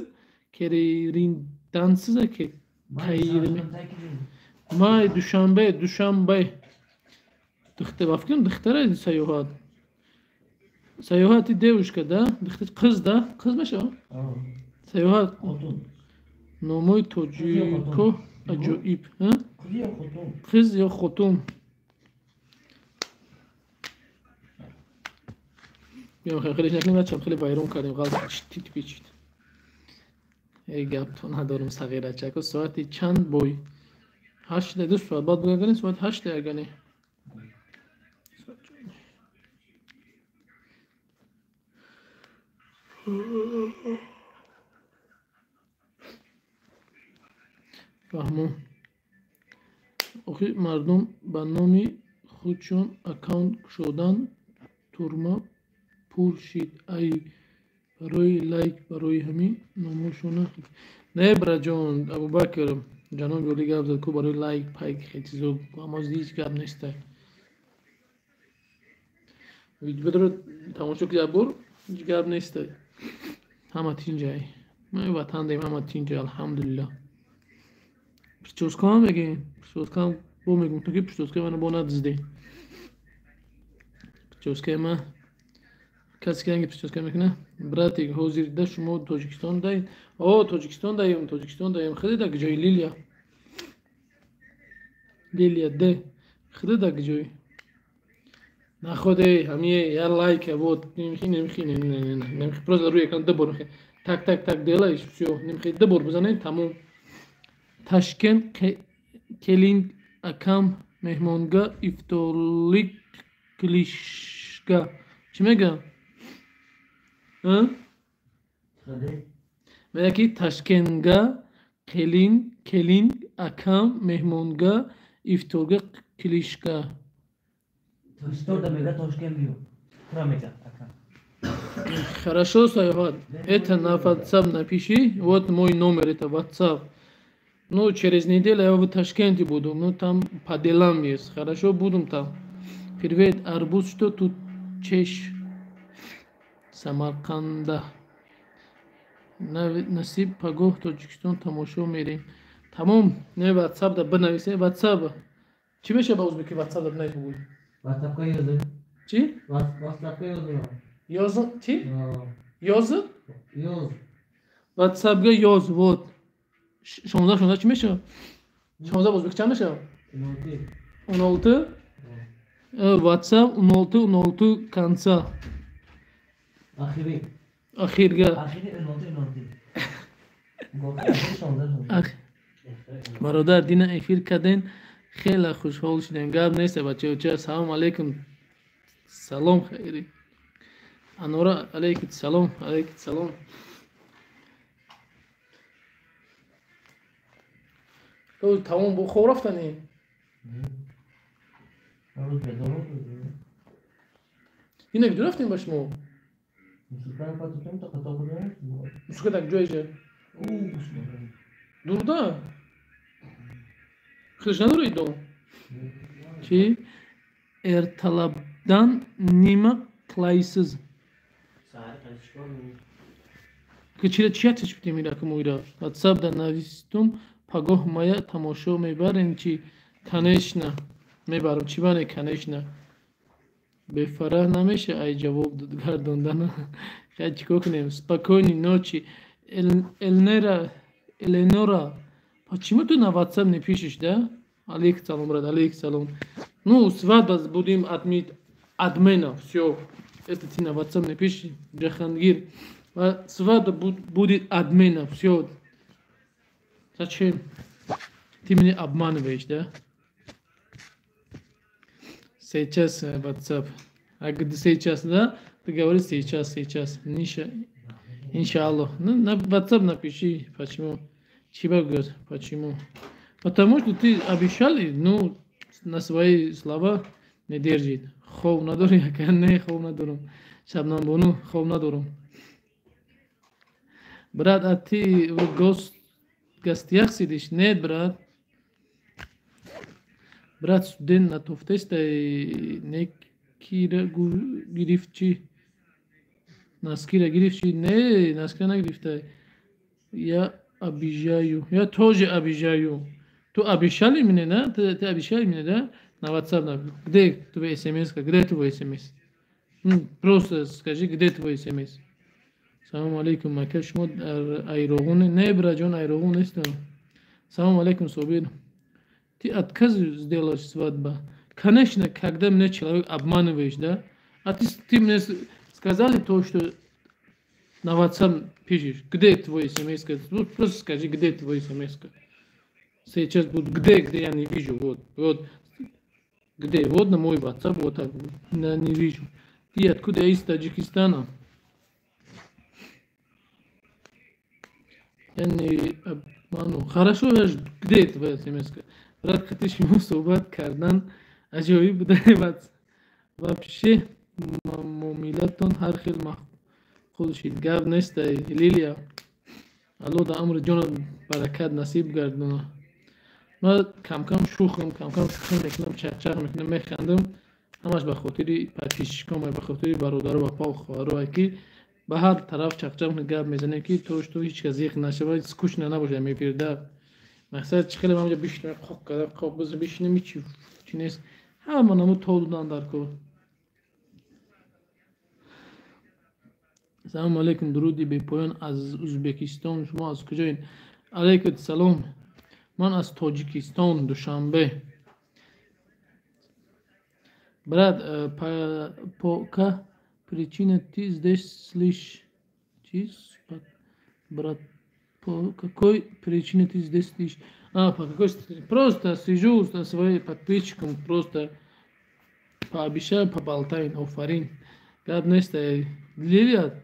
кериндансиз аки? Май душанбе, душанбе. Духтар, ба фикрам духтарай саёҳат. Саёҳати девушка, да? Духтар қиз, да? Қиз мешавад? Саёҳат. Номои тоҷико аҷоиб. Қиз ё хотун? Хеле накунем, бачам, хеле вайрон кардем, ғалат тит пичид. Эй, гап надорам, сағирачако. Соати чанд бой? 8 2 соат баъд бугагани, соат 8 агани. Фаҳмо. Охир мардум ба номи худшон аккаунт кушодан, турма пур шид. Ай барои лайк, барои ҳамин номошона. Не, браҷон, Абубакр, ҷаноби олӣ гап зад ку барои лайк, пайк, хел чизо, ҳамоз ҳеҷ гап нестай. Видеоро тамошо ки як бор, ҳеҷ гап нестай. Ҳама тинҷай. Ма ватан даем, ҳама тинҷай, алҳамдулиллаҳ. Прическаам мегӯем, прическаам бо мегӯм, ту ки прическаи мана бо надиздӣ. Прическаи ма касе ки ранги прическа мекунад, братик, ҳозирда шумо Тоҷикистон даед? О, Тоҷикистон даем, Тоҷикистон даем. Хеле дар ҷои Лилия. Лилия Д. Хеле дар ҷои. Находе, ҳамие, я лайк, вот, немхи, немхи, немхи, просто рӯи экран ду бор мехи. Так, так, так, делаешь, всё, немхи, ду бор бизанед, тамом. Ташкент келинг акам меҳмонга ифторлик клишга. Чӣ мегӯям? Мегӯяд ки Ташкентга келинг акам меҳмонга ифторга клишга. Хорошо, Сайхат, это на WhatsApp напиши. Вот мой номер, это WhatsApp. Ну, через неделю я в Ташкенте буду. Ну, там по делам есть. Хорошо, будем там. Привет, арбуз, что тут чеш? Самарканда. Насиб пагоҳ Тоҷикистон тамошо мерем. Тамом, не WhatsApp да бинависе, WhatsApp. Чӣ мешавад ба узбеки WhatsApp да бинавис бугӯй? WhatsApp-ка ёзин. Чӣ? WhatsApp-ка ёзин. Ёзин? Чӣ? Ёзин? Ёз. WhatsApp-га ёз, вот. 16 16 чӣ мешавад? 16 узбек чанд мешавад? 16. WhatsApp 16 16 конца. Ахири. Ахирга. Ахири 16 16. Бародар, дина эфир карден, хеле хушҳол шудем. Гап нест, бачаҳо. Салом алейкум. Салом хайри. Анора алейкум салом, алейкум салом. То тамом бо хоб рафтани? Дина куҷо рафтем ба шумо? Мусиқа дар куҷо иҷа? Дурда? Худаш надорад дом? Чӣ? Эрталабдан нима қилайсиз? Чия чачпидем ира ки WhatsApp да навистум, пагоҳ мая тамошо мебарем чи? Конечно, мебарам. Чӣ бане, конечно. Бефараҳ намеша ай ҷавоб гардондана. Хай чӣ кор кунем? Спокойной ночи. Элнера, Эленора, почему ты на WhatsApp не пишешь, да? Алейк салом, брат, алейк салом. Ну, свадьба будем отметить адмена, все. Если ты на WhatsApp не пишешь, Джахангир, свадьба будет адмена, все. Зачем? Ты меня обманываешь, да? Сейчас WhatsApp. А где сейчас, да? Ты говоришь сейчас, сейчас. Иншаллах. Ну, на WhatsApp напиши, почему. Чего говорит, почему? Потому что ты обещали, ну, на свои слова не держит. Хов надорам, я не хов надорам. Шабнам бону, хов надорам. Брат, а ты в гостях сидишь? Нет, брат. Брат, студент на тофтеста некира гирифчи. Наскира гирифчи? Не, наскира нагирифта. Я обижаю. Я тоже обижаю. Ты обещали мне, да? Ты обещали мне, да? На WhatsApp. Где твой смс? Где твой смс? Ну, просто скажи, где твой смс? Салому алейкум, ака, шумо дар Айроғун? Не, браҷон, Айроғун нестам. Салому алейкум, Собир. Ты отказ сделаешь свадьба? Конечно, когда меня человек обманываешь, да? А ты мне сказали то, что на WhatsApp пишешь. Где твой смс? Ну, просто скажи, где твой смс? Сейчас будет где, где я не вижу. Вот, вот. Где? Вот на мой WhatsApp, вот так. Я не вижу. Ты откуда? Я из Таджикистана. Я не обману. Хорошо, я ж... где твоя смс? Брат, ты шумо суҳбат кардан аҷоиб буда. Вообще муомилатон ҳар хел махқул шид. Гап нест, Лилия. Алло да амри ҷонат баракат насиб гардона. Ман камкам шухам, камкам шухӣ мекунам, чақчақ мекунам, механдам. Ҳамаш ба хотири подписчиком, ба хотири бародару ва пау хоҳаро, ки ба ҳар тараф чақчақ гап мезанем, ки то что ҳеҷ кас зиқ нашавад, скучно набошад мефирда. Мақсад чӣ хеле ман бишинам, қоқ карда, қоқ биза бишинам, ҳеҷ чи нест. Ҳама намуд то додан дар кор. Салому алейкум, дуруди бепоён аз Узбекистон. Шумо аз куҷоед? Алейкум салом. Ман аз Тоҷикистон, Душанбе. Брат, по ка причина ты здесь слышишь? Брат, по какой причине ты здесь слышишь? А, по какой... Просто сижу со своим подписчиком, просто пообещаю, поболтаю, офарин. Гап нест, Лилия,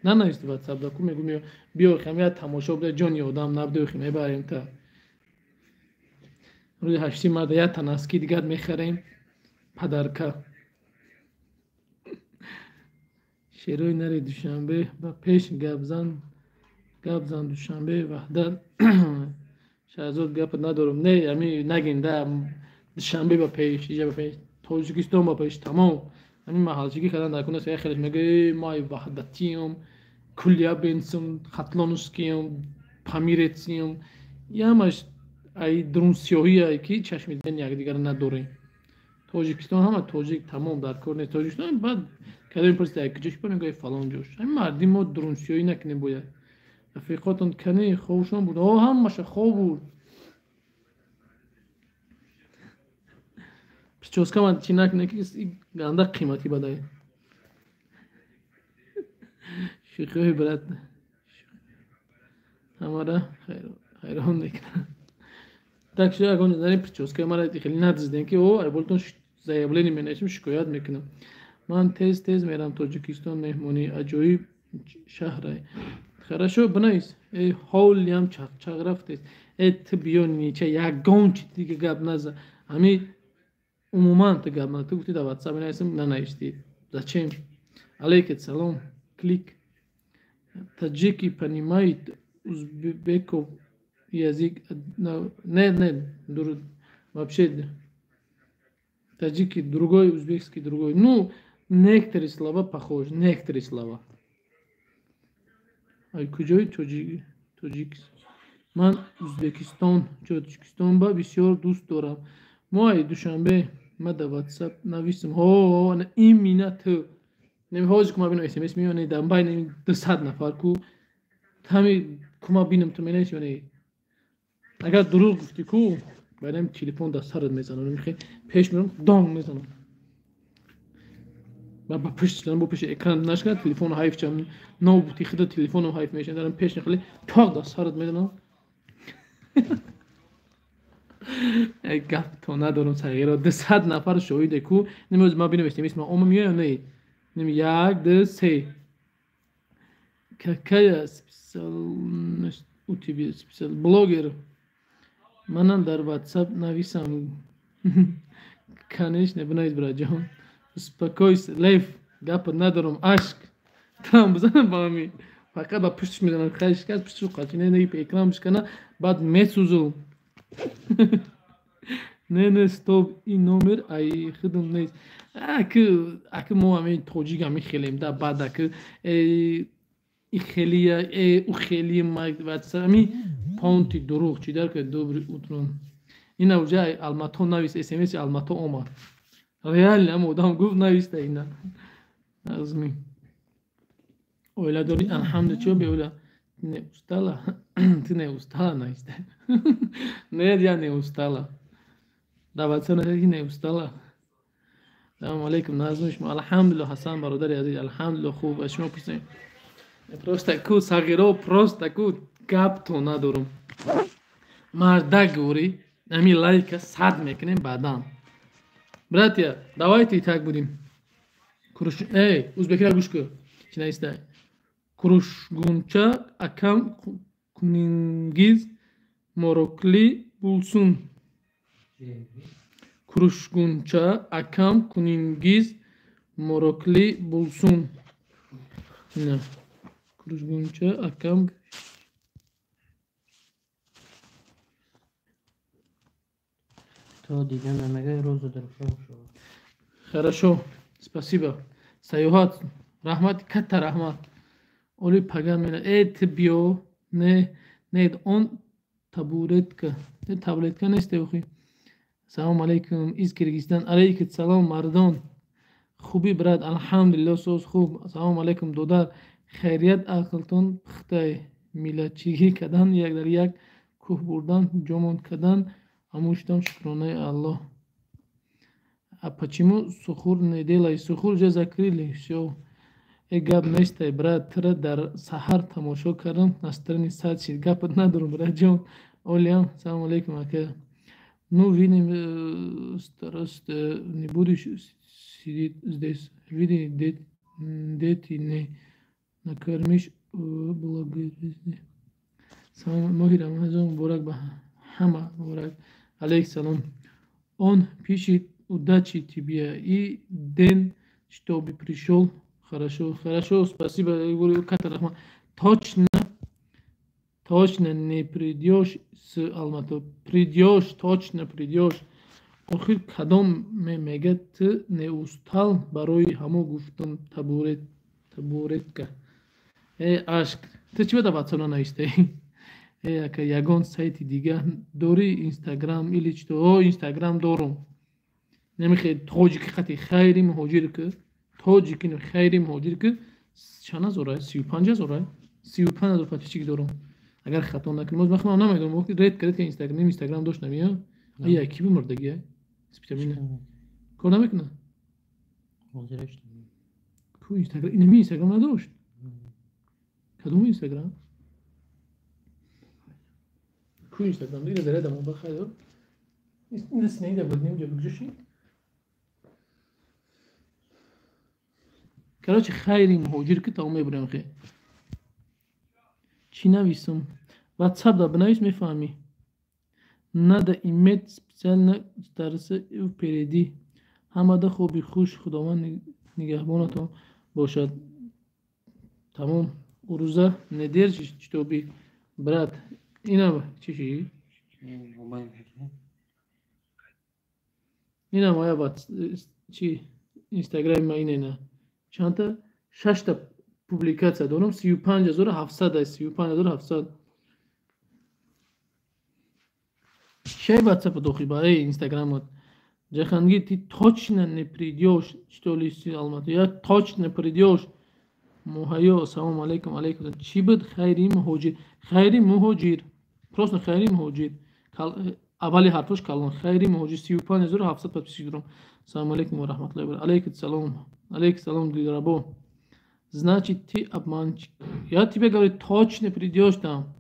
нанавист WhatsApp, да ку мегӯм, биё хем я тамошо буда, ҷони одам набудё хем мебарем та. Рӯзи 8 марта я танаски дигар мехарем, падарка. Шерои нари Душанбе ба пеш гапзан, гапзан Душанбе ваҳдат. Шаҳзод гап надорам. Не, ами нагин да Душанбе ба пеш, иҷа ба пеш, Тоҷикистон ба пеш, тамом. Ами маҳалчигӣ кардан дар кунас як хелеш мега, май ваҳдатиям, кулябенсам, хатлонускиям, памирециям. Ямаш ай друнсиёҳие ки чашми дидани якдигарро надорем. Тоҷикистон ҳама тоҷик, тамом, дар кор нест. Тоҷикистон баъд кадом мепурсид, ай куҷош ба мегӯяд фалон ҷош. Ами мардим мо друнсиёҳӣ накунем бояд. Рафиқотон кани хобшон буд? О, ҳамаша хоб буд. Прическа ман чӣ накунем ки ганда қиматӣ бадай. Шӯхиҳои брат ҳамара ҳайрон мекунад. Так что ягон нари прическа мара хеле надиздем ки о айболтон заявление менависем, шикоят мекунам. Ман тез тез мерам Тоҷикистон меҳмонӣ, аҷоиб шаҳрай. Хорошо, бинавис. Э ҳолиам чақчақ рафтест. Э ту биё нича ягон чи дига гап наза. Ами умуман ту гап наза. Ту гуфти дар WhatsApp менависем, нанавиштӣ. Зачем? Алейкум салом. Клик. Таджики понимают узбеков язык. Не, не, вообще таджики другой, узбекский другой. Ну, некоторые слова похожи, некоторые слова. Ай куҷои тоҷик? Ман Узбекистон, Тоҷикистон ба бисёр дӯст дорам. Мо ай Душанбе, ма дар WhatsApp нависем. Ҳо, имина ту. Ҳозир ку ма бинам SMS меёне, дар байни 200 нафар ку ҳами ку ма бинам ту менависи ё не? Агар дурӯғ гуфтӣ ку, байнам телефон дар сарат мезанам. Мехоҳӣ пеш мерам, донг мезанам. Ба пушт бо пеши экран нашкана, телефону ҳайф чам, ноутбуки худа телефону ҳайф мешавад. Дарам пеш нахали тоқ дар сарат мезанам. Гап то надорам сағиро. 200 нафар шоҳиде ку. Немоз ма бинам SMS ма ома меояд ё не? Нем 1 2 3. Какая специальность у тебя? Специал блогер. Манам дар WhatsApp нависам. Конечно, бинавис браҷон. Успокойся, Лев, гап надорам, ашк. Там бизанам ба ами. Фақат ба пуштиш мезанам, хай шикаст, пуштиш қачи, не, не, экран бишкана, баъд месӯзум. Не, не, стоп, ин номер ай худам нест. Аки мо ами тоҷик ами хелем да, баъд аки и хелия, у хели WhatsApp ами понти дурӯғ чӣ дар кунед. Добрый утро. Ина уже Алмато навис, SMS Алмато омад. Реально ам одам гуфт нависта ина. Азми. Оила дорӣ? Алҳамду, чё беоила? Не устала? Ты не устала, Настя? Нет, я не устала. Даъватсо накард, не устала. Салому алейкум, назми шумо? Алҳамдулилло, Ҳасан бародари азиз, алҳамдулилло, хуб, аз шумо пурсем. Просто ку сағиро, просто ку гапто надорум. Мардак гӯрӣ, ами лайка сад мекунем баъдан. Братья, давайте так будем. Куруш, эй, узбекира гӯш кун. Чӣ навистай? Курушгунча акам кунингиз морокли булсун. Курушгунча акам кунингиз морокли булсун. На. Курушгунча акам То дидан намегӯй, рӯзу дурушон шуд. Хорошо, спасибо. Саёҳат, раҳмат, катта раҳмат. Оли пага мена. Э, ты биё. Не, нет, он табуретка. Не, таблетка нест, охи. Салом алейкум, из Киргизстан. Алейкум салом, мардон. Хуби, брат, алҳамдулилло, соз хуб. Салом алейкум, додар. Хайрият, ақлтон пухтай. Миллатчигӣ кардан, як дар як кӯҳ бурдан, ҷомон кардан, амӯштам, шукронаи Аллоҳ. А почему сухур не делай? Сухур уже закрыли, всё. Э, гап нестай, брат, тра дар саҳар тамошо кардам, настроение сад шид. Гапат надорам, братҷон. Олиям, салом алейкум, ака. Ну, видим, старост, не будешь сидеть здесь. Види, дети не накормишь, благослови. Салом, моҳи Рамазон муборак ба ҳама, муборак. Алейк салом. Он пишет: удачи тебе и день, чтобы пришел. Хорошо, хорошо, спасибо, я говорю, катта раҳмат. Точно, точно не придешь с Алматы. Придешь, точно придешь. Охир кадом мега ты не устал барои ҳамо гуфтам табурет, табуретка. Э, ашк, ты чӣ бада ватсона навистаи? Э, ака, ягон сайти дига дорӣ, Инстаграм или что? О, Инстаграм дорум. Намехе тоҷики қати хайри муҳоҷир ки, тоҷики хайри муҳоҷир ки чанд ҳазора? 35 ҳазора? 35 ҳазор подписчик дорум. Агар хато накунам, боз ман худам намедонам, ред кард ки Инстаграм, Инстаграм дошт намия? Ая ки бимурдагия? Спитамина. Кор намекунад? Ку Инстаграм, инами Инстаграм надошт. Кадом Инстаграм? Ку Инстаграм? Дига зарядам ба хайр. Ин синеида буд, нимҷа бугҷуши? Короче, хайри муҳоҷир ки тамом мебурем хе. Чӣ нависам? WhatsApp да бинавис, мефаҳмӣ. Надо иметь специально стараться впереди. Ҳамада хоби хуш, Худованд нигаҳбонатон бошад. Тамом. Уруза не держишь, чтобы брат. Ина чӣ ши? Ина моя чи Инстаграми ма ина. Чандта? Шашта публикация дорам, 35 700, 35 700. Чай WhatsApp дохил ба эй Инстаграмот. Джахангир, ты точно не придешь, что ли, с Алматы? Я точно придешь. Муҳайё, ассалому алейкум, алейкум. Чӣ буд хайри муҳоҷир? Хайри муҳоҷир. Просто хайри муҳоҷир. Аввали ҳарфош калон. Хайри муҳоҷир 35 700 подписчик дорам. Ассалому алейкум ва раҳматуллоҳи ва алейкум салом. Алейкум салом, Дилрабо. Значит, ты обманщик. Я тебе говорю, точно придешь там.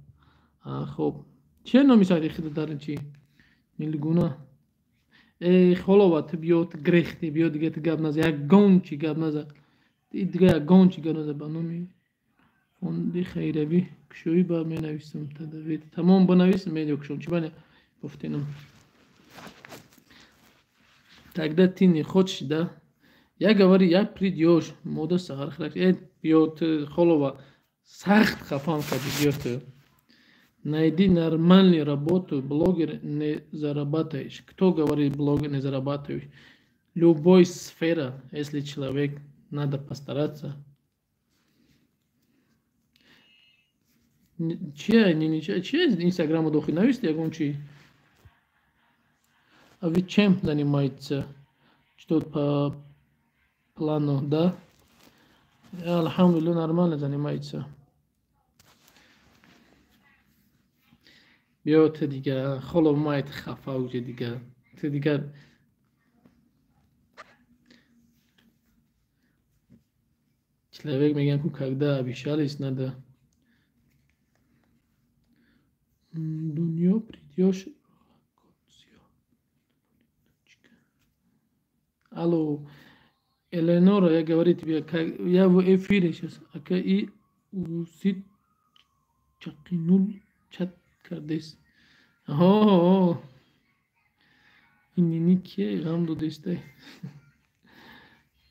А, хоб. Че номи сайти хида дар чи? Нилгуна. Э, холова, ту биё, ту грехти, биё, дига ту гап наза, ягон чи гап наза. Дига ягон чи гап наза ба номи фонди хайравӣ кушоӣ ба менависам. Тадавид. Тамом, банависам, медиа кушом. Чӣ бане гуфтинам? Тогда ты не хочешь, да? Я говорю, я придешь. Мода сахар храк. Э, биё, ту холова, сахт хафам кади, биё ту. Найди нормальную работу, блогер не зарабатываешь. Кто говорит, блогер не зарабатываешь? Любой сфера, если человек надо постараться. Чья, не, не, чья Инстаграма дохи нависти, ягон чи? А вы чем занимаетесь? Что по плану, да? Алҳамдулиллоҳ, нормально занимается. Биё ту дига, холо майт хафа уже дига. Ту дигар человек мегӯянд ку, когда обещались, надо. Дунё придёшь. Алло, Элеонора, я говорю тебе, как я в эфире сейчас. Ака и усит чақинул чат кардес. О, ин нини кие ғам додестай?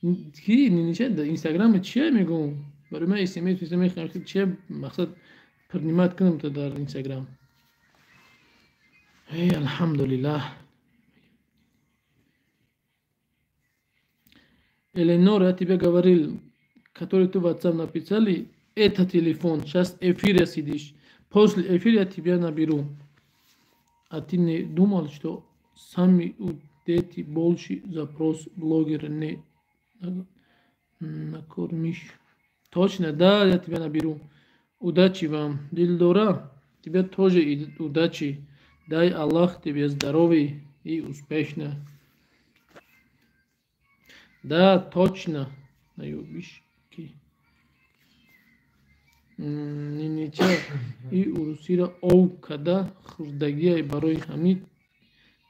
Ки нини ча? Инстаграма чия мегӯм? Барои ман смс мехоҳам, чия мақсад принимать кунам то дар Инстаграм. Эй, алҳамдулиллаҳ. Эленора, я тебе говорил, который ты в WhatsApp написали, это телефон, сейчас эфире сидишь. После эфира я тебя наберу. А ты не думал, что сами у дети больше запрос блогера не накормишь? Точно, да, я тебя наберу. Удачи вам. Дилдора, тебе тоже удачи. Дай Аллах тебе здоровья и успешно. Да, точно. Наёбишки. Нинича и урусиро ов када хурдагиай барои ҳамин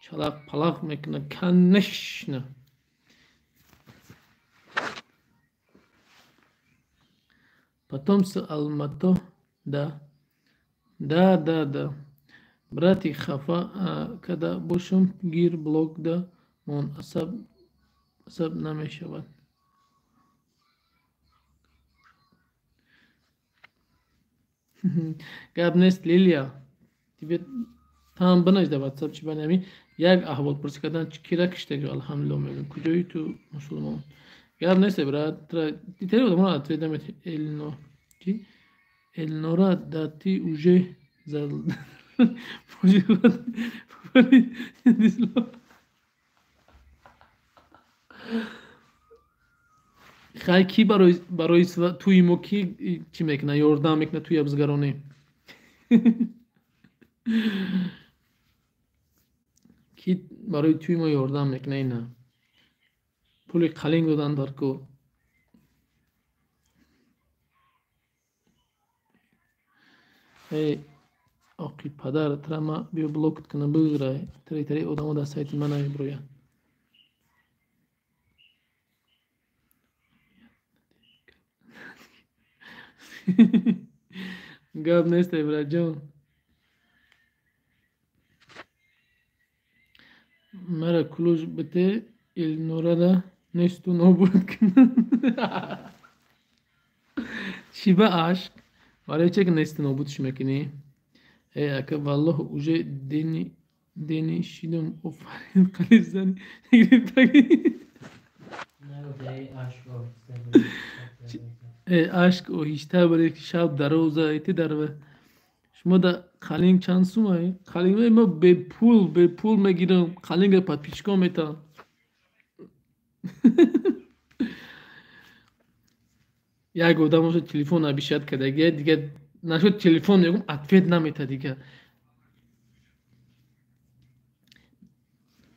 чалақ-палақ мекунад. Конечно. Потом с Алмато, да. Да, да, да. Брати хафа када бошум гир блог да мон асаб асаб намешавад. Гап нест, Лилия. Тебе там бинавис дар WhatsApp чи бани ҳамин як аҳволпурсӣ кардан кира киштаги, алҳамдулиллоҳ мегӯям. Куҷои ту мусулмон? Гап нест, брат. Тери одаморо ответ намедиҳӣ. Элно чи? Элнора да ты уже за хай ки барои тӯи мо ки чӣ мекунад, ёрдам мекунад тӯи абзгаронӣ? Ки барои тӯи мо ёрдам мекунад? Ина пули қалинг додан дар кор. Эй оқи падар, тра ма биё блокт кунам, бигирай. Тари тари одамо дар сайти ман намебироянд. Гап нест, братҷон. Мара кулуш бите Элнорада несту нобуд кунам. Чӣ ба ашк? Барои че ки несту нобудш мекунӣ? Эй ака, валлоҳ уже дени шидум, офарин қалиб зани гирифтагӣ. Эй ашк оҳишта баре ки шаб дароза ти дар шумо да қалинг чанд сумай? Қалинг ма бепул, бепул мегирам, қалинга подписчикон метавам. Як одам ошо телефон обещать кардагия, дига нашуд телефон мегум ответ намета дига.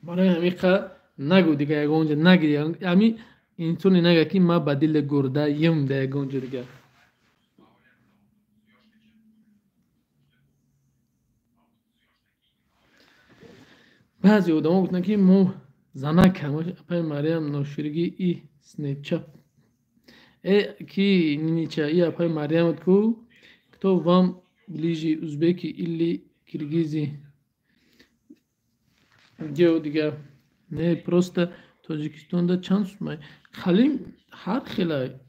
Барои ҳамиқа нагӯ дига ягон ҷо нагири. Ҳами инсоне нага ки ма ба дили гурдаем да ягон ҷо дига. Баъзе одамо гуфтанд ки мо занакам, апаи Мариям ноширгӣ и снепчап. Э ки нинича и апаи Мариям ку, кто вам ближе, узбеки или киргизи? Где дига? Не, просто Тоҷикистонда чанд сумай? Қалим ҳар хела.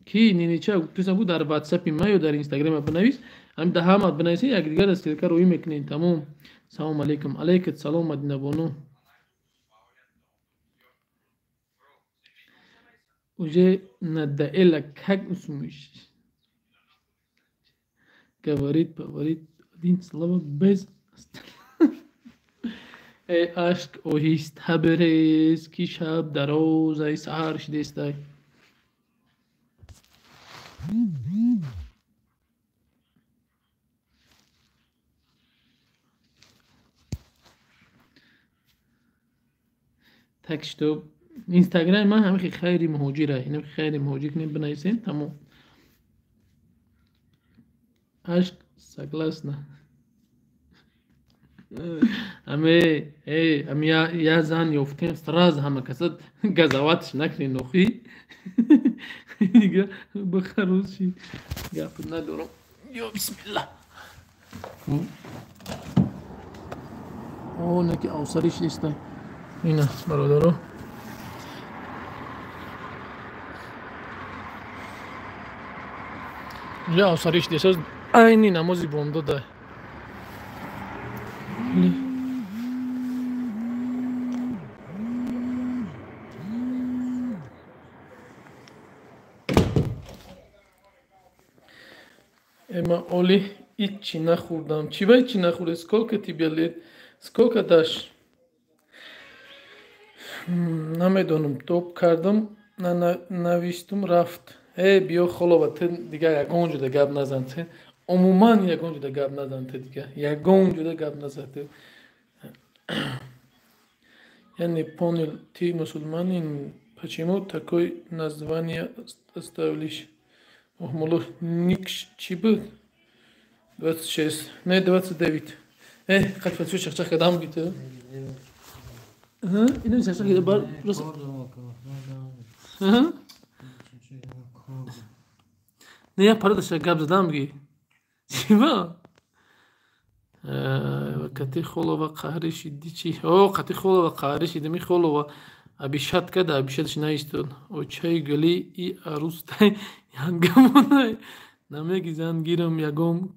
Ки нинича гуфтам ку дар WhatsApp-и ма ё дар Instagram бинавис, ҳамин да ҳама бинависед, якдигар ссылка рӯй мекунем, тамом. Салом алейкум. Алейкум салом, Мадинабону. Уже надоело, как усмышь. Говорит, говорит, один слово без. Эй ашк оҳиста берез ки шаб дароз ай саҳар шидестай. Так что Инстаграм ман ҳамихи хайри муҳоҷира, инам хайри муҳоҷир кунем бинависем, тамом. Ашк согласна. Аме, эй, ами я зан ёфтем, сразу ҳама каса газаватш накунем нохи. Дига бахарӯши гап надорам. Ё бисмиллаҳ. О, неки авсариш неста. Ина бародаро. Инҷа авсариш десаз айни намози бомдода. Эма оли ичи нахӯрдам. Чӣ ба ичи нахӯрдӣ? Сколько тебе лет? Сколько дашь? Намедонам, топ кардам, навиштум, рафт. Э, биё холова, ту дигар ягон ҷода гап назан, ту умуман ягон ҷода гап назан, ту дигар ягон ҷода гап назан, ту. Я не понял, ты мусульманин, почему такое название оставишь? Охмоло, ник чӣ буд? 26, не 29. Э, қат фатшо чақчақ кардам ги ту? Инам чақчақ кардам, бар просто. Не, я пара даша гап задам ги. Чӣ ба? Қати холова қаҳри шидди чӣ? О, қати холова қаҳри шидди, ми холова абишат када, абишатш наистод. Очаи гули и арустай янгамонай. Намеги зан гирам ягом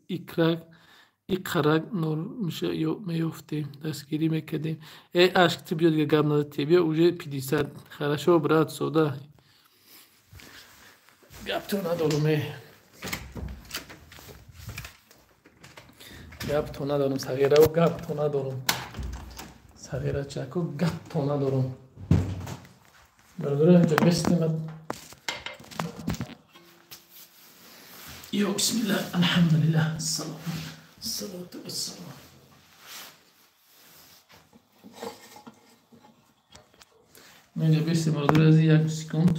икрак иқарак нор меша меёфтем, дастгирӣ мекардем. Э, ашк, ту биё дига гап назад, тебе уже 50. Хорошо, брат, сода. Гап то надорум, э. Гап то надорум, сағирао гап то надорум. Сағирачако гап то надорум. Бародаро, инҷа бестем. Ё бисмиллаҳ, алҳамдулиллаҳ, ассалому салату вассалам. Инҷа бестем, бародаро, аз як секунд.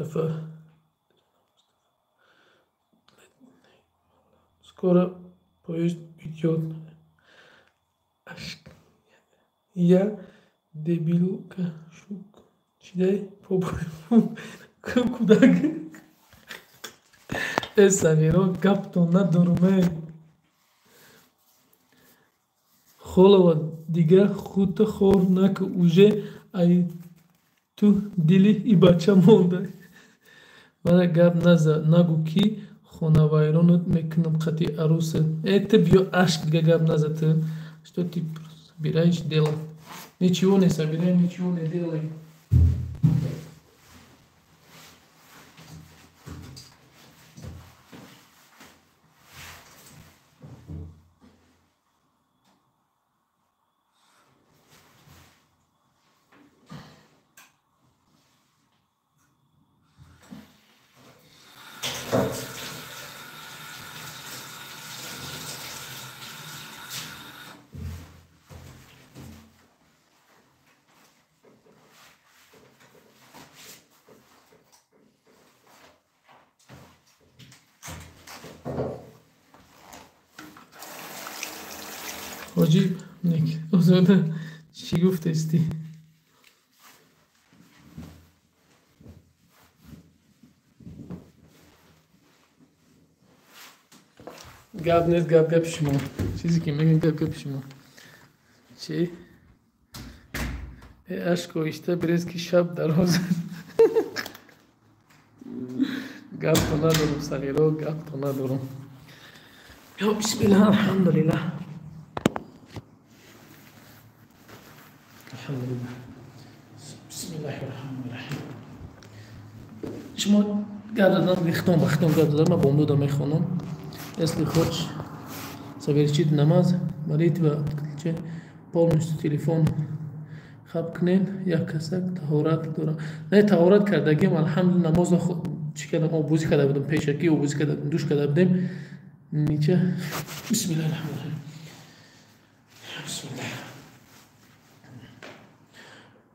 Мустафа. Скоро поезд идет. Я дебилка шук. Чидай кудак. Э, сағиро гапто надоруме. Холова дига худта хор наку, уже ай ту дили и бача монда. Мана гап наза, нагу ки хонавайронат мекунам қати аруса. Э, ты биё ашк дига гап наза ты. Что ты собираешь делать? Ничего не собирай, ничего не делай. Ҳоҷиб ник озода чӣ гуфтестӣ? Гап нест, гап гапи шумо. Чизе ки мегӯем гап гапи шумо. Чӣ? Э, ашк оҳиста бирез ки шаб дароз аст. Гапто надорум, сағиро, гапто надорум. Ё бисмиллаҳ, алҳамдулиллаҳ. Алҳамдулиллаҳ. Бисмиллаҳи раҳмони раҳим. Шумо гап задан рехтон ба хитон гап задан, ман бомдода мехонам. Если хочешь совершить намаз, молитва, отключи полностью телефон. Хаб кунен, як касак таҳорат дорам. Не, таҳорат кардагим, алҳамдулилла, намоза чӣ кардам, обузӣ карда будам, пешакӣ обузӣ карда будем, душ карда будем. Нича. Бисмиллаҳи раҳмони раҳим. Бисмиллаҳ.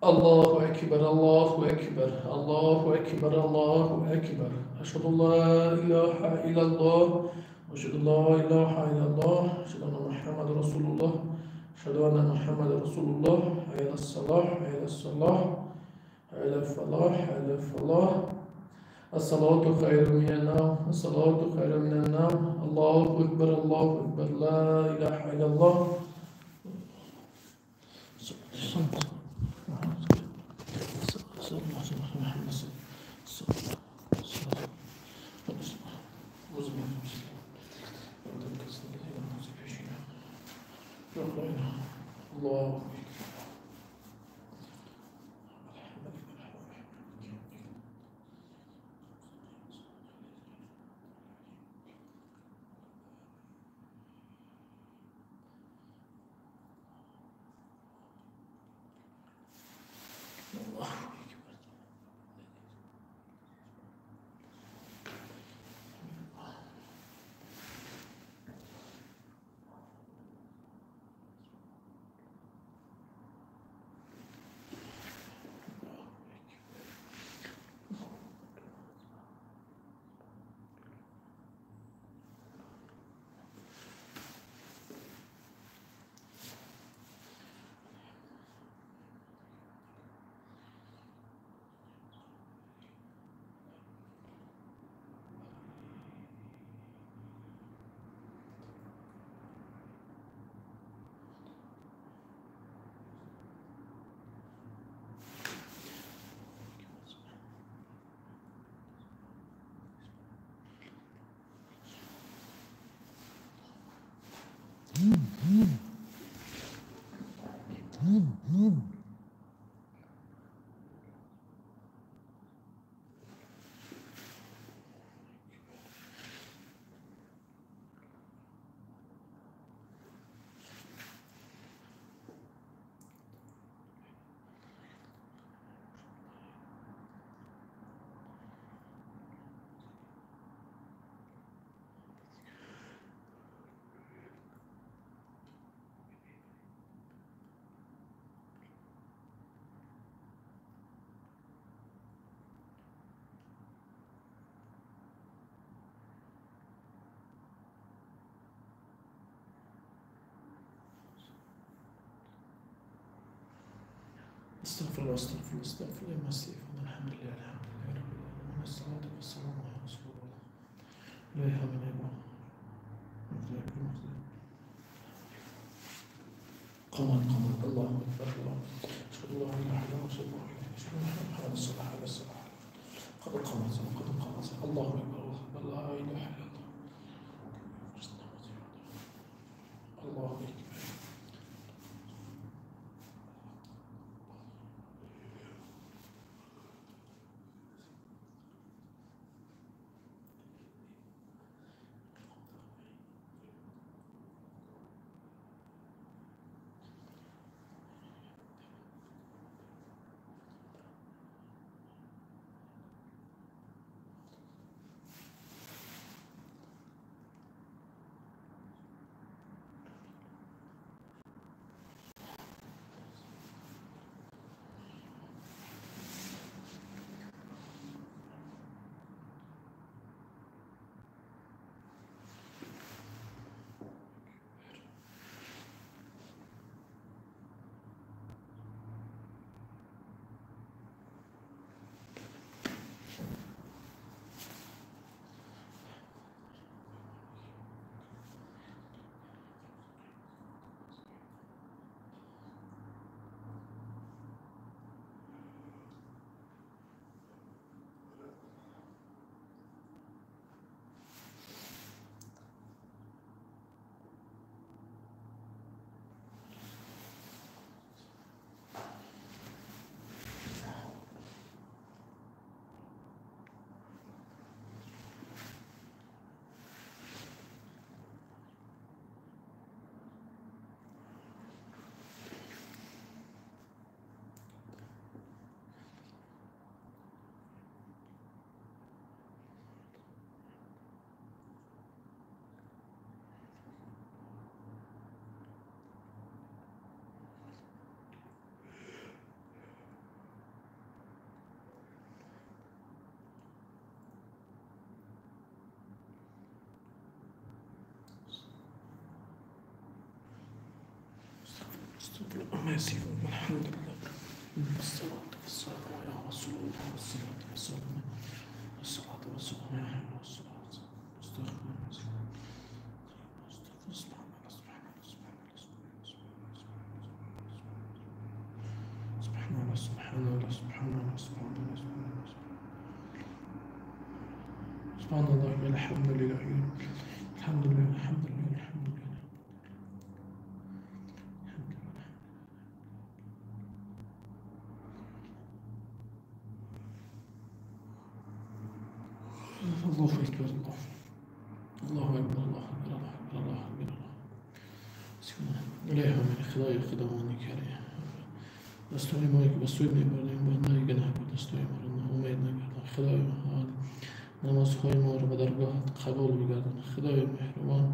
Аллоҳу акбар, Аллоҳу акбар, Аллоҳу акбар, Аллоҳу акбар. Ашҳаду ла илаҳа иллаллоҳ, ашҳаду ла илаҳа иллаллоҳ, ашҳаду анна Муҳаммадан расулуллоҳ, ашҳаду анна Муҳаммадан расулуллоҳ. Ҳайя алас-салоҳ, ҳайя алас-салоҳ, ҳайя алал-фалоҳ, ҳайя алал-фалоҳ. Ас-салоту хайрун минан-навм, ас-салоту хайрун минан-навм. Аллоҳу акбар, Аллоҳу акбар, ла илаҳа иллаллоҳ. Аллоҳу استغفر الله استغفر الله استغفر الله ما استغفر الحمد لله الحمد لله رب العالمين الصلاة والسلام على رسول الله لا يهمنا قمر قمر الله أكبر الله أشهد أن لا إله إلا الله أشهد أن محمدا رسول الله عليه الصلاة قد قامت قد قامت الله أكبر الله لا إله إلا الله الله أكبر. يصفون والحمد لله. الصلاة والسلام على رسول الله، والصلاة والسلام، الصلاة والسلام على رسول الله. استغفر الله، سبحان الله، سبحان الله، سبحان الله، سبحان الله، سبحان الله، سبحان الله، سبحان الله، الحمد لله، الحمد لله، الحمد لله، الحمد لله. الله أكبر، الله الله أكبر، الله أكبر، الله أكبر، الله أكبر. إلهي من خدای خداوندی کریم، دستای ما که به سوی میبردیم باید نگناه بود، دستای ما رو ناامید نگردان. خدای مهربان، نمازهای ما رو به درگاهت قبول بگردان. خدای مهربان،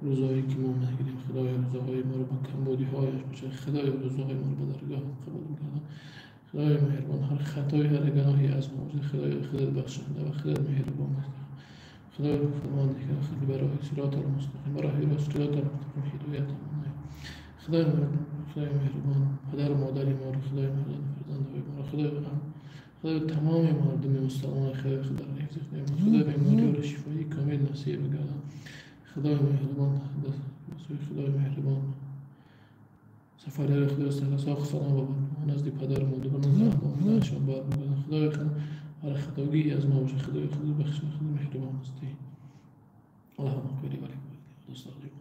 روزهایی که ما میگیریم خدای روزهای ما رو با کمبودی هایش باشه، خدای روزهای ما رو به درگاهت قبول بگردان. خدای مهربان، هر خطای هر گناهی از ما باشد خدای خودت بخشنده و خودت مهربان است. خدای خداوند خود برای صراط المستقیم، برای صراط المستقیم هدایت ما. خدای مهربان، خدای مهربان، پدر و مادر ما رو، خدای مهربان، فرزندهای ما رو، خدای خدای تمام مردم مسلمان، خدای خدا را حفظ کنه. خدای بیماری رو شفای کامل نصیب بگردان. خدای مهربان، خدای مهربان، سفر خدای ساخت سلام بابا نزد پدر و مادر نزد اهل بار بگردان. خدای هر خطاگی از ما باشه خدای خود بخش، خدای مهربان هستی. اللهم اغفر لي ولك وللمسلمين.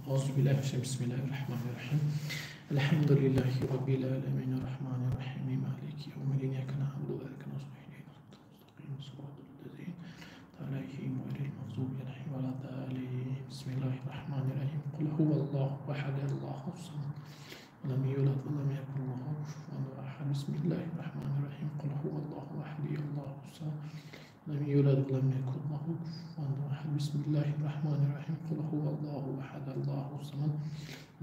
أعوذ بالله من بسم الله الرحمن الرحيم. الحمد لله رب العالمين الرحمن الرحيم مالك يوم الدين إياك نعبد وإياك نستعين اهدنا المستقيم صراط الذين أنعمت عليهم غير المغضوب عليهم ولا الضالين. بسم الله الرحمن الرحيم. قل هو الله أحد الله الصمد لم يولد ولم يكن له كفوا أحد. بسم الله الرحمن الرحيم. قل هو الله أحد الله الصمد لم يولد ولم يكن له كفوا أحد. بسم الله الرحمن الرحيم. قل هو الله أحد الله الصمد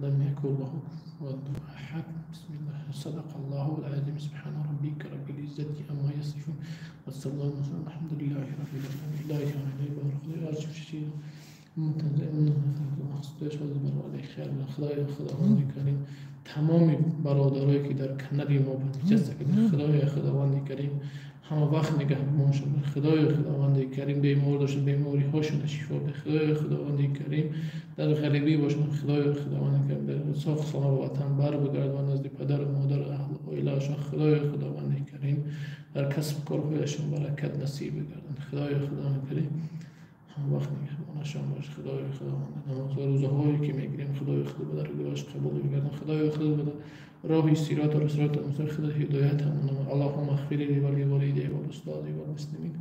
لم يكن له كفوا أحد. بسم الله. صدق الله العظيم. سبحان ربك رب العزة عما يصفون والسلام على الحمد لله رب العالمين. لا خداوند کریم تمام برادرایی که در کنار ما نشسته که خدای خداوند کریم همه وقت نگهبان شون. خدای خداوند کریم بیمار داشتن بیماری هاشون شفا بده. خدای خداوند کریم در غریبی باشن. خدای خداوند کریم در ساخت خانه و وطن بر بگردان نزد پدر و مادر اهل عائله‌شون. خدای خداوند کریم در کسب کارهایشون برکت نصیب بگردان. خدای خداوند کریم هم وقت نگهبانشان باش. خدای خداوند نماز و روزهایی که میگیریم خدای خدا به درگاهش قبول بگردان. خدای خدا به راه صراط و صراط المستقیم خدا هدایت همون. اللهم اغفر لي ولوالدي والاستاذ والمسلمين.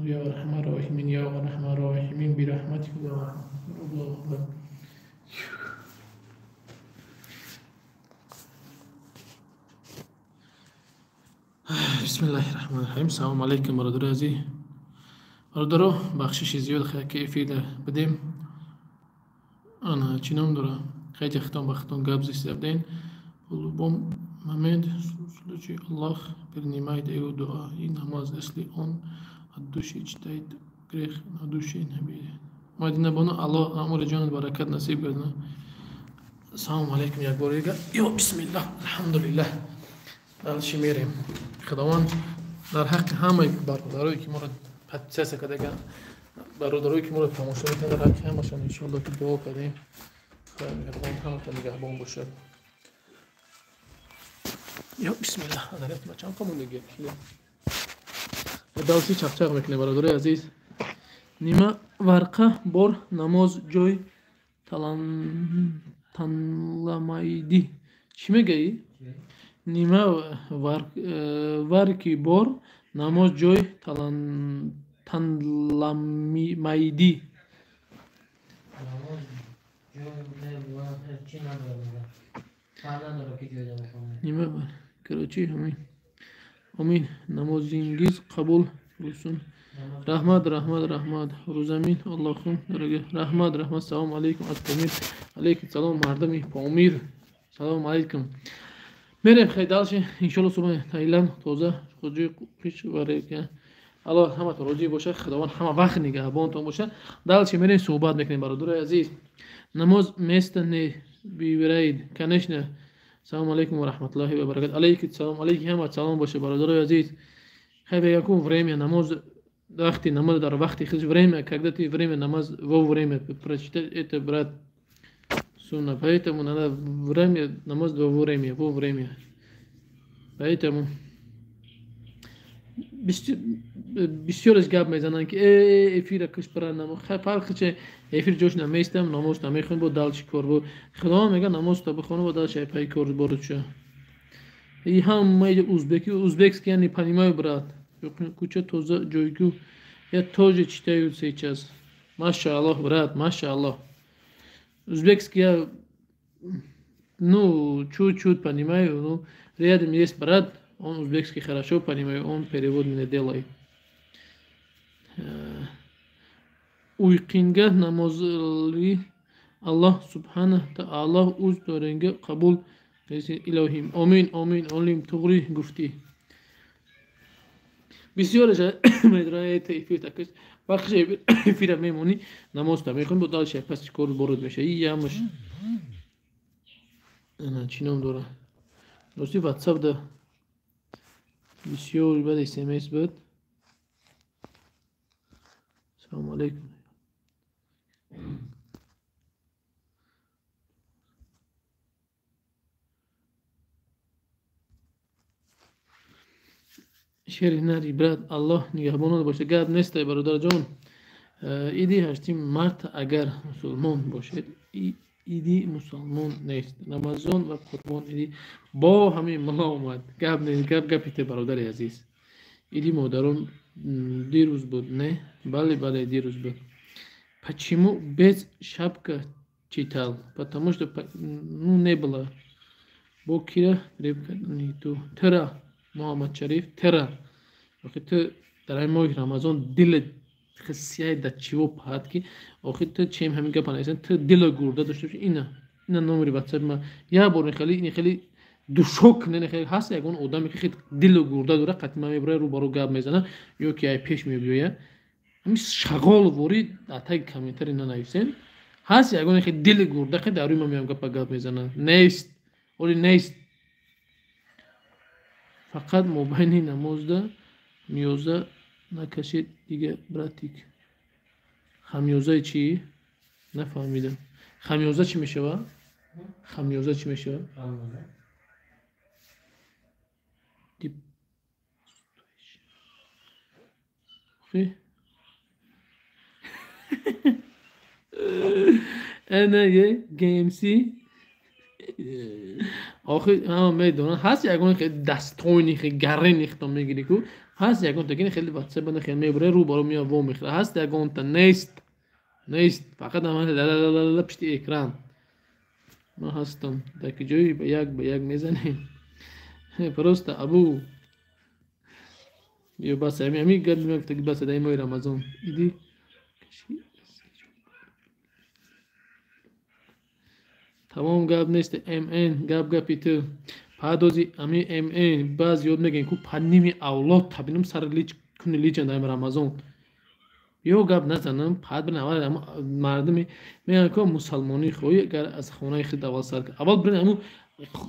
يا ارحم الراحمين يا ارحم الراحمين برحمتك يا ارحم الله. بسم الله الرحمن الرحیم. سلام علیکم برادر عزیز. برادرو بخشش زیاد خیلی که افیده بدیم انا چی نام داره خیلی ختم به ختم گپ زیست بدین. В любом момент случае Аллах принимает его дуа и намаз, если он от души читает, грех на душе не будет. Мадина бону Аллоҳ амри ҷонат баракат насиб гардонад. Салом алейкум як бор дигар. Ё бисмиллаҳ, алҳамдулиллаҳ. Дальше мерем. Худованд дар ҳаққи ҳамаи бародарое ки моро подписаться кардаган, бародарое ки моро тамошо мекунанд, дар ҳаққи ҳамашон иншоаллоҳ ки дуо кардем. Худои меҳрубон ҳаматон нигаҳбон бошад. Ё бисмиллаҳ. Адарят ма чанд қомондагӣ? Далси чақчақ мекунем бародарои азиз. Нима варқа бор намоз ҷой танламайдӣ. Чӣ мегӯӣ? Нима варки бор намоз ҷой танламайдӣ. Нима короче ҳамин. Амин. Намозингиз қабул bo'lsin. Rahmat, rahmat, rahmat. Рӯзамин Аллоҳум дорога. Rahmat, rahmat. Салом алейкум аз Помир. Алейкум салом мардами Помир. Салом алейкум. Мерем хай дальше. Иншаллоҳ субҳ Таиланд тоза хуҷи қич варека. Аллоҳ ҳаматон розӣ бошад, Худованд ҳама вақт нигаҳбонтон бошад. Дальше мерем, суҳбат мекунем, бародарои азиз. Намоз место не выбирает, конечно. Салому алейкум ва раҳматуллоҳи ва баракат. Алейкум салом, алейки ҳама салом бошад, бародарои азиз. Хай бегакун время намоз, вақти намоз дар вақти худ, время, когда ты время намаз вовремя прочитать, это, брат, сунна. Поэтому надо время намаз вовремя, вовремя. Поэтому бисёраш гап мезананд, ки эфира куш бара намоз. Фарқи че, эфир ҷош намеистам, намоз намехонӣ, бо дал чӣ кор бо Худованд мега, намозта бихонӣ, бо дал шайпаи кор бору ча. И ҳамаи узбеки, узбекский я не понимаю, брат. Куча тоза ҷойгу, я тоже читаю сейчас. Машааллоҳ, брат, машааллоҳ. Узбекский я, ну, чуть-чуть понимаю, ну, рядом есть брат, он узбекский хорошо понимает, он перевод мне делает. Uyqinga namozli Alloh subhanahu taolo o'z doringga qabul qilsin, ilohim. Омин, омин, олим, to'g'ri гуфтӣ. Бисёраш медонад, эфир такаш вақти эфира мемонӣ, намозта мехонӣ, бо дальше пас кор бород мешавӣ. Ямаш ана чӣ ном дора? Рости WhatsApp да бисёр бад смс буд. Салому алейкум. Шери нари, брат, Аллоҳ нигаҳбонат бошад. Гап нестай, бародарҷон. Иди 8 март, агар мусулмон бошед, иди мусулмон нест. Рамазон ва Қурбон иди бо ҳамин мулло омад. Гап нест, гап гапи те, бародари азиз. Иди модарон дирӯз буд, не? Бале, бале, дирӯз буд. Почему без шапка читал? Потому что, ну, не было. Бо кира ребка не ту. Тера Муҳаммад Шариф, тера. Охи ту дар ҳамин моҳи Рамазон дили хисияй да чиво паҳад, ки охи ту чем ҳамин гапа нависан, ту дила гурда дошта боши. Ина номери WhatsApp ма як бор хеле ин хеле душок не хеле ҳаст, ягон одаме ки хел дилу гурда дора, қатъи ман мебурад, рӯ ба рӯ гап мезана ё ки ай пеш мебиёя. Ҳамин шағол ворид дар таги комментари нанависем. Ҳаст ягоне хел дили гурда, ки дар рӯи ман меоям гапа гап мезана? Нест, оли нест. Фақат мобайни намозда миёза накашед дига, братик. Хамёзаи чӣ? Нафаҳмидам. Хамёза чӣ мешавад? Хамёза чӣ мешавад? Н ГМС. Охи ҳама медонанд, ҳаст ягоне хеле дастони хеле гарени хитон мегирӣ ку, ҳаст ягон тагини хеле WhatsApp бана хеле мебура, рӯ баро меояд, во мехӯрад. Ҳаст ягонта? Нест, нест. Фақат ҳама пишти экран. Ман ҳастам дар ки ҷои ба як ба як мезанем. Просто абу ё бас ҳами гап мегуфта, бас дар моҳи Рамазон иди тамом. Гап нест, МН, гап гапи ту. Падози ами МН баъз ёд мегӯем ку, па ними авлод табинам сари лич куни личан дар Рамазон. Ё гап назанам, пад бирин аввал мардуми мегӯянд ку, мусалмонӣ хоҳӣ, агар аз хонаи худ аввал сар кун. Аввал бирин ҳамун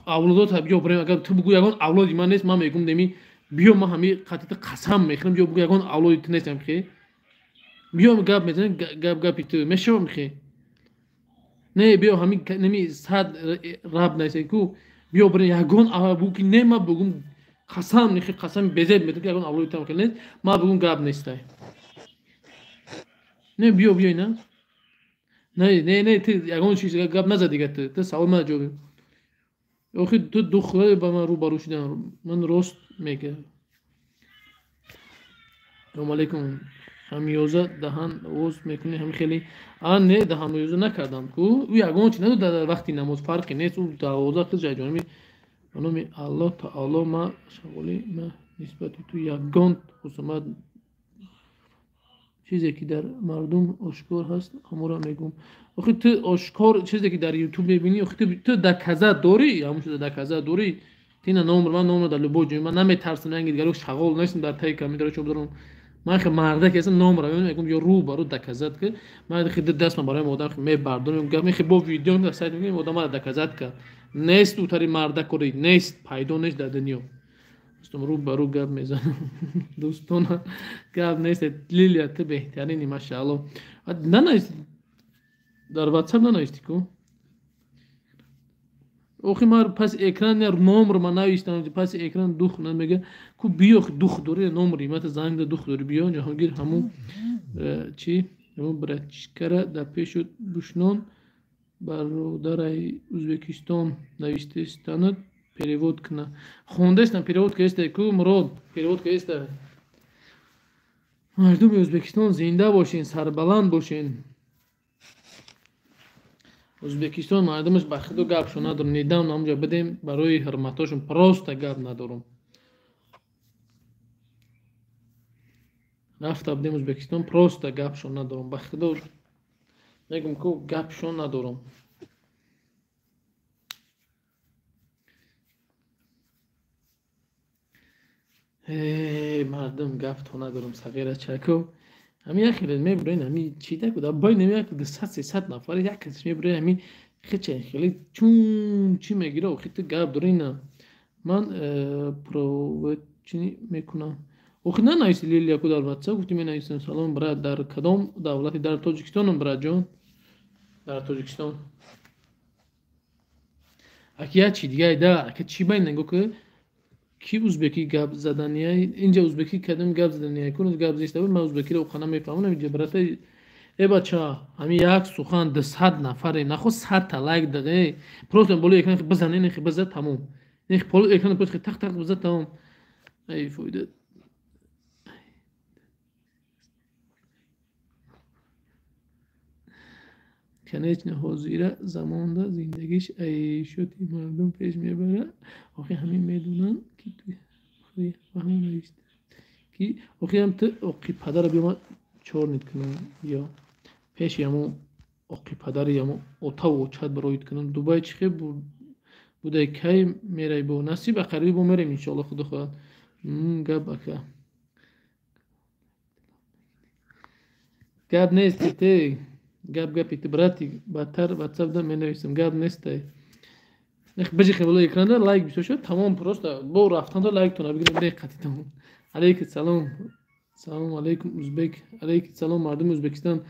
авлодот биё бирем. Агар ту бугӯ ягон авлоди ман нест, ман мегӯм деми биё, ман ҳами қатъи қасам мехӯрам, биё бугӯ ягон авлоди ту нестам, хе биё гап мезанем, гап гапи ту мешавам, хе не биё ҳами неми сад раб наиса ку, биё бирин ягон бугӯ ки не, ман бугӯм қасам нехи қасами безеб метам, ки ягон авлоди там хел нест, ман бугӯм гап нестай. Не биё, биё ина не, не, не, ту ягон чиз гап наза дига, ту савол мана ҷавоб. Охи ту духтаре ба ман рӯбарӯ шудан, ман рост мегӯям. Салому алейкум. Ҳамёза даҳан оз мекунӣ ҳами хеле? А не, даҳанёза накардам ку, ӯ ягон чи надод дар вақти намоз, фарқе нест, ӯ дарвоза қиз ҷониби. Ба номи Аллоҳ таоло, ма шағоли ма нисбати ту ягон хусумат, чизе ки дар мардум ошкор ҳаст, ҳамонро мегӯм. Охи ту ошкор чизе ки дар ютуб мебинӣ, охи ту доказа дорӣ, ҳамон чиза доказа дорӣ. Тина номер ман, номер дар любой ҷой, ман наметарсам, ранги дигаро шағол нестам, дар таи компютера чоп дорам. Ман хе мардак ҳастам, номро мегӯям, ё рӯ ба рӯ доказать ки ман хе дастам барои одам мебардорам, гап мехе бо видео дар сайт мегӯям, одам мара доказать кард. Нест утари мардакори, нест, пайдо нест дар дунё. Дӯстон, рӯ ба рӯ гап мезанам. Дӯстон, гап нест. Лилия, ту беҳтарини, машаалло. Нанависти дар WhatsApp, нанависти ку? Охи ман пас экран номр ма навистам, паси экран дух намега ку, биё, дух дори, номри мата занг да, дух дори, биё. Ҷаҳонгир, ҳамун чи, ҳамун братишкара дар пешу бушнон, бародараи Ӯзбекистон навистестанад, перевод куна. Хондестам, перевод каеста ку, Мурод, перевод каеста. Мардуми Ӯзбекистон, зинда бошен, сарбаланд бошен. Ӯзбекистон мардумаш ба худо гапшо надорам. Недавно ҳамҷо бидем, барои ҳурматҳошон просто гап надорам. Рафта будем Ӯзбекистон, просто гапшо надорам. Ба худо мегум ку, гапшо надорам. Мардум, гапто надорам, сағира чако. Ҳами як хеле мебурен, ҳами чи даку дар байн як 200-300 нафар як кас мебурен, ҳами хеча хеле чун чи мегира, охи ту гап дори на. Ман проводчини мекунам. Охи нанависи Лилия ку дар WhatsApp, гуфти менависам. Салом, брат, дар кадом давлати? Дар Тоҷикистонам, братҷон. Дар Тоҷикистон. Аки як чи дига да, ака чи байн нагӯ ки ки узбекӣ гап задания, инҷа узбекӣ кадом гап задания кун, гап зиста буд, ман узбекиро оқана мефаҳмонам. Инҷа брата, э бача, ҳами як сухан 200 нафаре нахо, 100 та лайк дағе, просто болои экран бизан, ин биза, тамом, ин болои экран просто тақ тақ биза, тамом. Ай фоида. Конечно, ҳозира замонда зиндагиш айшоти мардум пеш мебара. Охи ҳамин медонанд ки ҳамон навист ки охи ҳам ту оқи падара биёма чорнит кунам, ё пеши ҳамон оқи падари ҳамон отаву очат бароид кунам. Дубай чӣ хел будай, кай мерай? Бо насиб ақариб бо мерем, иншоалло, худо хоҳад. Гап ака, гап нест, те гап гапи ту, брати, бадтар ватсапда менависам, гап нестай. Бижихе болои экранда лайк бисёр шуд, тамом, просто бо рафтанда лайктона бигирем, бирек қати, тамом. Алейкум салом, салом алейкум, узбек, алейкум салом, мардуми Ӯзбекистон.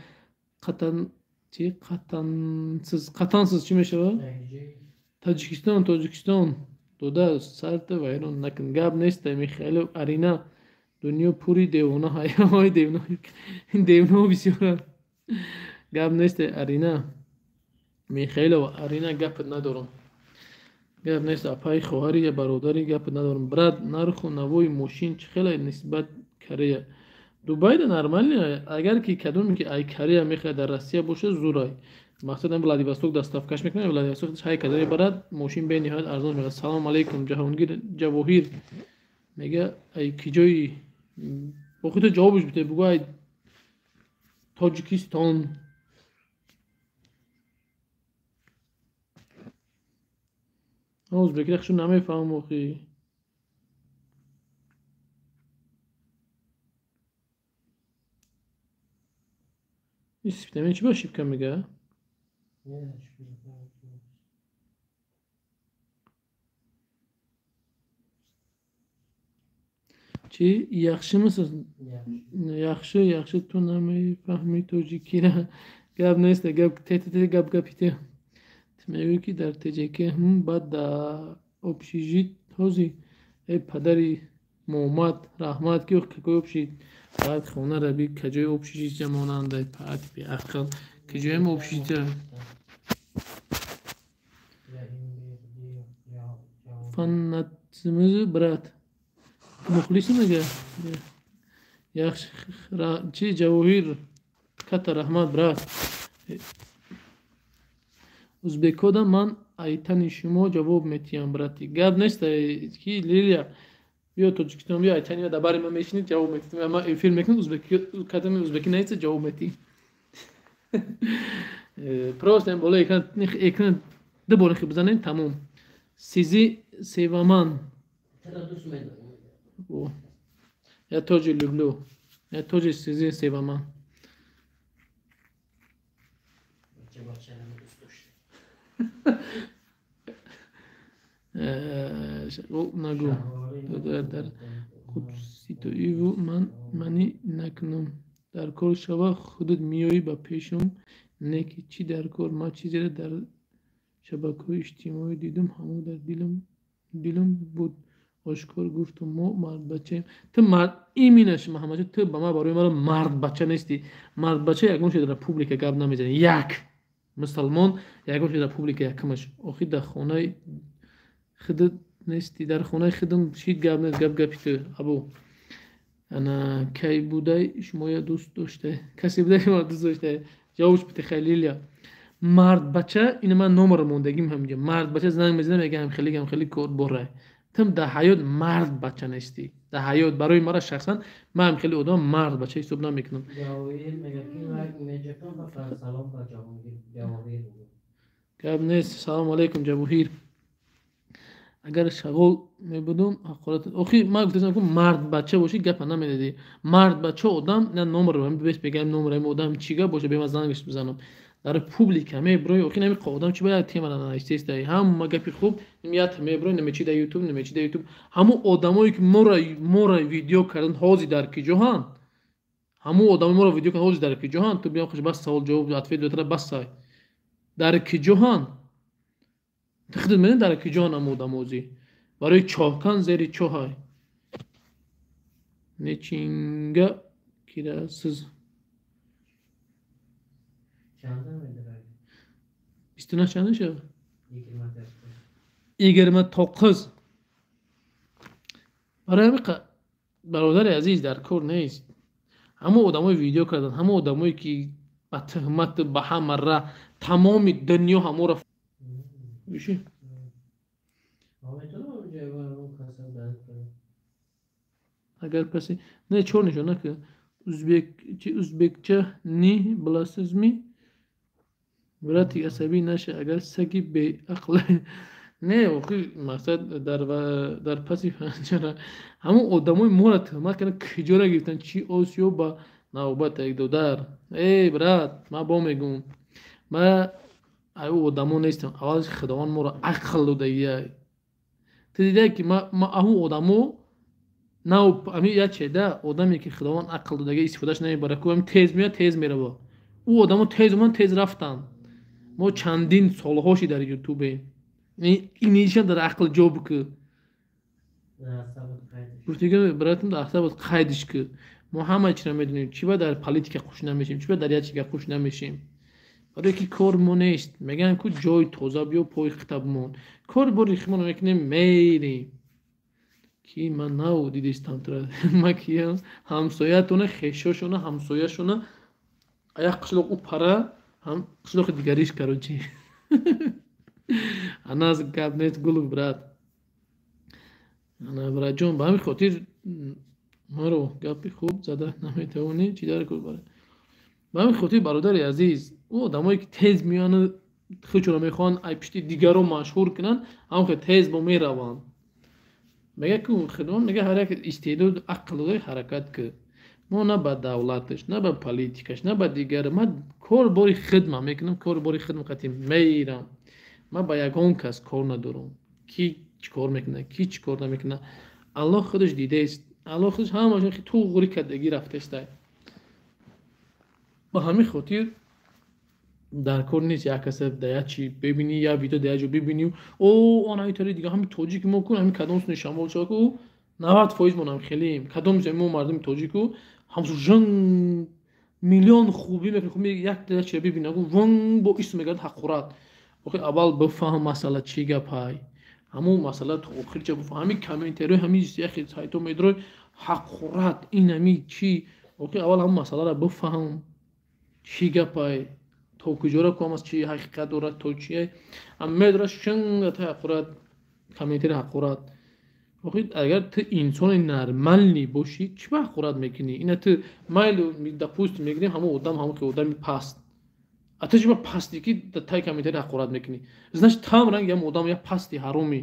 Қатан чи, қатансиз, қатансиз чӣ мешавад? Тоҷикистон, Тоҷикистон дода, сарта вайрон накун, гап нестай. Михаилов, Арина, дунё пури девона, ҳай девона, девонаҳо бисёранд. Гап нест, Арина Михаилова, Арина, гапат надорам. Гап нест, апаи, хоҳари я бародари, гапат надорам. Брат, нарху навои мошин чӣ хеле нисбат Корея? Дубайда нормально, агар ки кадоме ки ай Корея мехоҳад дар Россия боша, зурай. Мақсад Владивосток доставкаш мекунад, Владивосток ҳай када мебарад, мошин бениҳоят арзон мешавад. Салом алейкум, Ҷаҳонгир Ҷавоҳир мега, ай киҷои? Охи ту ҷавобш бите, бугӯ ай Тоҷикистон. Узбекиро хушу намефаҳмам охи. Ин спитамен чӣ ба ошибка мега? Чӣ, яхшимисиз? Яхши, яхши, ту намефаҳми тоҷикира. Гап нест, гап те те, гап гапи те. Мегӯӣ ки дар ТҶК, баъд дар общежит ҳози, э падари Муҳаммад, раҳмат ки какой общежит, баъд хона раби, каҷои общежития монандай, паати беақл, каҷоям общежития? Фанатсимиз, брат, мухлиси мега, яхши чи, Ҷавоҳир, катта раҳмат, брат. Узбекода ман айтани шумо ҷавоб метиҳам, брати. Гап нест ки Лилия, биё Тоҷикистон, биё, айтани дар бари ман мешинӣ, ҷавоб метиҳам. Ман эфир мекунам, узбеки кадами узбеки наиста, ҷавоб метиҳӣ. Просто болои экран, экран ду бор бизанем, тамом. Сизи севаман. Я тоже люблю. Я тоже sizi sevamam. Нагу дар худситоиву ман манӣ накунам. Дар кор шава худат меоӣ ба пешам. Не ки чӣ дар кор, ман чизеро дар шабакаҳои иҷтимоӣ дидум, ҳамон дар дилам буд. Ошкор гуфтум, мо мардбачаем. Ту мард именно Муҳаммадҷон, ту ба ман барои маро мардбача нестӣ. Мардбача ягон чиз дар публика гап намезанад. Як мусалмон ягон чиз дар публика якумаш. Охир дар хонаи худат нестӣ, дар хонаи худам чӣ гап нест, гап гапи ту. Абу ана кай будай шумоя дӯст дошта, касе будай шуморо дӯст дошта. Ҷавобш бите Хайлилия. Мардбача, ина ман номро мондагим ҳаминҷа. Мардбача занг мезанад, мега ҳамхелӣ ҳамхелӣ кор борай. Тум дар ҳаёт мардбача нестӣ. Дар ҳаёт барои мара шахсан ман ҳамхелӣ одам мардбача ҳисоб намекунам. Гап нест. Салому алайкум Ҷавоҳир. Агар шағол мебудум ҳақорат. Охи ман гуфтам ки мардбача бошӣ гапа намедадӣ. Мардбача одам на номер бес бегам номер одам чӣ гап боша, бема зангаш бизанам. Дар публика меброи, охи нами одам чӣ бояд тема навиштестай. Ҳама гапи хуб ният меброи, намечи дар YouTube, намечи дар YouTube. Ҳамун одамое ки мора видео кардан ҳозир дар киҷоҳанд? Ҳамун одамои мора видео кардан ҳозир дар киҷоҳанд? Ту биём хуш бас савол ҷавоб ответ дотра бас сай. Дар киҷоҳанд? Ту худат медонӣ дар киҷоҳанд ҳамун одам ҳозир? Барои чоҳкан зери чоҳай. Нечинга кирасиз? 29 чанда шуд? 29. Барои ҳамин бародари азиз дар кор нест. Ҳамон одамои видео кардан, ҳамон одамое ки ба туҳмат ба ҳама ра тамоми дунё ҳамонро гӯши? Агар паси не чор нишона ки узбекча ни биласизми? Брати асабӣ наша, агар саги беақл. Не, охи мақсад дар паси панҷара ҳамон одамои моро туҳмат кардан, киҷора гирифтан, чи Осиё ба навбат як додар. Эй брат, ман бо мегӯм, ман ай одамо нестам. Аввалаш Худованд моро ақл додагия. Ту дида ки ма ҳамон одамо нав ами як чеда одаме ки Худованд ақл додагия истифодаш намебарад, ку ами тез меояд, тез мерава. Ӯ одамо тез омад, тез рафтанд. Мо чандин солҳоши дар ютубе. Инишам дар ақл ҷо бикӯ. Гуфтига братам дар асабат қайдиш кӯ. Мо ҳама чиро медонем. Чӣ ба дар политика хуш намешем, чӣ ба дар як чига хуш намешем. Барое ки кор мо нест. Мегӯянд ку ҷои тоза биё пои хита бимон. Кор бори химоно мекунем, мерем. Ки ман нав дидистам тура. Ма киям? Ҳамсоятона, хешошона, ҳамсояшона аяқ қишлоқ ӯ пара, ҳам қишлоқи дигариш короче. Ана аз гап нест гулу брат. Ана братҷон, ба ҳамин хотир маро гапи хуб зада наметавонӣ, чӣ дар кор барад. Ба ҳамин хотир бародари азиз, ӯ одамое ки тез меоянд, худшонро мехоҳанд ай пишти дигарро машҳур кунанд, ҳамон хел тез бо мераванд. Мега ку Худованд мега ҳар як истеъдод ақл додai ҳаракат кӯ. Мо на ба давлаташ, на ба политикаш, на ба дигар. Ман кор бори хидма мекунам, кор бори хидма қатӣ мерам. Ман ба ягон кас кор надорам. Ки чӣ кор мекунад, ки чӣ кор намекунад. Аллоҳ худаш дидааст. Аллоҳ худаш ҳамаашон туғри кардагӣ рафтааст. Ба ҳамин хотир дар кор нест як каса дар як чи бибинӣ, як видео дар як ҷо бибинӣ. О, он ҳамин тари дига ҳамин тоҷики мо кун, ҳамин кадом суни шамол шава ку, 90% монам хелем. Кадом мо мардуми тоҷику ҳамсу жан миллион хубӣ мекунад, хуб як чиро бибинад, вон бо исм мегардад ҳақорат. Охи аввал бифаҳм масъала чӣ гапай. Ҳамон масъала то охир ча бифаҳм. Ҳамин комментариҳои ҳамин яхе сайтҳо медорой ҳақорат, ин ҳамин чӣ. Охи аввал ҳамон масъаларо бифаҳм. Чӣ гапай, то куҷоро ком аст, чӣ ҳақиқат дорад, то чие. Ҳам медорад шунга та ҳақорат, комментари ҳақорат. Охи агар ту инсони нормални бошӣ, чӣ ба ҳақорат мекунӣ? Ина ту майлу допустим мегирем ҳамон одам, ҳамон ки одами паст. А ту чӣ ба пасти ки тай комментари ҳақорат мекунӣ? Значит, там ранг ям одам я пасти ҳароми.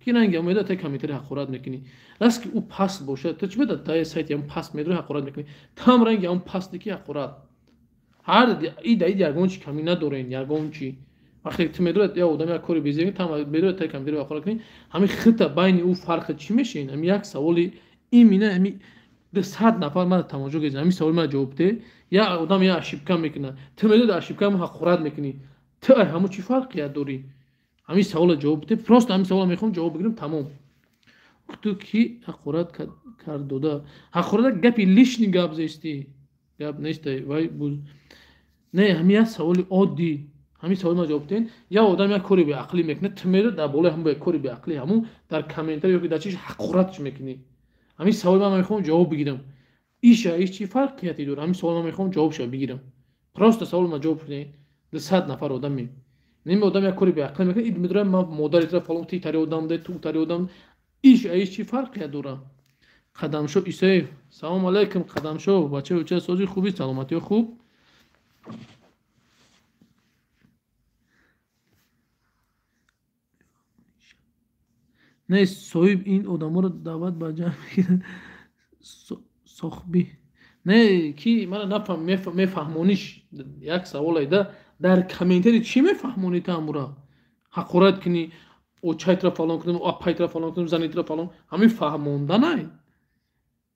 Ки ранги омеда та комментари ҳақорат мекунӣ. Раст ки ӯ паст бошад, ту чӣ беда тай сайти ҳам паст медори ҳақорат мекунӣ. Там ранги ҳам пасти ки ҳақорат. Ҳар и даид ягон чи камӣ надорен, ягон чи. Вақте ту медорад я одам як кори безеб, там медорад тай комментари ҳақорат кунӣ, ҳамин хита байни ӯ фарқи чӣ мешин? Ҳамин як саволи имина ҳамин 100 нафар мана тамошо карданд, ҳамин саволи мана ҷавоб де. Я одам я ошибка мекунад, ту медорад ошибка ҳақорат мекунӣ. Ту ай ҳамун чӣ фарқият дорӣ? Ҳамин саволро ҷавоб де. Просто ҳамин саволро мехоҳам ҷавоб бигирам, тамом. Ту ки ҳақорат кард дода? Ҳақорат гапи лишний гап зестӣ. Гап нест, вай буз. Не, ҳамин як саволи оддӣ. Ҳамин саволи мана ҷавоб ден. Я одам як кори беақлӣ мекунад, ту медорад дар болои ҳамон кори беақлӣ ҳамун дар комментари ё ки дар чиш ҳақоратш мекунӣ. Ҳамин саволи ман мехоҳам ҷавоб бигирам. Иша иш чӣ фарқияте дорад? Ҳамин саволи ман мехоҳам ҷавобша бигирам. Просто саволи ман ҷавоб бидиҳед. 200 нафар одаме. Ними одам як кори беақлӣ мекунад, ид медорад ман модари тура фалон, ти тари одам де, ту тари одам. Иш иш чӣ фарқият дорад? Қадамшо Исоев. Салом алайкум Қадамшо. Бача уча сози хуби, саломатиё хуб. Не, соҳиб ин одаморо даъват ба ҷамъ мегирад. Сохби. Не, ки мана нафаҳм, мефаҳмониш. Як савол айда. Дар комментари чӣ мефаҳмонӣ ту амура? Ҳақорат кунӣ, очайтра фалон кунам, апайтра фалон кунам, занитра фалон. Ҳамин фаҳмонданай.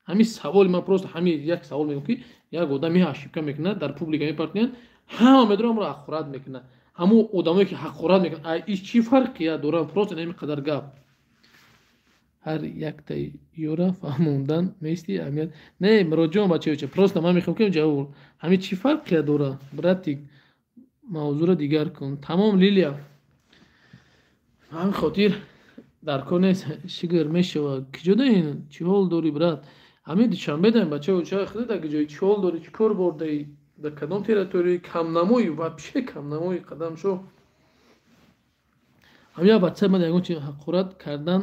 Ҳамин саволи ман просто ҳамин як савол мегӯям ки як одам ме ошибка мекунад, дар публика мепартоянд, ҳама медорам амура ҳақорат мекунад. Ҳамун одамое ки ҳақорат мекунад, ай иш чӣ фарқият дорад? Просто ин қадар гап. Ҳар яктаи ёра фаҳмондан мести аҳамият. Не, муроҷион бачаёча, просто ман мехоҳам ки ҷавоб. Ҳамин чӣ фарқият дорад? Братик, мавзӯъро дигар кун. Тамом Лилия. Ҳамин хотир дар кор нест, шигр мешавад. Киҷо даин? Чӣ ҳол дорӣ, брат? Ҳамин Душанбе даин, бачаёча, худо дар киҷои чӣ ҳол дорӣ? Чӣ кор бурдаӣ? Дар кадом территорияи камнамои, вообще камнамои қадам шо? Ҳамин бача ман ягон чи ҳақорат кардан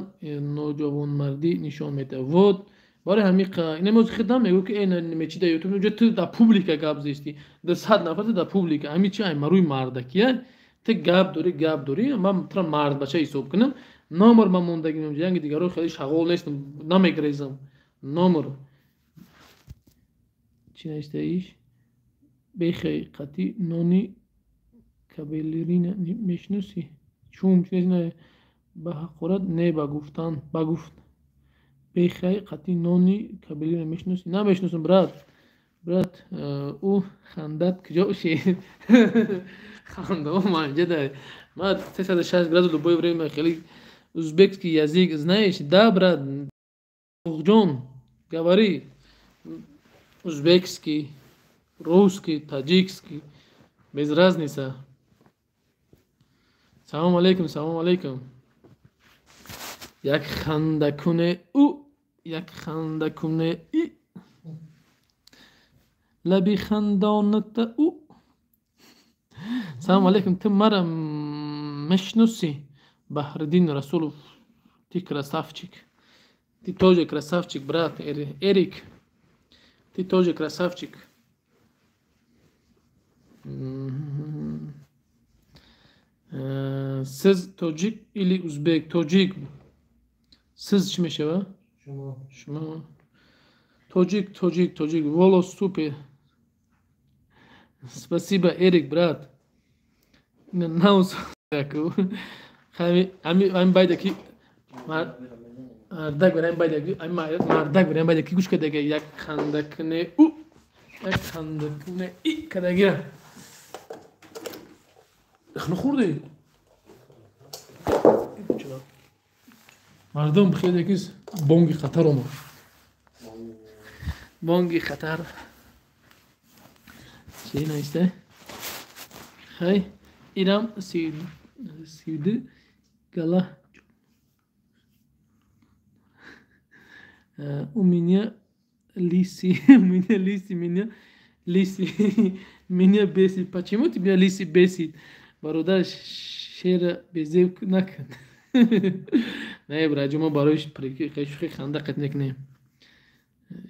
ноҷавонмардӣ нишон медиҳад. Вот барои ҳамин инам оз хидам мегӯ ки эй мечи дар ютуб инҷо ту дар публика гап зести. 200 нафар дар публика. Ҳамин чи ай маруи мардакия? Ту гап дорӣ, гап дорӣ. Ман тура мард бача ҳисоб кунам. Номер ман мондагим инҷо. Янги дигаро хеле шағол нестам, намегрезам. Номер. Чи навиштаиш? Бехайқати нони кабелерина мешиносӣ? Чум чи не ба ҳақорат не ба гуфтан, ба гуфт. Бехайқати нони кабелерина мешиносӣ? Намешиносам, брат. Брат, ӯ хандат куҷо шед? Ханда, ман инҷа дар ман 360 градус любое время хеле узбекский язык знаешь? Да, брат. Ҷон, говори узбекский, русский, таджикский, без разницы. Салом алейкум, салом алейкум. Як хандакуне ӯ, як хандакуне и. Лаби хандоната ӯ. Салом алейкум, ту мара мешиносӣ? Баҳриддин Расулов, ты красавчик. Ты тоже красавчик, брат Эрик. Ты тоже красавчик. Сиз тоҷик или узбек? Тоҷик. Сиз чӣ мешава? Шумо. Шумо. Тоҷик, тоҷик, тоҷик. Волос супер. Спасибо, Эрик, брат. Наус. Ҳамин байда ки мардак барои байда ки мардак барои байда ки гӯш кардага як хандакуне ӯ, як хандакуне и кардагира. Хну хӯрдӣ? Мардум бихел якис бонги хатар омад. Бонги хатар. Чӣ навишта? Хай, инам сиду гала. У меня лиси, у меня лиси, меня лиси, меня бесит. Почему тебя лиси бесит? Бародар, шера безеб накун. Не, браҷо, мо барои шӯхи ханда қат мекунем.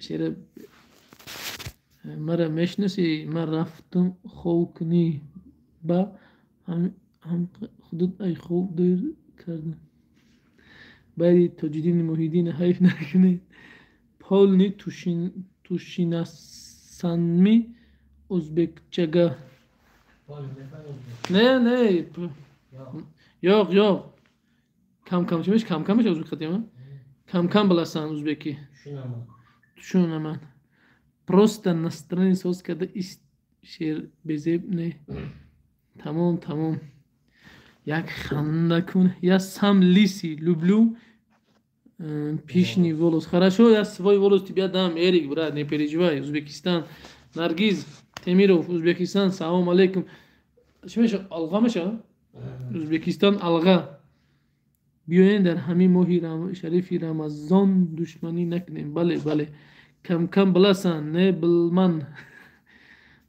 Шера мара мешиносӣ? Ман рафтум хов кунӣ, ба ҳам худут ай хов дур кардам. Байди Тоҷиддини Муҳиддин ҳайф накунед. Полни тушинасанми ӯзбекчага? Не, не. Yo'q, yo'q. Кам-кам чӣ меш? Кам-кам меша ӯзбек қатима? Кам-кам биласан ӯзбекӣ. Tushunaman. Просто настроение соз карда шер безеб не. Тамом, тамом. Як ханда кун. Я сам лысый, люблю пышный волос. Хорошо, я свой волос тебе дам, Эрик, брат, не переживай. Узбекистан. Наргиз Темиров, Узбекистан, салом алейкум. Чӣ меша? Алға меша? Узбекистан алға. Биёен дар ҳамин моҳи шарифи Рамазон душманӣ накунем. Бале, бале. Кам-кам биласан, не билман.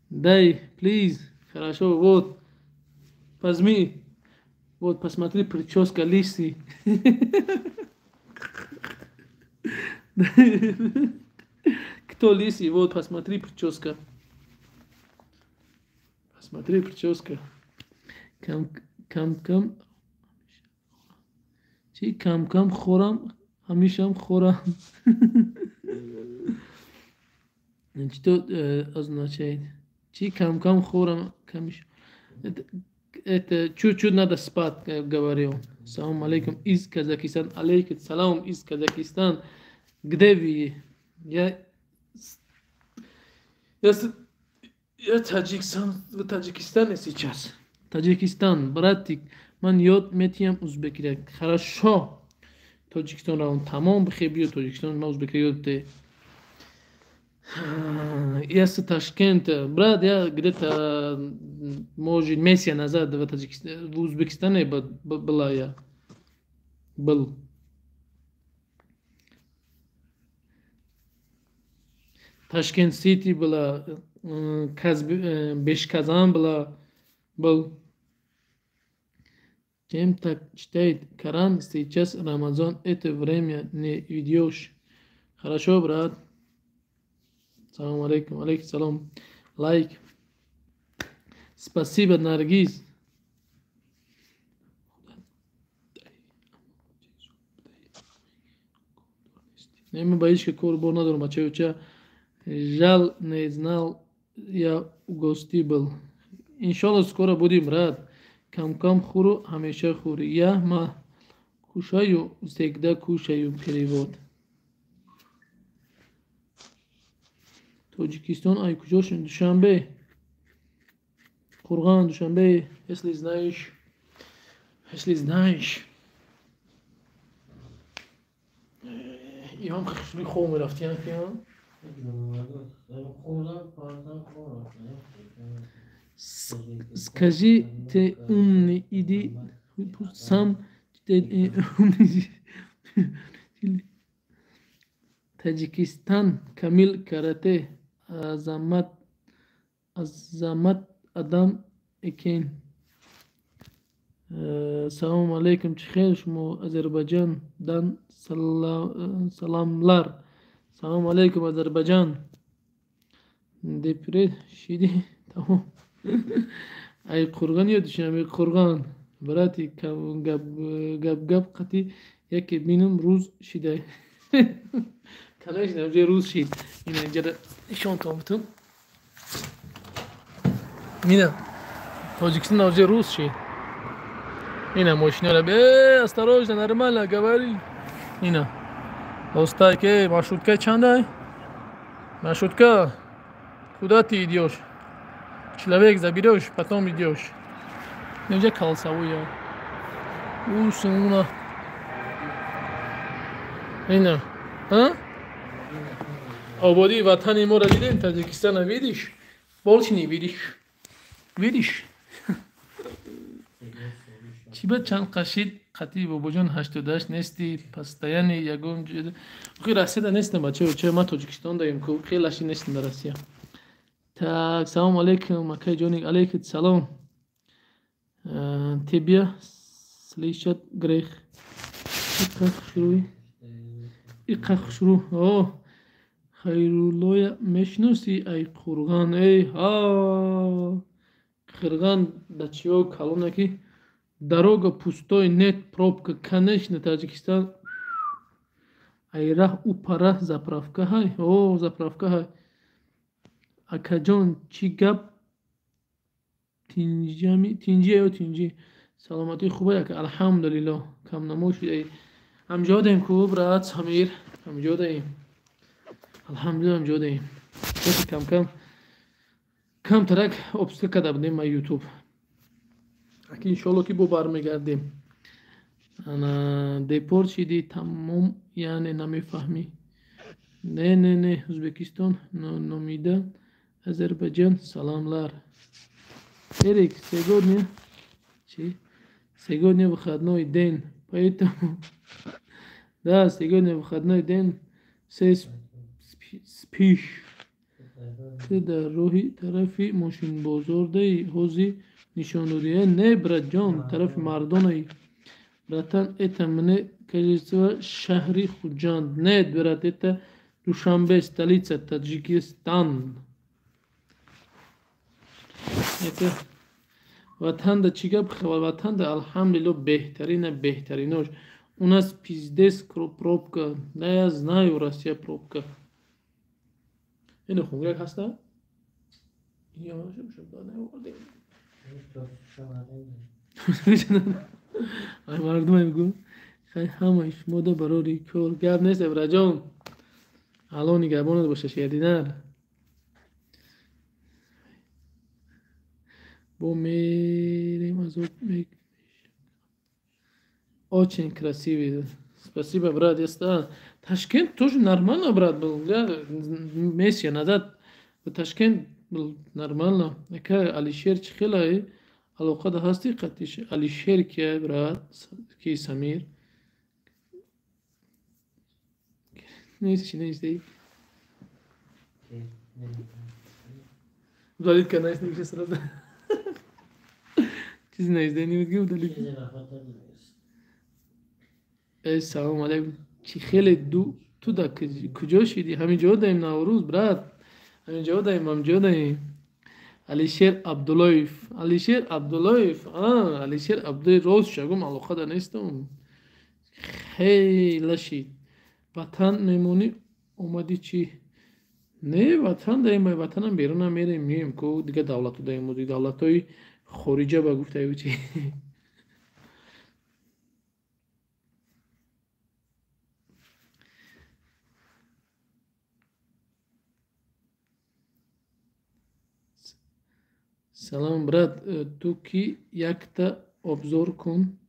Дай, please. Хорошо, вот. Возьми. Вот, посмотри, прическа лисий. Кто лисий? Вот, посмотри, прическа. Посмотри, прическа. Кам-кам. Чи кам-кам хӯрам, ҳамешам хӯрам. Что означает? Чи кам-кам хӯрам, камиш. Это чуть-чуть надо спать, говорил. Салам алейкум из Казахстана. Алейкум салам из Казахстана. Где вы? Я таджик, сам в Таджикистане сейчас. Таджикистан, братик. Ман ёд метиям узбекира. Хорошо. Тоҷикистон равон тамом бихе биё Тоҷикистон, ман узбекира ёд те. Я с Ташкента. Брат, я где-то, может, месяц назад в Таджикистане, в Узбекистане была я. Был. Ташкент Сити была, Бешказан была, был. Чем так читает Коран, сейчас Рамазан, это время не ведешь. Хорошо, брат. Салам алейкум, алейкум салам. Лайк. Спасибо, Наргиз. Не, боишься, кор бор надорам, бача. Жаль, не знал, я у гости был. Иншаллах, скоро будем, брат. Кам-кам хуру, ҳамеша хур. Я ма кушаю, всегда кушаю. Перевод. Тоҷикистон, ай куҷо шуд? Душанбе. Қурғон, Душанбе. Если знаешь, если знаешь. Имам хушрӯи хоб мерафт, яъне ки Скажи, ты умный, иди сам ты умный. Таджикистан, Камил Карате, Азамат, Азамат Адам Экен. Салом алейкум, чӣ хел шумо? Азербайҷан дан саламлар. Салом алейкум, Азербайҷан. Депред шиди тамом. Ай Қурғон ё Душанбе? Қурғон. Брати, гап-гап қати яке бинам рӯз шидай. Конечно, уже рӯз шид. Ина инҷа нишонтон бутун. Мина Тоҷикистон уже рӯз шид. Ина мошинара осторожно, нормально говори. Ина. Остай ке маршрутка чандай? Маршрутка. Куда ты идешь? Человек заберешь, потом идешь. Инҷа калсавуя. Усуна. Ина. А? Ободии ватани моро дидем, Таджикистана видишь? Больше не видишь. Видишь? Чӣ ба чанд қашид қатъи бобоҷон 88 нести постоянно ягон охи Россияда нестам, бачаё, ча ман Тоҷикистон даем, хелаши нестам дар Россия. Так, салом алейкум, акай ҷоник, алейкум салом. Тебя слышат грех. Иқа хушрӯй. Иқа хушрӯ. О, Хайруллоя мешиносӣ, ай Қурғон, эй, ҳа. Қирған да чиё калона ки дорога пустой, нет пробка. Конечно, Таджикистан. Айраҳ ӯ пара заправка ҳай. О, заправка ҳай. Акаҷон, чӣ гап? Тинҷи ё тинҷи? Саломатӣ хуб ака, алҳамдулиллоҳ. Камнамо шудаи. Ҳамҷо даем ку, брат Самир, ҳамҷо даем. Алҳамдулиллоҳ, ҳамҷо даем. Кам-кам камтарак обска карда будем ма ютуб. Аки иншоалло ки бо бармегардем. Ана депорт шидӣ тамом, яъне намефаҳмӣ. Не, не, не, Ӯзбекистон номида Азербайҷан саламлар. Эрик, сегодня чи? Сегодня выходной день, поэтому да, сегодня выходной день, все спишь. Ты дар роҳи тарафи мошинбозордаи ҳозир нишон додӣ? Не, братҷон, тарафи мардонаи. Братан, это мне кажется шаҳри Хуҷанд. Нет, брат, это Душанбе, столица Таджикистан. Это ватанда чӣ гап? Ватанда алҳамдулиллоҳ беҳтарина, беҳтаринош. У нас пиздец пробка. Да, я знаю, Россия пробка. Ин хунграк ҳаста? Ай мардум мегӯ. Хай ҳамаи шумода барори кор. Гап нест, Эбраҷон. Алло нигаҳбонат боша, шердинар. Бо мерем азоб. Очень красивый. Спасибо, брат. Я Ташкент тоже нормально, брат, был. Я месяц назад в Ташкент был нормально. Ака Алишер чӣ хелай? Алоқада ҳастӣ қатиш? Алишер кия, брат? Ки Самир? Нест, чи нест? Удалить канал, если сразу. Чизи нест, не мегӯ удалить. Э, салом алейкум. Чӣ хеле ду ту да куҷо шидӣ? Ҳамин ҷо даем Наврӯз, брат. Ҳамин ҷо даем, ҳамин ҷо даем. Алишер Абдуллоев. Алишер Абдуллоев. А, Алишер Абдуллоев рост шагум алоқада нестам. Хеле шид. Ватан мемонӣ омадӣ чӣ? Не, ватан даем, ватанам берунам мерем, меем ку дигар давлату даем, давлатҳои хориҷа ба гуфтаю чӣ? Салом, брат, ту ки якта обзор кун.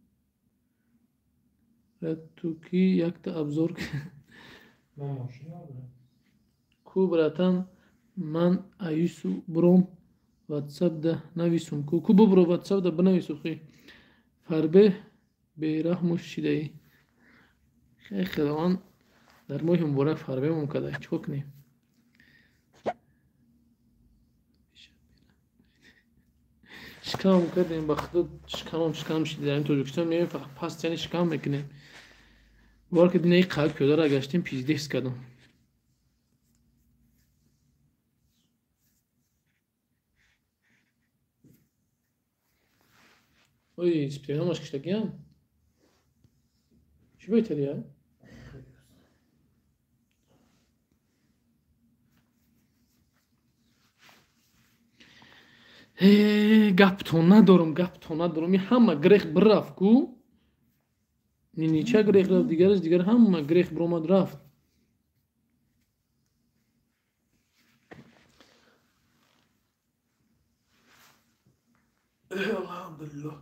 Брат, ту ки якта обзор ку, братан, ман аюсу бром ватсапда нависум ку. Ку бубро ватсапда бинавису хи. Фарбе бераҳму шидаӣ. Хай Худованд дар моҳи муборак фарбемон карда. Чӣ кор кунем? Шикам кардем, ба худо шикамам шикам шид. Дар Тоҷикистон меоем, фақат паст яъне шикам мекунем. Бовар ки динаи қалб пиёдара гаштем, пиздец кардам. Ой, спиринамаш киштагиам? Чӣ беҳтария? Гаптон надорам, гаптон надорам. Ин ҳама грех бирафт ку. Нича грех рафт, дигараш дигар ҳама грех биромад рафт. Алҳамдулиллоҳ.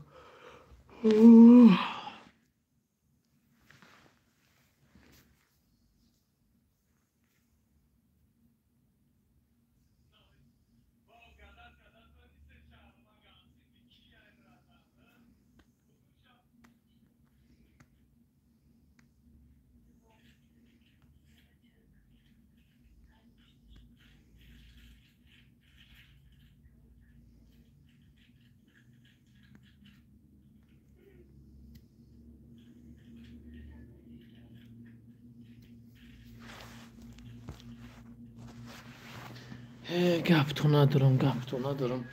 Гапто надорам, гапто надорам.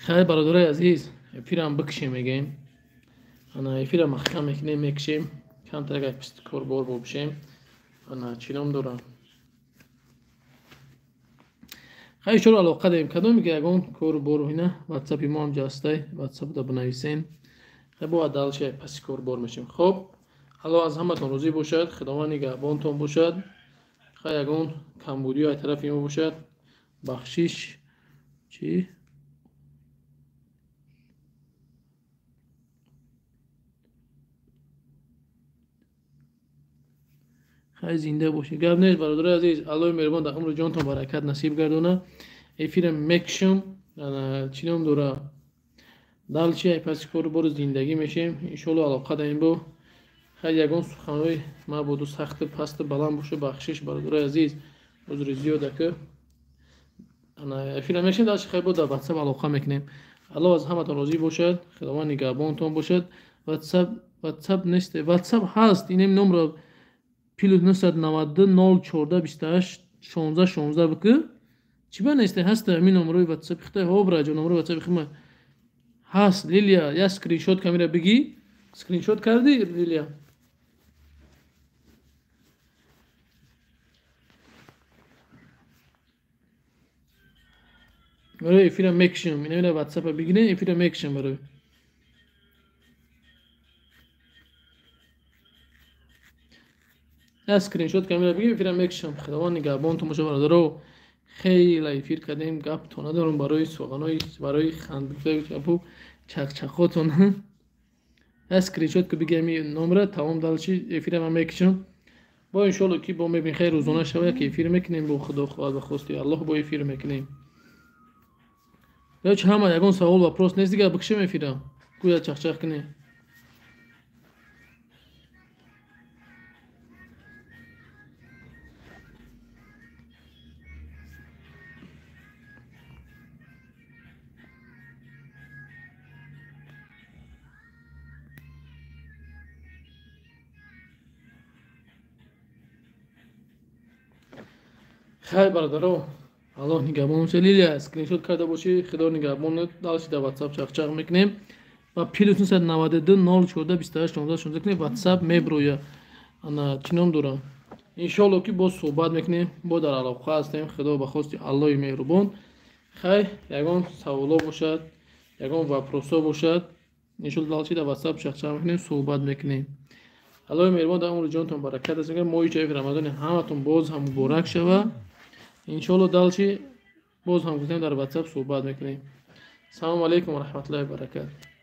Хайр, бародарои азиз, эфирам бикшем мегӯем. Ана эфира маҳкам мекунем, мекшем. Камтар агар писти кор бор бошем. Ана чӣ ном дорам? Хай шуро алоқа дорем. Кадоме ки ягон кору бору ина ватсапи мо ҳам ҷастай, ватсапда бинависен. Хай бо дальше паси кор бор мешем. Хоб, Аллоҳ аз ҳаматон розӣ бошад, Худованд нигаҳбонтон бошад. Хай ягон камбудиё аз тарафи мо бошад, бахшиш чӣ? Хай зинда бошед. Гап нест бародарои азиз, Аллоҳи меҳрубон дар умру ҷонтон баракат насиб гардона. Эфира мекшам, чӣ ном дора? Дальше ай паси кору бору зиндагӣ мешем. Иншоалло алоқа даем бо. Хай ягон суханҳои мабоду сахту пасту баланд боша, бахшиш бародарои азиз, узри зиёд ака. Эфира мешем, дальше хай бо дар ватсап алоқа мекунем. Аллоҳ аз ҳаматон розӣ бошад, Худованд нигаҳбонтон бошад. Ватсап нест, ватсап ҳаст, инем номро плюс 992 014 28 16 16 бикӣ. Чӣ ба нест? Ҳаст ҳамин номрои ватсапи хитай. Ҳо браҷо, номрои ватсапи хима ҳаст. Лилия, я скриншот камера бигӣ. Скриншот кардӣ, Лилия? Барои эфира мекшам. Ина ватсапа бигирем, эфира мекшам барои. Я скриншот камера бигирем, эфира мекшам. Худованд нигаҳбонтон бошад бародаро. Хеле эфир кардем, гап то надорам барои суханои, барои хандгапу чақчақотон. Я скриншот ки бигирем ин номра, тамом дальше эфира ман мекшам. Бо иншоалло ки бо мебин хеле рӯзона шава ки эфир мекунем, бо Худо хоҳад ба хости Аллоҳ бо эфир мекунем. Ё чи ҳама ягон савол вопрос нест дигар бикшем эфира. Гӯя чақчақ кунем. Хай бародаро, Аллоҳ нигаҳбон бошад. Лилия, скриншот карда бошӣ, Худо нигаҳбон. Дальше дар ватсап чақчақ мекунем ва плюс 992 014 28 16 16 кунем, ватсап меброя. Ана чӣ ном дорам? Иншоалло ки боз суҳбат мекунем, бо дар алоқа ҳастем. Худо ба хости Аллоҳи меҳрубон. Хай ягон саволо бошад, ягон вопросо бошад, иншоалло дальше дар ватсап чақчақ мекунем, суҳбат мекунем. Аллоҳи меҳрубон дар умру ҷонтон баракат аст. Моҳи шарифи Рамазони ҳаматон боз ҳам муборак шава. Иншоалло дальше боз ҳам гуфтем дар ватсап суҳбат мекунем. Салому алайкум ва раҳматуллоҳи ва баракатуҳ.